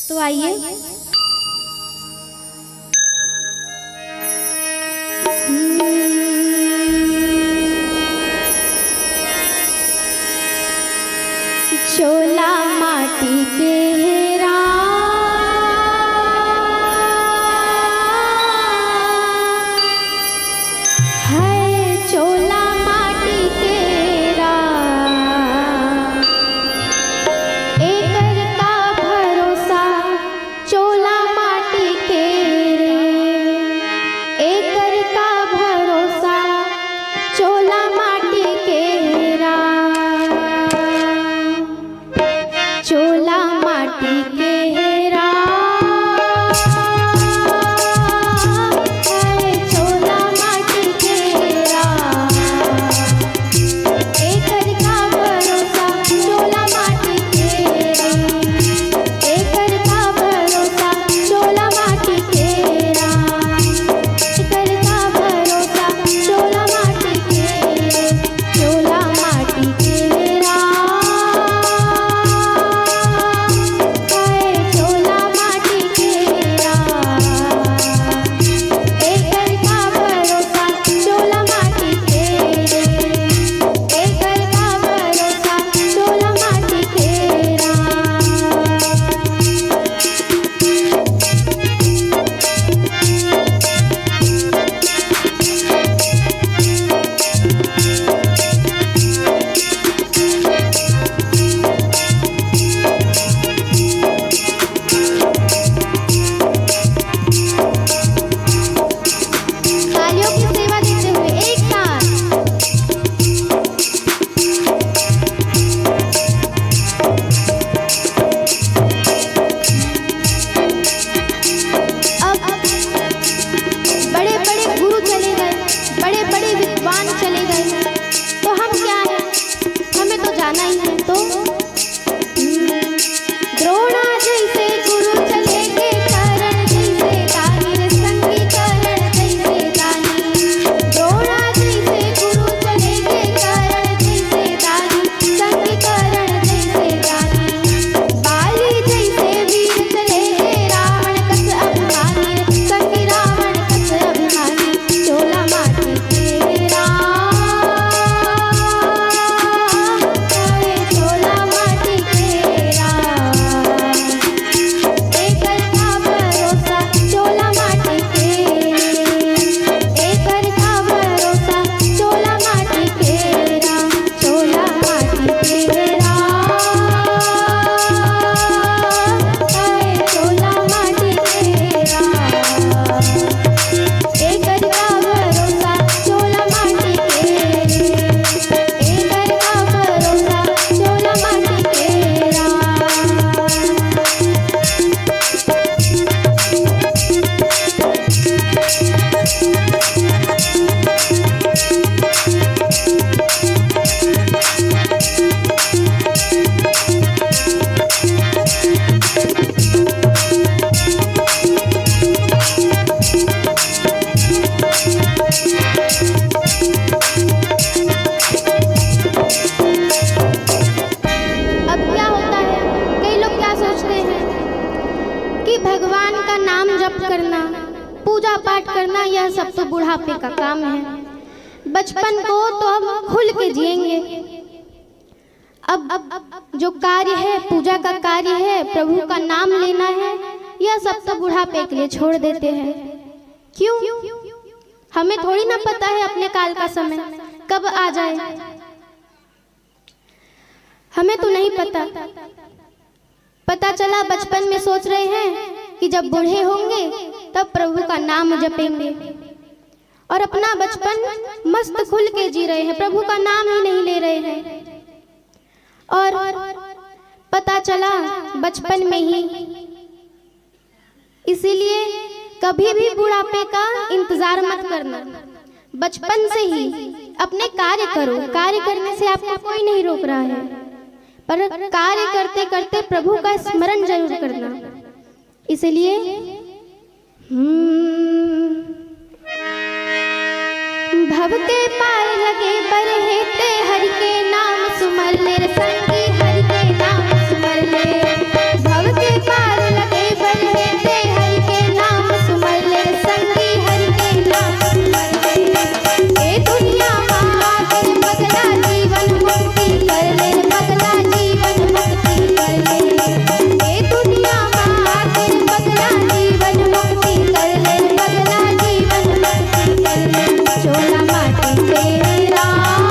तो आइए। चोला माटी के हे राम, है चोला माटी के राम। एकर का भरोसा चोला माटी के रे, एकर का भरोसा चोला माटी के राम। चोला माटी के राम, चोला माटी के राम। एकर का भरोसा चोला माटी के राम, एकर का भरोसा चोला माटी के राम, एकर का भरोसा चोला माटी के, चोला माटी के राम, हाय चोला माटी के राम। एकर का भरोसा चोला माटी के, एकर का भरोसा चोला माटी के राम। तालियों की सेवा देते हुए एक साथ। अब बड़े-बड़े गुरु चले गए, बड़े-बड़े विद्वान चले गए, तो हम क्या हैं? हमें तो जाना ही है। तो द्रोणा जैसे गुरु चले गए, कर्ण जैसे दानी, संगी कर्ण जैसे दानी। द्रोणा जैसे गुरु चले गए, कर्ण जैसे दानी, संगी कर्ण जैसे दानी। बाली जैसे वीर चले गए, रावण कस अभिमानी, संगी रावण कस अभिमानी। चोला माटी के राम, चोला माटी के राम। एकर का भरोसा चोला माटी के, एकर का भरोसा चोला माटी के राम, चोला माटी के राम, चोला माटी के राम। एकर का भरोसा चोला माटी के, एकर का भरोसा चोला माटी के राम। अब क्या होता है, कई लोग क्या सोचते हैं कि भगवान का नाम जप करना, पूजा पाठ करना, यह सब तो बुढ़ापे का काम है। बचपन को तो हम खुल के जिएंगे। अब, अब जो कार्य है, पूजा का कार्य है, प्रभु का नाम लेना है, यह सब तो बुढ़ापे के लिए छोड़ देते हैं। क्यों? हमें थोड़ी ना पता है अपने काल का समय। कब आ जाए, हमें तो नहीं पता। पता चला बचपन में सोच रहे हैं कि जब बूढ़े होंगे तब प्रभु का नाम जपेंगे, और अपना बचपन मस्त खुल के जी रहे हैं, प्रभु का नाम ही नहीं ले रहे हैं। और पता चला बचपन में ही। इसीलिए कभी भी बुढ़ापे का इंतजार मत करना, बचपन से ही अपने कार्य करो। कार्य करने से आपको कोई नहीं रोक रहा है, पर कार्य करते करते प्रभु का स्मरण जरूर करना। इसलिए हम्म, भव के पार लगे बर हे ते, हरि के नाम सुमर ले रे संगी, हरि के नाम सुमर ले। भव के पार लगे बर हे ते, हरि के नाम सुमर ले रे संगी, हरि के नाम सुमर ले। ए दुनिया मा आके पगला जीवन मुक्ति कर ले, पगला जीवन मुक्ति कर ले। ए दुनिया मा आके पगला जीवन मुक्ति कर ले, पगला जीवन मुक्ति कर ले। चोला माटी के राम,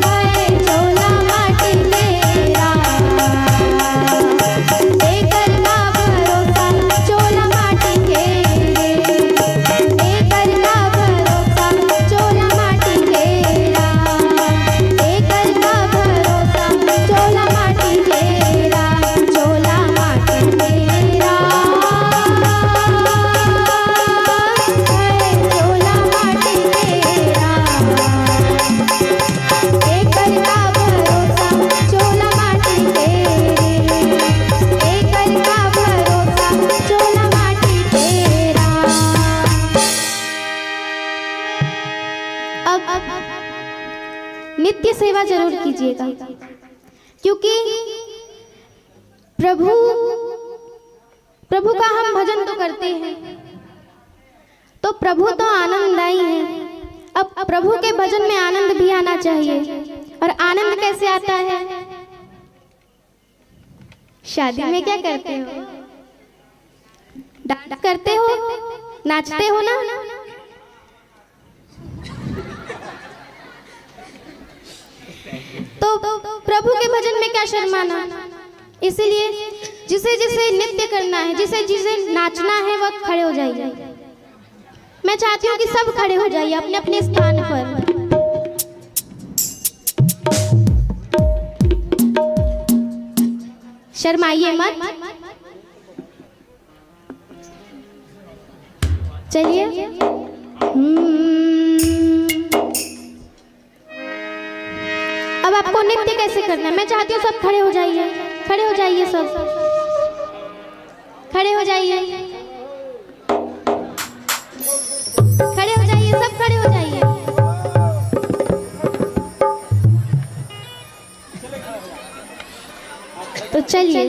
हाय चोला माटी के राम। एकर का भरोसा चोला माटी के रे, एकर का भरोसा चोला माटी के राम, एकर का भरोसा चोला माटी के राम, चोला माटी के राम, हाय चोला माटी के राम। एकर का भरोसा चोला माटी के रे, एकर का भरोसा चोला माटी के राम। अब, अब नित्य सेवा जरूर कीजिएगा, क्योंकि प्रभु, प्रभु का हम भजन तो करते हैं, तो प्रभु तो आनंददायी हैं। अब प्रभु के भजन में आनंद भी आना चाहिए। और आनंद कैसे आता है? शादी में क्या करते हो? डांस करते हो, नाचते हो ना? तो प्रभु के भजन में क्या शर्माना? इसीलिए जिसे जिसे नृत्य करना है, जिसे जिसे नाचना है, वह खड़े हो जाइए। मैं चाहती हूँ कि सब खड़े हो जाइए अपने अपने स्थान पर। शर्माइए मत। चलिए। हम्म। अब आपको नृत्य कैसे करना है? मैं चाहती हूँ सब खड़े हो जाइए, खड़े हो जाइए सब, खड़े हो जाइए, खड़े हो जाइए, सब खड़े हो जाइए। तो चलिए।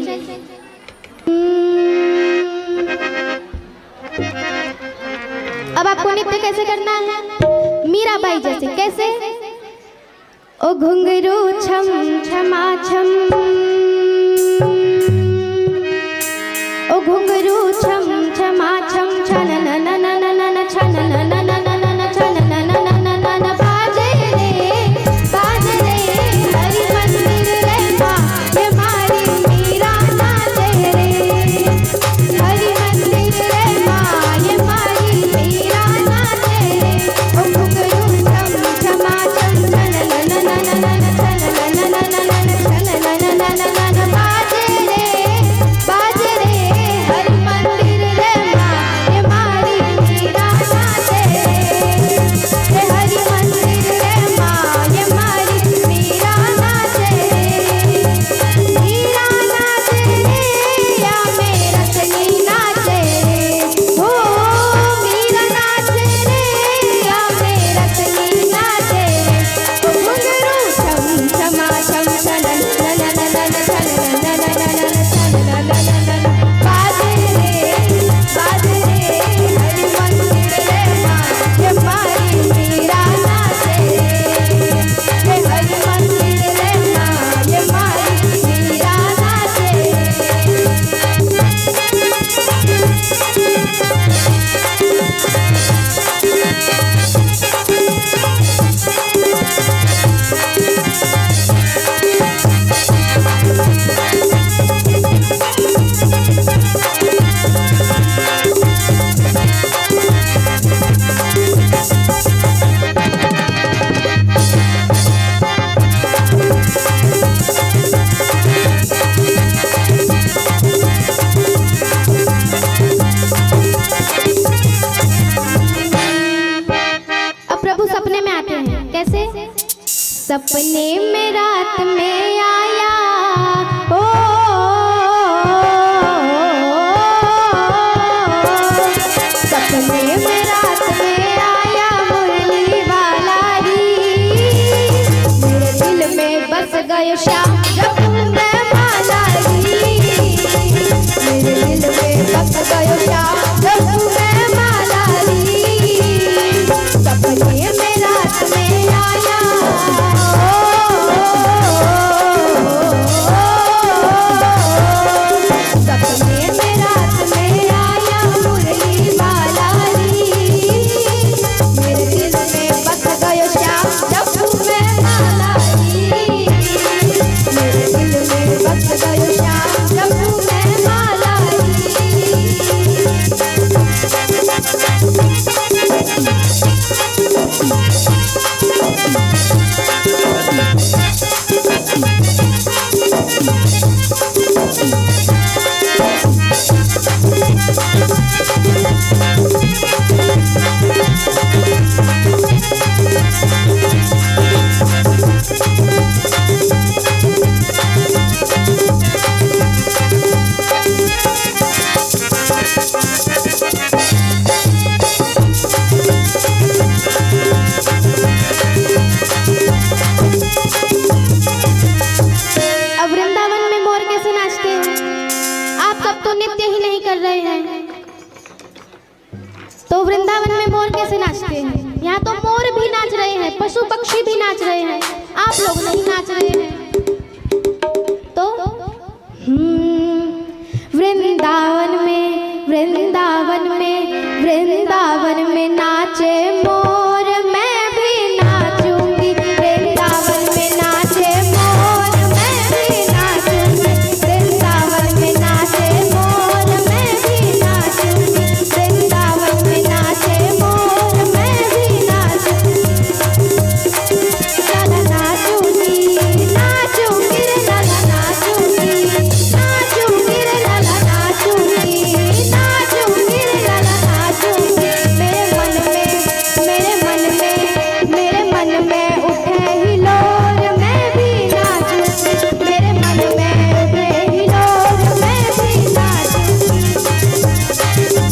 अब आपको नृत्य कैसे करना है? मीराबाई जैसे। कैसे? ओ घुंघरू छम छमा छम, ओ घुंघरू छम छमा छम, छन न न न न न न, छन न न न न न न, छन न न न न न न, बाजे रे, बाजे रे, हरि मंदिर रे माँ, ये मारी मीरा नाचे रे। हरि मंदिर रे माँ, ये मारी मीरा नाचे रे। ओ घुंघरू छम छमा छम, छन न न न न न, छन न न न न न, छन न न न न। सपने में रात में आया, ओ, सपने में रात में आया मुरली वाला री। मेरे दिल में बस गयो श्याम रघु में माला री। मेरे दिल में बस गयो श्याम रघु में माला री। सपने में रात में आया, ओ, सपने में रात में आया मुरली वाला री। मेरे दिल में बस गयो श्याम रघु में माला री। मेरे दिल में बस गयो श्याम रघु में माला री। अब वृंदावन में मोर कैसे नाचते हैं? आप सब तो नृत्य ही नहीं कर रहे हैं, तो वृंदावन में मोर कैसे नाचते हैं? यहाँ तो मोर भी नाच रहे हैं, पशु पक्षी भी नाच रहे हैं, आप लोग नहीं नाच रहे हैं। तो हम्म, वृंदावन में, वृंदावन में, वृंदावन में नाचे मोर, मैं भी नाचूंगी। वृंदावन में नाचे मोर, मैं भी नाचूंगी। वृंदावन में नाचे मोर, मैं भी नाचूंगी। वृंदावन में नाचे मोर, मैं भी नाचूंगी। लाला नाचूंगी, नाचूंगी रे लाला नाचूंगी, नाचूंगी रे लाला नाचूंगी, नाचूंगी रे लाला नाचूंगी। मेरे मन में, मेरे मन में, मेरे मन में उठे हिलोर, मैं भी नाचूंगी। मेरे मन में उठे हिलोर, मैं भी नाचूंगी। हरि ओम।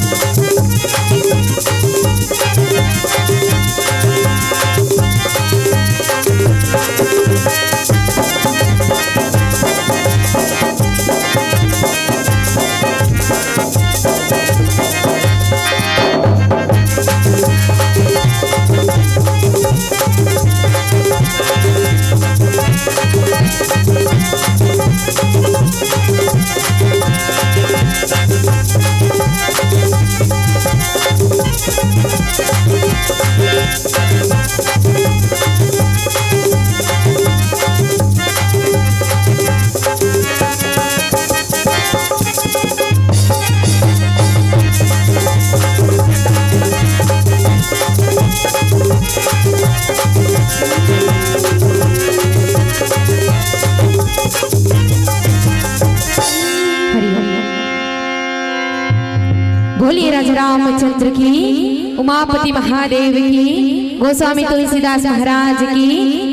बोलिए राजा रामचंद्र की, उमापति महादेव की, गोस्वामी तुलसीदास महाराज की,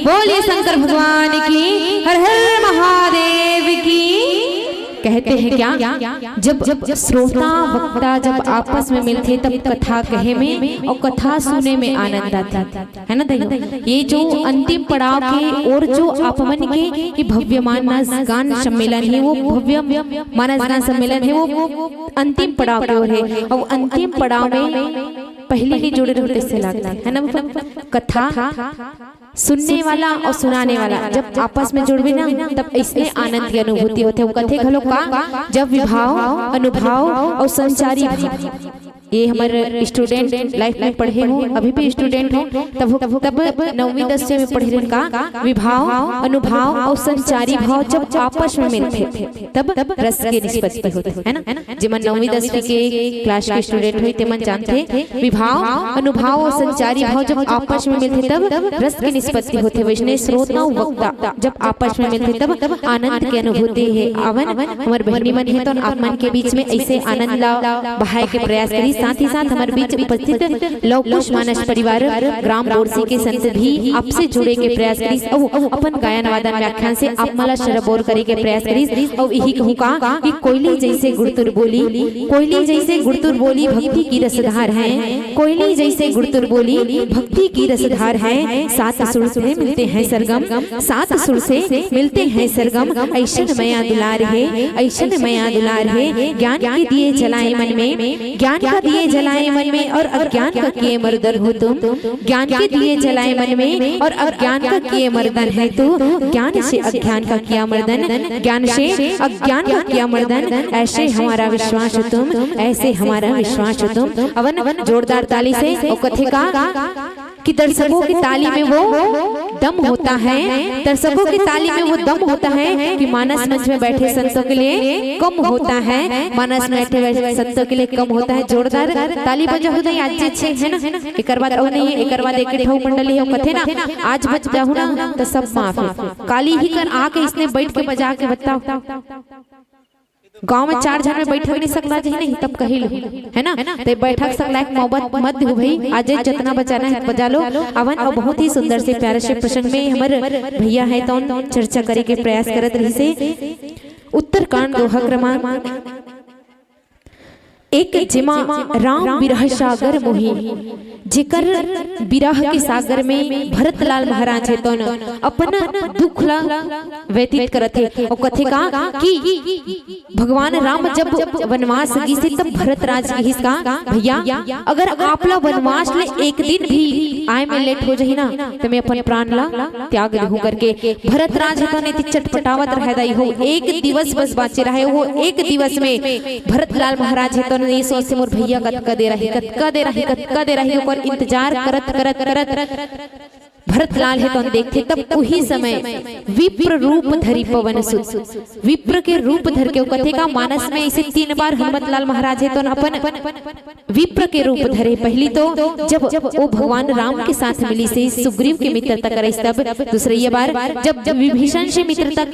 बोलिए शंकर भगवान की, हर हर महादेव की। कहते हैं क्या, जब, जब श्रोता वक्ता जब आपस में मिलथे तब कथा कहे में और कथा सुने में आनंद आथे, है ना दहियो? ये जो अंतिम पड़ाव के ओर जो आप मन के ये भव्य मानस गान सम्मेलन हे, वो भव्य मानस गान सम्मेलन हे, वो अंतिम पड़ाव के ओर हे। और अंतिम पड़ाव में पहिली ही जुड़े रहो तइसे लागथे, है ना? मतलब कथा सुनने वाला और सुनाने वाला जब आपस में जुड़बे ना, तब अइसने आनंद के अनुभूति होथे। वो कथे घलो का, जब विभाव, अनुभाव और संचारी भाव, ये हमर student life में पढ़े हो, अभी भी student हो, तब, तब नौवीं दसवीं में पढ़े रहेन का, विभाव, अनुभाव और संचारी भाव जब आपस में मिलथे, तब रस के निष्पत्ति होथे, है ना? जेमन नौवीं दसवीं के class के student होही, तेमन जानथे, विभाव, अनुभाव और संचारी भाव जब आपस में मिलथे, तब रस के उत्पत्ति होथे, वैसने श्रोता अउ वक्ता जब आपस में मिलथे, तब आनंद के अनुभूति हे। अवन हमर बहिनी मन हे, तो आप मन के बीच में ऐसे आनंद ला बहाए के प्रयास करी। साथ ही साथ हमर बीच उपस्थित लव कुश मानस परिवार ग्राम बोरसी के संत भी आपसे जुड़े के प्रयास करिस अउ अपन गायन वादन व्याख्यान से आप मन ला सरबोर करे के प्रयास करिस। अउ इही कहूँ का कि कोयली जैसे गुड़तुर बोली, कोयली जैसे गुड़तुर बोली भक्ति की रसधार है, कोयली जैसे गुड़तुर बोली भक्ति की रसधार है, सात सुर से मिलते हैं सरगम, सात सुर से मिलते हैं सरगम। ऐसन मया दुलार हे, ऐसन मया दुलार हे, ज्ञान के दिए जलाए मन में, ज्ञान का दिए जलाए मन में और अज्ञान का किए मर्दन हो तुम। ज्ञान के दिए जलाए मन में और अज्ञान का किए मर्दन है तू। ज्ञान से अज्ञान का किया मर्दन, ज्ञान से अज्ञान का किया मर्दन। ऐसे हमारा विश्वास हो तुम, ऐसे हमारा विश्वास हो तुम। अवन जोरदार ताली से ओ कथे का कि दर्शकों की ताली में वो दम होता है, दर्शकों की ताली में वो दम होता है कि मानस मंच में बैठे संतों के लिए कम होता है, मानस में बैठे संतों के लिए कम होता है। जोरदार ताली बजाहू नहीं, आज जे छे है ना, एकर बाद अउ नहीं, एकर बाद एक ठो मंडली हे, कथे ना, आज बजाहू ना तो सब माफ हे। काली ही कर आके इसने बैठ के बजा के बताओ, गांव में चार झन में बैठक नहीं सकला जी नहीं, तब कही लो, है ना? ते बैठक सकला एक मोहब्बत मत हो भाई, आज जतना बजाना है बजा लो। अवन अउ बहुत ही सुंदर से प्यारे से प्रसंग में हमर भैया है तो चर्चा करे के प्रयास करत रहिसे। उत्तरकांड दोहा क्रमांक एक, जेमा राम विरह सागर मोही, जेकर विरह के सागर में भरतलाल महाराज हे तौन अपन दुख ला व्यतीत करत हे। अउ कथे का कि भगवान राम जब वनवास गिसे तब भरतराज कहिस का, भैया, अगर आप ला वनवास ले एक दिन भी आए में लेट हो जाही ना, त मैं अपन प्राण ला त्याग देहूं करके। भरतराज हे तौन एती चटपटावत रहे दाई हो, एक दिवस बस बांचे रहे हो, एक दिवस में भरतलाल महाराज हे तौन ये सोच से मोर भैया कतका दे रही, कतका दे रही, कतका दे रही, ओकर इंतजार करत करत करत भरतलाल हे तौन देखथे, तब उही समय विप्र रूप धरी पवन सुत, विप्र के रूप धर के ओ कथे का मानस में ऐसे तीन बार हनुमत लाल महाराज हे तौन अपन विप्र के रूप धरे। पहली तो जब वो भगवान राम के साथ मिलिसे, सुग्रीव के मित्रता करिस तब, दूसरैया बार जब विभीषण से मित्रता,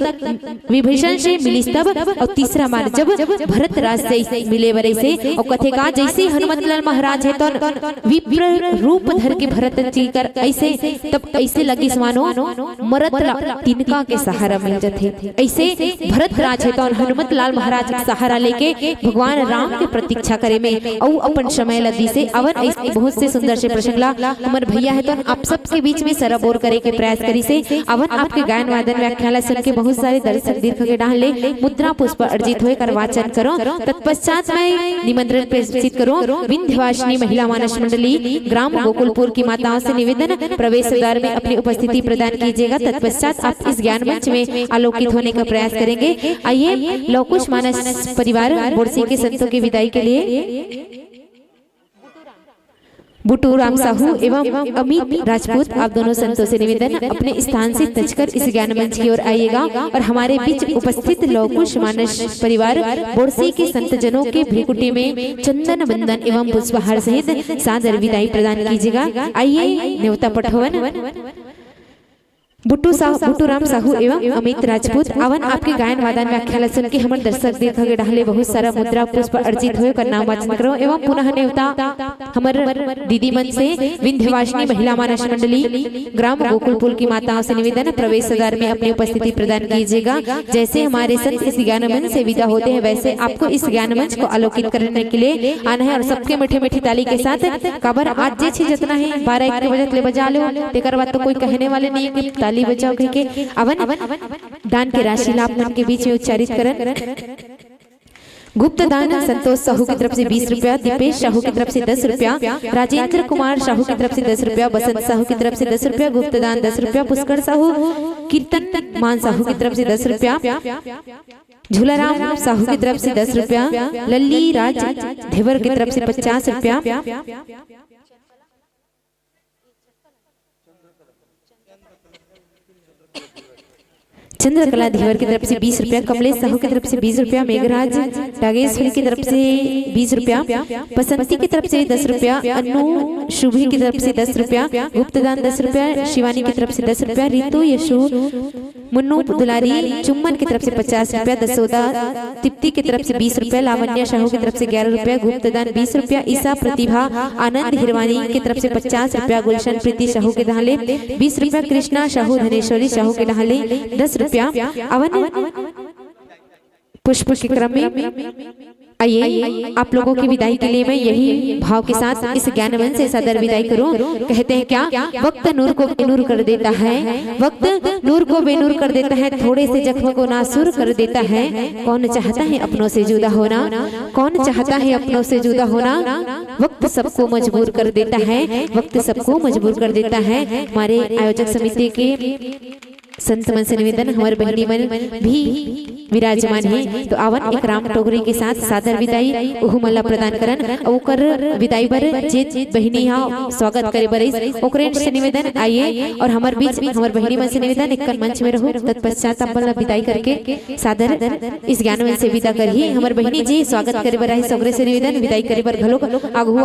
विभीषण से मिलिस तब, अउ तीसरा बार जब भरतराज से मिले बर अइसे, अउ कथे का जैसे हनुमत लाल महाराज हे तौन विप्र रूप धर के भरत जी कर अइसे, तब अइसे लगिस मानो मरत ला तिनका के सहारा मिल जथे। अइसे भरतराज हे तौन हनुमत लाल महाराज के सहारा लेके भगवान राम के प्रतीक्षा करे में अउ अपन समय ला दिसे। अवन अइसे बहुत से सुंदर से प्रसंग ला हमर भैया हे तौन आप सबके बीच में सराबोर करे के प्रयास करिसे। अवन आपके गायन वादन व्याख्यान ला सुन के बहुत सारे दर्शक दीर्घ के डाहन ले मुद्रा पुष्प अर्जित होए कर वाचन करो। तत्पश्चात मैं निमंत्रण प्रेषित करो विंध्यवासिनी महिला मानस मंडली ग्राम गोकुलपुर की माताओं से निवेदन, प्रवेश द्वार में अपनी उपस्थिति प्रदान कीजिएगा। तत्पश्चात आप इस ज्ञान मंच में आलोकित होने का प्रयास करेंगे। आइए, लौकुश मानस परिवार बोरसी के संतों की विदाई के लिए बुटू राम साहू एवं अमित राजपूत, आप दोनों संतों से निवेदन, अपने स्थान से तजकर इस ज्ञान मंच की ओर आइएगा और हमारे बीच उपस्थित लौकुश मानस परिवार बोरसी के संतजनों के भ्रिकुटी में चंदन वंदन एवं पुष्पहार सहित सादर विदाई प्रदान कीजिएगा। आइए, नेवता पठवन। बुट्टू साहू, बुट्टू राम साहू एवं अमित राजपूत, अवन आपके गायन वादन व्याख्यान ला सुन के हमर दर्शक दीर्घ के डाहले बहुत सारा मुद्रा पुष्प अर्जित होए कर नाम वाचन करो एवं पुनः नेवता हमर दीदी मन से विंध्यवासिनी महिला मानस मंडली ग्राम गोकुलपुर की माताओं से निवेदन, प्रवेश द्वार में अपनी उपस्थिति प्रदान कीजिएगा। जैसे हमारे संत इस ज्ञान मंच से विदा होते हैं, वैसे आपको इस ज्ञान मंच को आलोकित करने के लिए आना है और सबके मीठे मीठे ताली के साथ, काबर आज जे चीज जितना है बारह एक बजे ले बजा लो, तेकर बाद तो कोई कहने वाले नहीं है कि ताली बजाओ कह के। अवन दान के राशि ला आप मन के बीच में उच्चारित करन। गुप्त दान संतोष साहू की तरफ से बीस रुपया, दीपेश साहू की तरफ से दस रुपया, राजेंद्र कुमार साहू की तरफ से दस रुपया, बसंत साहू की तरफ से दस रुपया, गुप्त दान दस रुपया, पुष्कर साहू, कीर्तन मान साहू की तरफ से दस रुपया, झूलाराम साहू की तरफ से दस रुपया, लल्ली राज धेवर की तरफ से पचास रुपया, चंद्रकला धीवर की तरफ से बीस रुपया, कमलेश साहू की तरफ से बीस रुपया, मेघराज डागेश्वरी की तरफ से बीस रुपया, बसंती की तरफ से दस रुपया, अनु शुभी की तरफ से दस रुपया, गुप्तदान दस रुपया, शिवानी की तरफ से दस रुपया, रितु यशु मुन्नू दुलारी चुम्मन की तरफ से पचास रुपया, दसोदा तिप्ती की तरफ से बीस रुपया, लावण्या साहू की तरफ से ग्यारह रुपया, गुप्तदान बीस रुपया, ईसा प्रतिभा आनंद हिरवानी की तरफ से पचास रुपया, गुलशन प्रीति साहू के डहाले बीस रुपया, कृष्णा साहू धनेश्वरी साहू के डहाले दस रुपया। अवन पुष्प के क्रम में आइए, आप लोगों की विदाई के लिए मैं यही भाव के साथ इस ज्ञानवन से सादर विदाई करूं। कहते हैं क्या, वक्त नूर को बेनूर कर देता है, वक्त नूर को बेनूर कर देता है, थोड़े से जख्म को नासूर कर देता है। कौन चाहता है अपनों से जुदा होना, कौन चाहता है अपनों से जुदा होना? वक्त सबको मजबूर कर देता है, वक्त सबको मजबूर कर देता है। हमारे आयोजक समिति के संत मन से निवेदन, हमर बहिनी मन भी विराजमान हे, तो आवन एक राम टोकरी के साथ सादर विदाई उहू मन ला प्रदान करन। अउ ओकर विदाई बर जे बहिनी हा स्वागत करे बर आइस, ओकरे से निवेदन, आइए और हमर बीच हमर बहिनी मन से निवेदन, एक कन मंच में रहू, तत्पश्चात अपन ला विदाई करके सादर इस ज्ञानवन से विदा करही। हमर बहिनी जी स्वागत करे बर आइस, ओकरे से निवेदन, विदाई करे बर घलो आगू